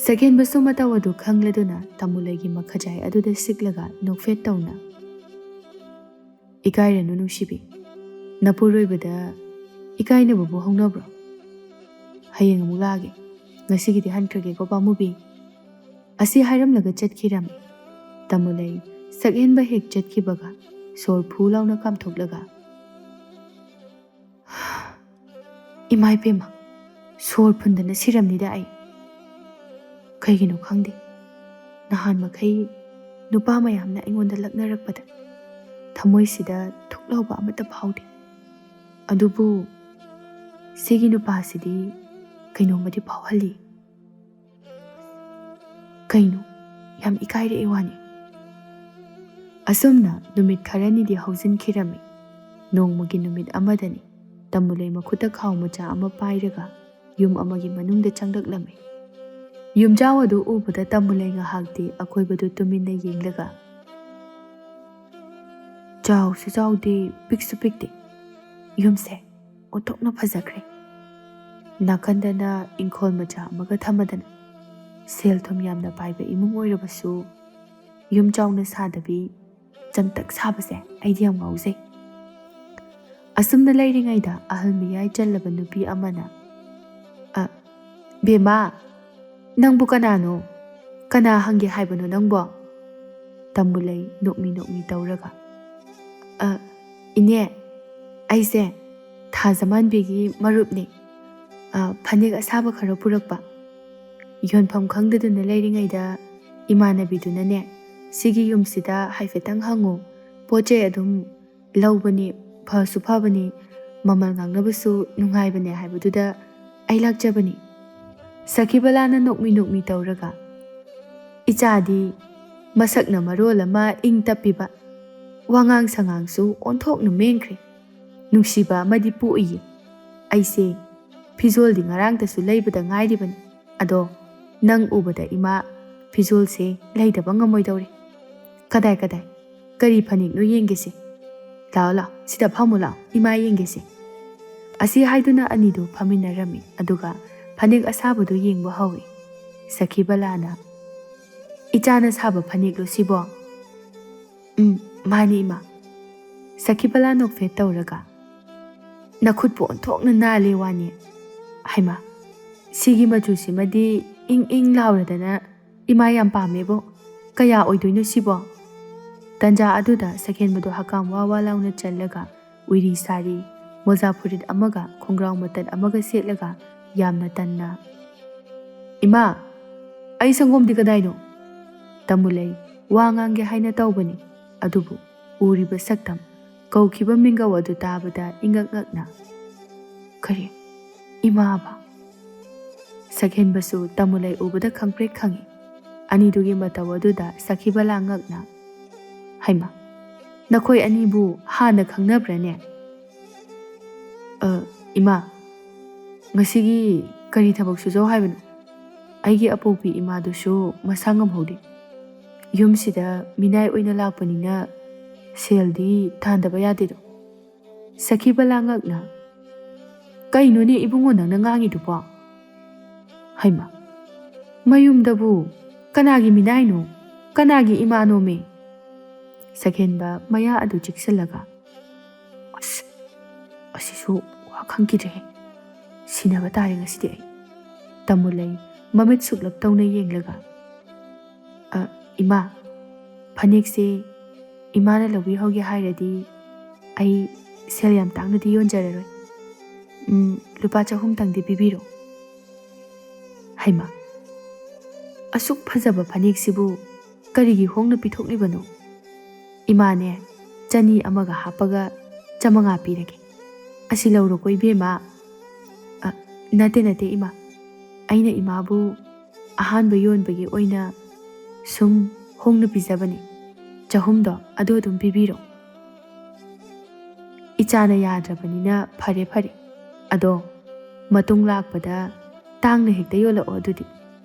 ꯁꯛꯍꯦꯟꯕꯁꯨ ꯃꯇꯧ ꯑꯗꯨ ꯈꯪꯂꯗꯨꯅ ꯇꯥꯃꯨꯂꯩꯒꯤ ꯃꯈꯖꯥꯏ ꯑꯗꯨꯗ ꯁꯤꯛꯂꯒ ꯅꯣꯛꯐꯦꯠ ꯇꯧꯅ, "ꯏꯀꯥꯏꯔꯅꯨ ꯅꯨꯡꯁꯤꯕꯤ, ꯅꯄꯨꯔꯣꯏꯕꯗ ꯏꯀꯥꯏꯅꯕꯕꯨ ꯍꯧꯅꯕ꯭ꯔꯣ? ꯍꯌꯦꯡ ꯑꯃꯨꯛ ꯂꯥꯛꯑꯒꯦ, ꯉꯁꯤꯒꯤꯗꯤ ꯍꯟꯈ꯭ꯔꯒꯦꯀꯣ ꯄꯥꯃꯨꯕꯤ꯫" ꯑꯁꯤ ꯍꯥꯏꯔꯝꯂꯒ ꯆꯠꯈꯤꯔꯝꯃꯤ꯫ ꯇꯥꯃꯨꯂꯩ ꯁꯛꯍꯦꯟꯕ ꯍꯦꯛ ꯆꯠꯈꯤꯕꯒ ꯁꯣꯔ ꯐꯨ ꯂꯥꯎꯅ ꯀꯥꯝꯊꯣꯛꯂꯒ, "ꯏꯃꯥ ꯏꯕꯦꯝꯃ, ꯁꯣꯔ ꯐꯨꯟꯗꯅ ꯁꯤꯔꯝꯅꯤꯗ ꯑꯩ꯫ ꯀꯩꯒꯤꯅꯣ ꯈꯪꯗꯦ, ꯅꯍꯥꯟ ꯃꯈꯩ ꯅꯨꯄꯥ ꯃꯌꯥꯝꯅ ꯑꯩꯉꯣꯟꯗ ꯂꯛꯅꯔꯛꯄꯗ ꯊꯃꯣꯏꯁꯤꯗ ꯊꯨꯛ ꯂꯥꯎꯕ ꯑꯃꯠꯇ ꯐꯥꯎꯗꯦ꯫ ꯑꯗꯨꯕꯨ ꯁꯤꯒꯤ ꯅꯨꯄꯥꯁꯤꯗꯤ ꯀꯩꯅꯣꯝꯃꯗꯤ ꯐꯥꯎꯍꯜꯂꯤ꯫ ꯀꯩꯅꯣ, ꯌꯥꯝ ꯏꯀꯥꯏꯔꯛꯑꯦ ꯋꯥꯅꯤ꯫" ꯑꯁꯨꯝꯅ ꯅꯨꯃꯤꯠ ꯈꯔꯅꯤꯗꯤ ꯍꯧꯖꯤꯟꯈꯤꯔꯝꯃꯤ꯫ ꯅꯣꯡꯃꯒꯤ ꯅꯨꯃꯤꯠ ꯑꯃꯗꯅꯤ ꯇꯥꯃꯨꯂꯩ ꯃꯈꯨꯠꯇ ꯈꯥꯎ ꯃꯆꯥ ꯑꯃ ꯄꯥꯏꯔꯒ ꯌꯨꯝ ꯑꯃꯒꯤ ꯃꯅꯨꯡꯗ ꯆꯪꯂꯛꯂꯝꯃꯤ꯫ ꯌꯨꯝꯖꯥꯎ ꯑꯗꯨ ꯎꯕꯗ ꯇꯥꯃꯨꯂꯩ ꯉꯥꯏꯍꯥꯛꯇꯤ ꯑꯀꯣꯏꯕꯗꯨ ꯇꯨꯃꯤꯟꯅ ꯌꯦꯡꯂꯒ, "ꯆꯥꯎꯁꯨ ꯆꯥꯎꯗꯦ, ꯄꯤꯛꯁꯨ ꯄꯤꯛꯇꯦ꯫ ꯌꯨꯝꯁꯦ ꯑꯣꯟꯊꯣꯛꯅ ꯐꯖꯈ꯭ꯔꯦ꯫ ꯅꯥꯀꯟꯗꯅ ꯏꯪꯈꯣꯜ ꯃꯆꯥ ꯑꯃꯒ ꯊꯝꯃꯗꯅ, ꯁꯦꯜ ꯊꯨꯝ ꯌꯥꯝꯅ ꯄꯥꯏꯕ ꯏꯃꯨꯡ ꯑꯣꯏꯔꯕꯁꯨ ꯌꯨꯝ ꯆꯥꯎꯅ ꯁꯥꯗꯕꯤ ꯆꯝꯇꯛ ꯁꯥꯕꯁꯦ ꯑꯩꯗꯤ ꯌꯥꯝ ꯉꯥꯎꯖꯩ꯫" ꯑꯁꯨꯝꯅ ꯂꯩꯔꯤꯉꯩꯗ ꯑꯍꯜ ꯃꯤꯌꯥꯏ ꯆꯜꯂꯕ ꯅꯨꯄꯤ ꯑꯃꯅ, "ꯑ, ꯕꯦꯝꯃ, ꯅꯪꯕꯨ ꯀꯅꯥꯅꯣ? ꯀꯅꯥ ꯍꯪꯒꯦ ꯍꯥꯏꯕꯅꯣ ꯅꯪꯕꯣ?" ꯇꯥꯃꯨꯂꯩ ꯅꯣꯛꯃꯤ ꯅꯣꯛꯃꯤ ꯇꯧꯔꯒ, "ꯑ, ꯏꯅꯦ, ꯑꯩꯁꯦ ꯊꯥꯖꯃꯥꯟꯕꯤꯒꯤ ꯃꯔꯨꯞꯅꯤ꯫ ꯑ, ꯐꯅꯦꯛ ꯑꯁꯥꯕ ꯈꯔ ꯄꯨꯔꯛꯄ꯫ ꯌꯣꯟꯐꯝ ꯈꯪꯗꯗꯨꯅ ꯂꯩꯔꯤꯉꯩꯗ ꯏꯃꯥꯟꯅꯕꯤꯗꯨꯅꯅꯦ, ꯁꯤꯒꯤ ꯌꯨꯝꯁꯤꯗ ꯍꯥꯏꯐꯦꯠꯇꯪ ꯍꯪꯉꯨ, ꯄꯣꯠ ꯆꯩ ꯑꯗꯨꯝ ꯂꯧꯕꯅꯤ, ꯐꯁꯨ ꯐꯕꯅꯤ, ꯃꯃꯜ ꯉꯥꯡꯅꯕꯁꯨ ꯅꯨꯡꯉꯥꯏꯕꯅꯦ ꯍꯥꯏꯕꯗꯨꯗ ꯑꯩ ꯂꯥꯛꯆꯕꯅꯤ꯫ ꯁꯈꯤꯕꯂꯥꯅ ꯅꯣꯛꯃꯤ ꯅꯣꯛꯃꯤ ꯇꯧꯔꯒ, "ꯏꯆꯥꯗꯤ ꯃꯁꯛꯅ ꯃꯔꯣꯜ ꯑꯃ ꯏꯪ ꯇꯞꯄꯤꯕ, ꯋꯥꯉꯥꯡ ꯁꯉꯥꯡꯁꯨ ꯑꯣꯟꯊꯣꯛꯅ ꯃꯦꯟꯈ꯭ꯔꯦ꯫ ꯅꯨꯡꯁꯤꯕ ꯑꯃꯗꯤ ꯄꯣꯛꯏꯌꯦ꯫ ꯑꯩꯁꯦ ꯐꯤꯖꯣꯜꯗꯤ ꯉꯔꯥꯡꯇꯁꯨ ꯂꯩꯕꯗ ꯉꯥꯏꯔꯤꯕꯅꯤ꯫ ꯑꯗꯣ ꯅꯪ ꯎꯕꯗ ꯏꯃꯥ ꯐꯤꯖꯣꯜꯁꯦ ꯂꯩꯗꯕ ꯉꯝꯃꯣꯏꯗꯧꯔꯦ꯫ ꯀꯗꯥꯏ, ꯀꯗꯥꯏ? ꯀꯔꯤ ꯐꯅꯦꯛꯅꯣ ꯌꯦꯡꯒꯦꯁꯦ? ꯂꯥꯛꯑꯣ, ꯂꯥꯛꯑꯣ, ꯁꯤꯗ ꯐꯝꯃꯨ ꯂꯥꯛꯑꯣ, ꯏꯃꯥ ꯌꯦꯡꯒꯦꯁꯦ꯫" ꯑꯁꯤ ꯍꯥꯏꯗꯨꯅ ꯑꯅꯤꯗꯨ ꯐꯝꯃꯤꯟꯅꯔꯝꯃꯤ, ꯑꯗꯨꯒ ꯐꯅꯦꯛ ꯑꯁꯥꯕꯗꯨ ꯌꯦꯡꯕ ꯍꯧꯏ꯫ ꯁꯈꯤꯕꯂꯥꯅ, "ꯏꯆꯥꯅ ꯁꯥꯕ ꯐꯅꯦꯛꯂꯣ ꯁꯤꯕꯣ?" "ꯎꯝ, ꯃꯥꯅꯤ ꯏꯃꯥ꯫" ꯁꯈꯤꯕꯂꯥ ꯅꯣꯛꯐꯦꯠ ꯇꯧꯔꯒ, "ꯅꯈꯨꯠꯄꯨ ꯑꯣꯟꯊꯣꯛꯅ ꯅꯥꯜꯂꯦ ꯋꯥꯅꯤ꯫ ꯍꯩꯃꯥ, ꯁꯤꯒꯤ ꯃꯆꯨꯁꯤꯃꯗꯤ ꯏꯪ ꯏꯪ ꯂꯥꯎꯔꯗꯅ ꯏꯃꯥ ꯌꯥꯝ ꯄꯥꯝꯃꯦꯕꯣ꯫ ꯀꯌꯥ ꯑꯣꯏꯗꯣꯏꯅꯣ ꯁꯤꯕꯣ?" ꯇꯟꯖꯥ ꯑꯗꯨꯗ ꯁꯈꯦꯟꯕꯗꯨ ꯍꯀꯥꯝ ꯋꯥ ꯋꯥ ꯂꯥꯎꯅ ꯆꯜꯂꯒ, ꯎꯏꯔꯤ ꯁꯥꯔꯤ, ꯃꯣꯖꯥ ꯐꯨꯔꯤꯠ ꯑꯃꯒ ꯈꯣꯡꯒ꯭ꯔꯥꯎ ꯃꯇꯠ ꯑꯃꯒ ꯁꯦꯠꯂꯒ, ꯌꯥꯝꯅ ꯇꯟꯅ, "ꯏꯃꯥ, ꯑꯩ ꯁꯪꯒꯣꯝꯗꯤ ꯀꯗꯥꯏꯅꯣ?" ꯇꯃꯨꯂꯩ ꯋꯥ ꯉꯥꯡꯒꯦ ꯍꯥꯏꯅ ꯇꯧꯕꯅꯤ, ꯑꯗꯨꯕꯨ ꯎꯔꯤꯕ ꯁꯛꯇꯝ, ꯀꯧꯈꯤꯕ ꯃꯤꯡꯒꯧ ꯑꯗꯨ ꯇꯥꯕꯗ ꯏꯉꯛ ꯉꯛꯅ, "ꯀꯔꯤ? ꯏꯃꯥꯕ?" ꯁꯛꯍꯦꯟꯕꯁꯨ ꯇꯃꯨꯂꯩ ꯎꯕꯗ ꯈꯪꯄ꯭ꯔꯦꯛ ꯈꯪꯏ꯫ ꯑꯅꯤꯗꯨꯒꯤ ꯃꯇꯧ ꯑꯗꯨꯗ ꯁꯈꯤꯕꯂꯥ ꯉꯛꯅ, "ꯍꯩꯃꯥ, ꯅꯈꯣꯏ ꯑꯅꯤꯕꯨ ꯍꯥꯟꯅ ꯈꯪꯅꯕ꯭ꯔꯅꯦ?" "ꯑ, ꯏꯃꯥ, ꯉꯁꯤꯒꯤ ꯀꯔꯤ ꯊꯕꯛ ꯁꯨꯖꯧ ꯍꯥꯏꯕꯅꯣ? ꯑꯩꯒꯤ ꯑꯄꯣꯛꯄꯤ ꯏꯃꯥꯗꯨꯁꯨ ꯃꯁꯥ ꯉꯝꯍꯧꯗꯦ꯫ ꯌꯨꯝꯁꯤꯗ ꯃꯤꯅꯥꯏ ꯑꯣꯏꯅ ꯂꯥꯛꯄꯅꯤꯅ ꯁꯦꯜꯗꯤ ꯇꯥꯟꯗꯕ ꯌꯥꯗꯦꯗꯣ꯫" ꯁꯈꯤꯕꯂꯥ ꯉꯛꯅ, "ꯀꯩꯅꯣꯅꯦ ꯏꯕꯨꯡꯉꯣ ꯅꯪꯅ ꯉꯥꯡꯉꯤꯗꯨꯕꯣ? ꯍꯩꯃꯥ, ꯃꯌꯨꯝꯗꯕꯨ ꯀꯅꯥꯒꯤ ꯃꯤꯅꯥꯏꯅꯣ? ꯀꯅꯥꯒꯤ ꯏꯃꯥꯅꯣꯃꯤ?" ꯁꯛꯍꯦꯟꯕ ꯃꯌꯥ ꯑꯗꯨ ꯆꯤꯛꯁꯤꯜꯂꯒ, "ꯑꯁ, ꯑꯁꯤꯁꯨ ꯋꯥ ꯈꯪꯈꯤꯗ꯭ꯔꯦꯍꯦ꯫ ꯁꯤꯟꯅꯕ ꯇꯥꯔꯦ ꯉꯁꯤꯗꯤ ꯑꯩ꯫" ꯇꯃꯨꯂꯩ ꯃꯃꯤꯠ ꯁꯨꯛꯂꯞ ꯇꯧꯅ ꯌꯦꯡꯂꯒ, "ꯑ, ꯏꯃꯥ, ꯐꯅꯦꯛꯁꯦ ꯏꯃꯥꯅ ꯂꯧꯕꯤꯍꯧꯒꯦ ꯍꯥꯏꯔꯗꯤ ꯑꯩ ꯁꯦꯜ ꯌꯥꯝ ꯇꯥꯡꯅꯗꯤ ꯌꯣꯟꯖꯔꯔꯣꯏ꯫ "ꯎꯝ, ꯂꯨꯄꯥ ꯆꯍꯨꯝꯇꯪꯗꯤ ꯄꯤꯕꯤꯔꯣ꯫" ꯍꯩꯃꯥ, ꯑꯁꯨꯛ ꯐꯖꯕ ꯐꯅꯦꯛꯁꯤꯕꯨ ꯀꯔꯤꯒꯤ ꯍꯣꯡꯅ ꯄꯤꯊꯣꯛꯂꯤꯕꯅꯣ? "ꯏꯃꯥꯅꯦ, ꯆꯅꯤ ꯑꯃꯒ ꯍꯥꯞꯄꯒ ꯆꯥꯃꯉꯥ ꯄꯤꯔꯒꯦ꯫ ꯑꯁꯤ ꯂꯧꯔꯣꯀꯣ, ꯏꯕꯦꯝꯃ꯫" "ꯑ, ꯅꯠꯇꯦ, ꯅꯠꯇꯦ, ꯏꯃꯥ꯫ ꯑꯩꯅ ꯏꯃꯥꯕꯨ ꯑꯍꯥꯟꯕ ꯌꯣꯟꯕꯒꯤ ꯑꯣꯏꯅ ꯁꯨꯝ ꯍꯣꯡꯅ ꯄꯤꯖꯕꯅꯤ꯫ ꯆꯍꯨꯝꯗꯣ ꯑꯗꯨ ꯑꯗꯨꯝ ꯄꯤꯕꯤꯔꯣ꯫" "ꯏꯆꯥꯅ ꯌꯥꯗ꯭ꯔꯕꯅꯤꯅ ꯐꯔꯦ, ꯐꯔꯦ꯫ ꯑꯗꯣ ꯃꯇꯨꯡ ꯂꯥꯛꯄꯗ ꯇꯥꯡꯅ ꯍꯦꯛꯇ ꯌꯣꯜꯂꯛꯑꯣ ꯑꯗꯨꯗꯤ꯫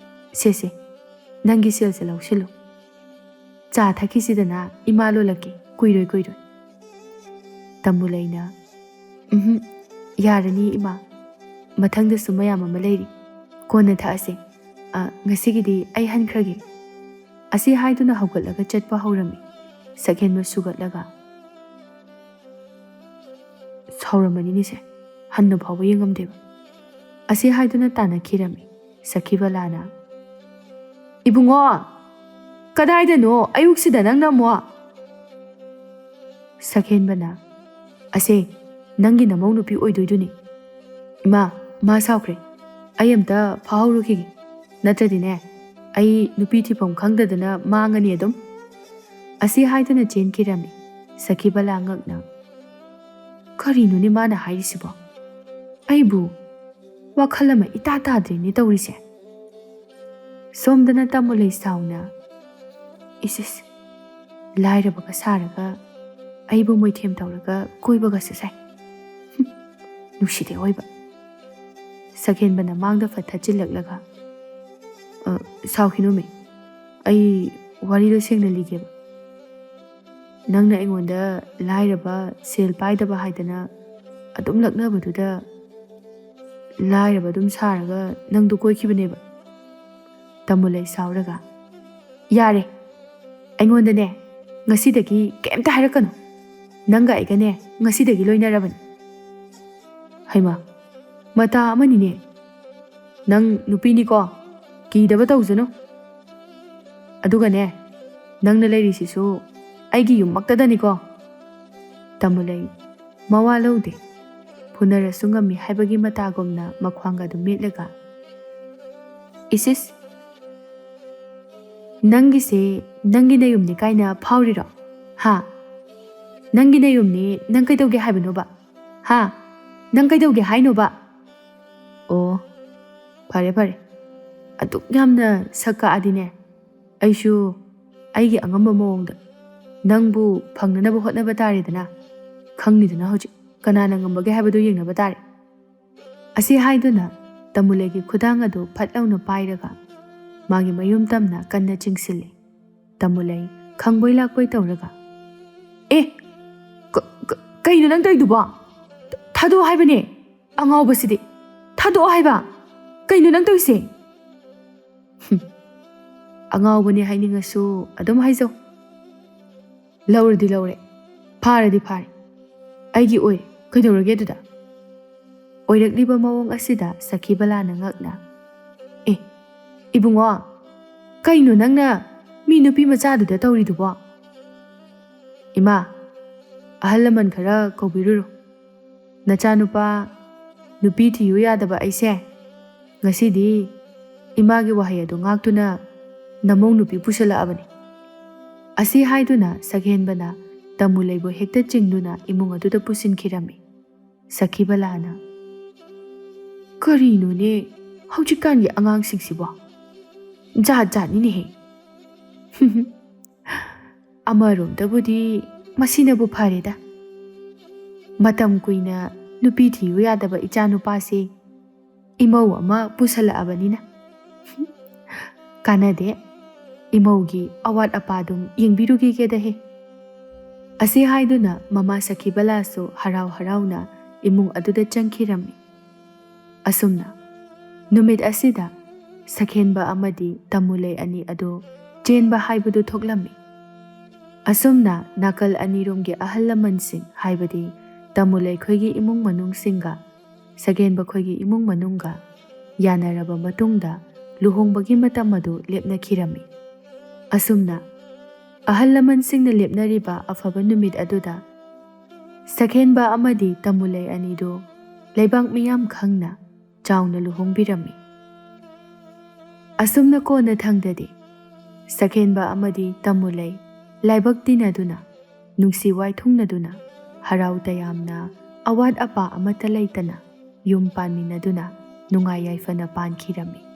ꯁꯦ, ꯁꯦ, ꯅꯪꯒꯤ ꯁꯦꯜꯁꯦ ꯂꯧꯁꯤꯜꯂꯨ꯫ ꯆꯥ ꯊꯛꯈꯤꯁꯤꯗꯅ, ꯏꯃꯥ ꯂꯣꯜꯂꯛꯀꯦ, ꯀꯨꯏꯔꯣꯏ, ꯀꯨꯏꯔꯣꯏ꯫" ꯇꯥꯃꯨꯂꯩꯅ, "ꯎꯝꯍꯨꯝ, ꯌꯥꯔꯅꯤ ꯏꯃꯥ꯫ ꯃꯊꯪꯗꯁꯨ ꯃꯌꯥꯝ ꯑꯃ ꯂꯩꯔꯤ꯫ ꯀꯣꯟꯅ ꯊꯛꯑꯁꯦ꯫ ꯑ, ꯉꯁꯤꯒꯤꯗꯤ ꯑꯩ ꯍꯟꯈ꯭ꯔꯒꯦ꯫" ꯑꯁꯤ ꯍꯥꯏꯗꯨꯅ ꯍꯧꯒꯠꯂꯒ ꯆꯠꯄ ꯍꯧꯔꯝꯃꯤ, ꯁꯛꯍꯦꯟꯕ ꯁꯨꯒꯠꯂꯒ꯫ ꯁꯥꯎꯔꯝꯃꯅꯤꯅꯦꯁꯦ, ꯍꯟꯅ ꯐꯥꯎꯕ ꯌꯦꯡꯉꯝꯗꯦꯕ꯫ ꯑꯁꯤ ꯍꯥꯏꯗꯨꯅ ꯇꯥꯟꯅꯈꯤꯔꯝꯃꯤ ꯁꯈꯤꯕꯂꯥꯅ꯫ "ꯏꯕꯨꯡꯉꯣ, ꯀꯗꯥꯏꯗꯅꯣ ꯑꯌꯨꯛꯁꯤꯗ ꯅꯪꯅ ꯑꯃꯨꯛ?" ꯁꯛꯍꯦꯟꯕꯅ, "ꯑꯁꯦ, ꯅꯪꯒꯤ ꯅꯃꯧ ꯅꯨꯄꯤ ꯑꯣꯏꯗꯣꯏꯗꯨꯅꯤ꯫ ꯏꯃꯥ, ꯃꯥ ꯁꯥꯎꯈ꯭ꯔꯦ꯫ ꯑꯩ ꯑꯝꯇ ꯐꯥꯍꯧꯔꯨꯈꯤꯒꯦ꯫ ꯅꯠꯇ꯭ꯔꯗꯤꯅꯦ, ꯑꯩ ꯅꯨꯄꯤ ꯊꯤꯐꯝ ꯈꯪꯗꯗꯅ ꯃꯥꯡꯉꯅꯤ ꯑꯗꯨꯝ꯫" ꯑꯁꯤ ꯍꯥꯏꯗꯨꯅ ꯆꯦꯟꯈꯤꯔꯝꯃꯤ ꯁꯈꯤꯕꯂꯥ ꯉꯛꯅ꯫ "ꯀꯔꯤꯅꯣꯅꯦ ꯃꯥꯅ ꯍꯥꯏꯔꯤꯁꯤꯕꯣ? ꯑꯩꯕꯨ ꯋꯥꯈꯜ ꯑꯃ ꯏꯇꯥ ꯇꯥꯗ꯭ꯔꯦꯅꯦ ꯇꯧꯔꯤꯁꯦ꯫" ꯁꯣꯝꯗꯅ ꯇꯥꯃꯨꯂꯩ ꯁꯥꯎꯅ, "ꯏꯁ, ꯏꯁ, ꯂꯥꯏꯔꯕꯒ ꯁꯥꯔꯒ ꯑꯩꯕꯨ ꯃꯣꯏꯊꯦꯝ ꯇꯧꯔꯒ ꯀꯣꯏꯕꯒꯁꯨ ꯁꯥꯏ꯫ ꯍꯨꯝ, ꯅꯨꯡꯁꯤꯗꯦ ꯑꯣꯏꯕ꯫" ꯁꯛꯍꯦꯟꯕꯅ ꯃꯥꯡꯗ ꯐꯠ ꯊꯠꯆꯤꯜꯂꯛꯂꯒ, "ꯑ, ꯁꯥꯎꯈꯤꯅꯨꯃꯦ, ꯑꯩ ꯋꯥꯔꯤꯗꯣ ꯁꯦꯡꯅ ꯂꯤꯒꯦꯕ꯫ ꯅꯪꯅ ꯑꯩꯉꯣꯟꯗ ꯂꯥꯏꯔꯕ, ꯁꯦꯜ ꯄꯥꯏꯗꯕ ꯍꯥꯏꯗꯅ ꯑꯗꯨꯝ ꯂꯛꯅꯕꯗꯨꯗ, ꯂꯥꯏꯔꯕ ꯑꯗꯨꯝ ꯁꯥꯔꯒ ꯅꯪꯗꯣ ꯀꯣꯏꯈꯤꯕꯅꯦꯕ꯫" ꯇꯥꯃꯨꯂꯩ ꯁꯥꯎꯔꯒ, "ꯌꯥꯔꯦ, ꯑꯩꯉꯣꯟꯗꯅꯦ ꯉꯁꯤꯗꯒꯤ ꯀꯩꯝꯇ ꯍꯥꯏꯔꯛꯀꯅꯨ꯫ ꯅꯪꯒ ꯑꯩꯒꯅꯦ ꯉꯁꯤꯗꯒꯤ ꯂꯣꯏꯅꯔꯕꯅꯤ꯫" "ꯍꯩꯃꯥ, ꯃꯇꯥ ꯑꯃꯅꯤꯅꯦ꯫ ꯅꯪ ꯅꯨꯄꯤꯅꯤꯀꯣ, ꯀꯤꯗꯕ ꯇꯧꯖꯅꯨ꯫ ꯑꯗꯨꯒꯅꯦ, ꯅꯪꯅ ꯂꯩꯔꯤꯁꯤꯁꯨ ꯑꯩꯒꯤ ꯌꯨꯝꯃꯛꯇꯗꯅꯤꯀꯣ꯫" ꯇꯥꯃꯨꯂꯩ ꯃꯋꯥ ꯂꯧꯗꯦ꯫ ꯍꯨꯟꯅꯔꯁꯨ ꯉꯝꯃꯤ ꯍꯥꯏꯕꯒꯤ ꯃꯇꯥꯒꯨꯝꯅ ꯃꯈ꯭ꯋꯥꯡꯒ ꯑꯗꯨꯝ ꯃꯦꯠꯂꯒ, "ꯏꯁꯤꯁ, ꯅꯪꯒꯤꯁꯦ ꯅꯪꯒꯤ ꯅꯌꯨꯝꯅꯤ ꯀꯥꯏꯅ ꯐꯥꯎꯔꯤꯔꯣ? ꯍꯥ? ꯅꯪꯒꯤ ꯅꯌꯨꯝꯅꯤ, ꯅꯪ ꯀꯩꯗꯧꯒꯦ ꯍꯥꯏꯕꯅꯣꯕ? ꯍꯥ? ꯅꯪ ꯀꯩꯗꯧꯒꯦ ꯍꯥꯏꯅꯣꯕ?" "ꯑꯣ, ꯐꯔꯦ ꯐꯔꯦ, ꯑꯗꯨꯛ ꯌꯥꯝꯅ ꯁꯛ ꯀꯛꯑꯗꯤꯅꯦ, ꯑꯩꯁꯨ ꯑꯩꯒꯤ ꯑꯉꯝꯕ ꯃꯑꯣꯡꯗ ꯅꯪꯕꯨ ꯐꯪꯅꯅꯕ ꯍꯣꯠꯅꯕ ꯇꯥꯔꯦꯗꯅ꯫ ꯈꯪꯅꯤꯗꯅ ꯍꯧꯖꯤꯛ ꯀꯅꯥꯅ ꯉꯝꯕꯒꯦ ꯍꯥꯏꯕꯗꯨ ꯌꯦꯡꯅꯕ ꯇꯥꯔꯦ꯫" ꯑꯁꯤ ꯍꯥꯏꯗꯨꯅ ꯇꯃꯨꯂꯩꯒꯤ ꯈꯨꯗꯥꯡ ꯑꯗꯨ ꯐꯠ ꯂꯥꯎꯅ ꯄꯥꯏꯔꯒ ꯃꯥꯒꯤ ꯃꯌꯨꯝ ꯇꯝꯅ ꯀꯟꯅ ꯆꯤꯡꯁꯤꯜꯂꯤ꯫ ꯇꯃꯨꯂꯩ ꯈꯪꯕꯣꯏ ꯂꯥꯛꯄꯣꯏ ꯇꯧꯔꯒ, "ꯑꯦ, ꯀ-, ꯀ-, ꯀꯩꯅꯣ ꯅꯪ ꯇꯧꯔꯤꯗꯨꯕꯣ? ꯊꯥꯗꯣꯛꯑꯣ ꯍꯥꯏꯕꯅꯦ, ꯑꯉꯥꯎꯕꯁꯤꯗꯤ! ꯊꯥꯗꯣꯛꯑꯣ ꯍꯥꯏꯕ! ꯀꯩꯅꯣ ꯅꯪ ꯇꯧꯔꯤꯁꯦ?" "ꯍꯨꯝ, ꯑꯉꯥꯎꯕꯅꯦ ꯍꯥꯏꯅꯤꯡꯉꯁꯨ ꯑꯗꯨꯝ ꯍꯥꯏꯖꯧ꯫ ꯂꯧꯔꯗꯤ ꯂꯧꯔꯦ, ꯐꯥꯔꯗꯤ ꯐꯥꯔꯦ, ꯑꯩꯒꯤ ꯑꯣꯏꯔꯦ, ꯀꯩꯗꯧꯔꯒꯦ ꯑꯗꯨꯗ?" ꯑꯣꯏꯔꯛꯂꯤꯕ ꯃꯑꯣꯡ ꯑꯁꯤꯗ ꯁꯈꯤꯕꯂꯥꯅ ꯉꯛꯅ, "ꯑꯦ, ꯏꯕꯨꯡꯉꯣ, ꯀꯩꯅꯣ ꯅꯪꯅ ꯃꯤ ꯅꯨꯄꯤ ꯃꯆꯥꯗꯨꯗ ꯇꯧꯔꯤꯗꯨꯕꯣ? ꯏꯃꯥ, ꯑꯍꯜ ꯂꯃꯟ ꯈꯔ ꯀꯧꯕꯤꯔꯨꯔꯣ꯫ ꯅꯆꯥꯅꯨꯄꯥ ꯅꯨꯄꯤ ꯊꯤꯌꯨ ꯌꯥꯗꯕ ꯑꯩꯁꯦ ꯉꯁꯤꯗꯤ ꯏꯃꯥꯒꯤ ꯋꯥꯍꯩ ꯑꯗꯨ ꯉꯥꯛꯇꯨꯅ ꯅꯃꯧ ꯅꯨꯄꯤ ꯄꯨꯁꯜꯂꯛꯑꯕꯅꯤ꯫" ꯑꯁꯤ ꯍꯥꯏꯗꯨꯅ ꯁꯛꯍꯦꯟꯕꯅ ꯇꯃꯨꯂꯩꯕꯨ ꯍꯦꯛꯇ ꯆꯤꯡꯗꯨꯅ ꯏꯃꯨꯡ ꯑꯗꯨꯗ ꯄꯨꯁꯤꯟꯈꯤꯔꯝꯃꯤ꯫ ꯁꯈꯤꯕꯂꯥꯅ, "ꯀꯔꯤꯅꯣꯅꯦ ꯍꯧꯖꯤꯛꯀꯥꯟꯒꯤ ꯑꯉꯥꯡꯁꯤꯡꯁꯤꯕꯣ? ꯖꯥꯠ ꯖꯥꯠꯅꯤꯅꯦꯍꯦ꯫" "ꯑꯃꯔꯣꯝꯗꯕꯨꯗꯤ ꯃꯁꯤꯅꯕꯨ ꯐꯔꯦꯗ꯫ ꯃꯇꯝ ꯀꯨꯏꯅ ꯅꯨꯄꯤ ꯊꯤꯌꯨ ꯌꯥꯗꯕ ꯏꯆꯥ ꯅꯨꯄꯥꯁꯤ ꯏꯃꯧ ꯑꯃ ꯄꯨꯁꯜꯂꯛꯑꯕꯅꯤꯅ꯫ ꯀꯥꯟꯅꯗꯦ, ꯏꯃꯧꯒꯤ ꯑꯋꯥꯠ ꯑꯄꯥꯗꯨꯝ ꯌꯦꯡꯕꯤꯔꯨꯈꯤꯒꯦꯗꯍꯦ꯫" ꯑꯁꯤ ꯍꯥꯏꯗꯨꯅ ꯃꯃꯥ ꯁꯈꯤꯕꯂꯥꯁꯨ ꯍꯔꯥꯎ ꯍꯔꯥꯎꯅ ꯏꯃꯨꯡ ꯑꯗꯨꯗ ꯆꯪꯈꯤꯔꯝꯃꯤ꯫ ꯑꯁꯨꯝꯅ ꯅꯨꯃꯤꯠ ꯑꯁꯤꯗ ꯁꯛꯍꯦꯟꯕ ꯑꯃꯗꯤ ꯇꯃꯨꯂꯩ ꯑꯅꯤ ꯑꯗꯨ ꯆꯦꯟꯕ ꯍꯥꯏꯕꯗꯨ ꯊꯣꯛꯂꯝꯃꯤ꯫ ꯑꯁꯨꯝꯅ ꯅꯥꯀꯜ ꯑꯅꯤꯔꯣꯝꯒꯤ ꯑꯍꯜ ꯂꯃꯟꯁꯤꯡ, ꯍꯥꯏꯕꯗꯤ ꯇꯃꯨꯂꯩ ꯈꯣꯏꯒꯤ ꯏꯃꯨꯡ ꯃꯅꯨꯡꯁꯤꯡꯒ ꯁꯛꯍꯦꯟꯕ ꯈꯣꯏꯒꯤ ꯏꯃꯨꯡ ꯃꯅꯨꯡꯒ ꯌꯥꯅꯔꯕ ꯃꯇꯨꯡꯗ ꯂꯨꯍꯣꯡꯕꯒꯤ ꯃꯇꯝ ꯑꯗꯨ ꯂꯦꯞꯅꯈꯤꯔꯝꯃꯤ꯫ ꯑꯁꯨꯝꯅ ꯑꯍꯜ ꯂꯃꯟꯁꯤꯡꯅ ꯂꯦꯞꯅꯔꯤꯕ ꯑꯐꯕ ꯅꯨꯃꯤꯠ ꯑꯗꯨꯗ ꯁꯛꯍꯦꯟꯕ ꯑꯃꯗꯤ ꯇꯃꯨꯂꯩ ꯑꯅꯤꯗꯨ ꯂꯩꯕꯥꯛ ꯃꯤꯌꯥꯝ ꯈꯪꯅ ꯆꯥꯎꯅ ꯂꯨꯍꯣꯡꯕꯤꯔꯝꯃꯤ꯫ ꯑꯁꯨꯝꯅ ꯀꯣꯟꯅ ꯊꯪꯗꯗꯤ ꯁꯛꯍꯦꯟꯕ ꯑꯃꯗꯤ ꯇꯃꯨꯂꯩ ꯂꯥꯏꯕꯛ ꯇꯤꯟꯅꯗꯨꯅ, ꯅꯨꯡꯁꯤ ꯋꯥꯏꯊꯨꯡꯅꯗꯨꯅ, ꯍꯔꯥꯎ ꯇꯌꯥꯝꯅ, ꯑꯋꯥꯠ ꯑꯄꯥ ꯑꯃꯠꯇ ꯂꯩꯇꯅ ꯌꯨꯝ ꯄꯥꯟꯃꯤꯟꯅꯗꯨꯅ ꯅꯨꯡꯉꯥꯏ ꯌꯥꯏꯐꯅ ꯄꯥꯟꯈꯤꯔꯝꯃꯤ꯫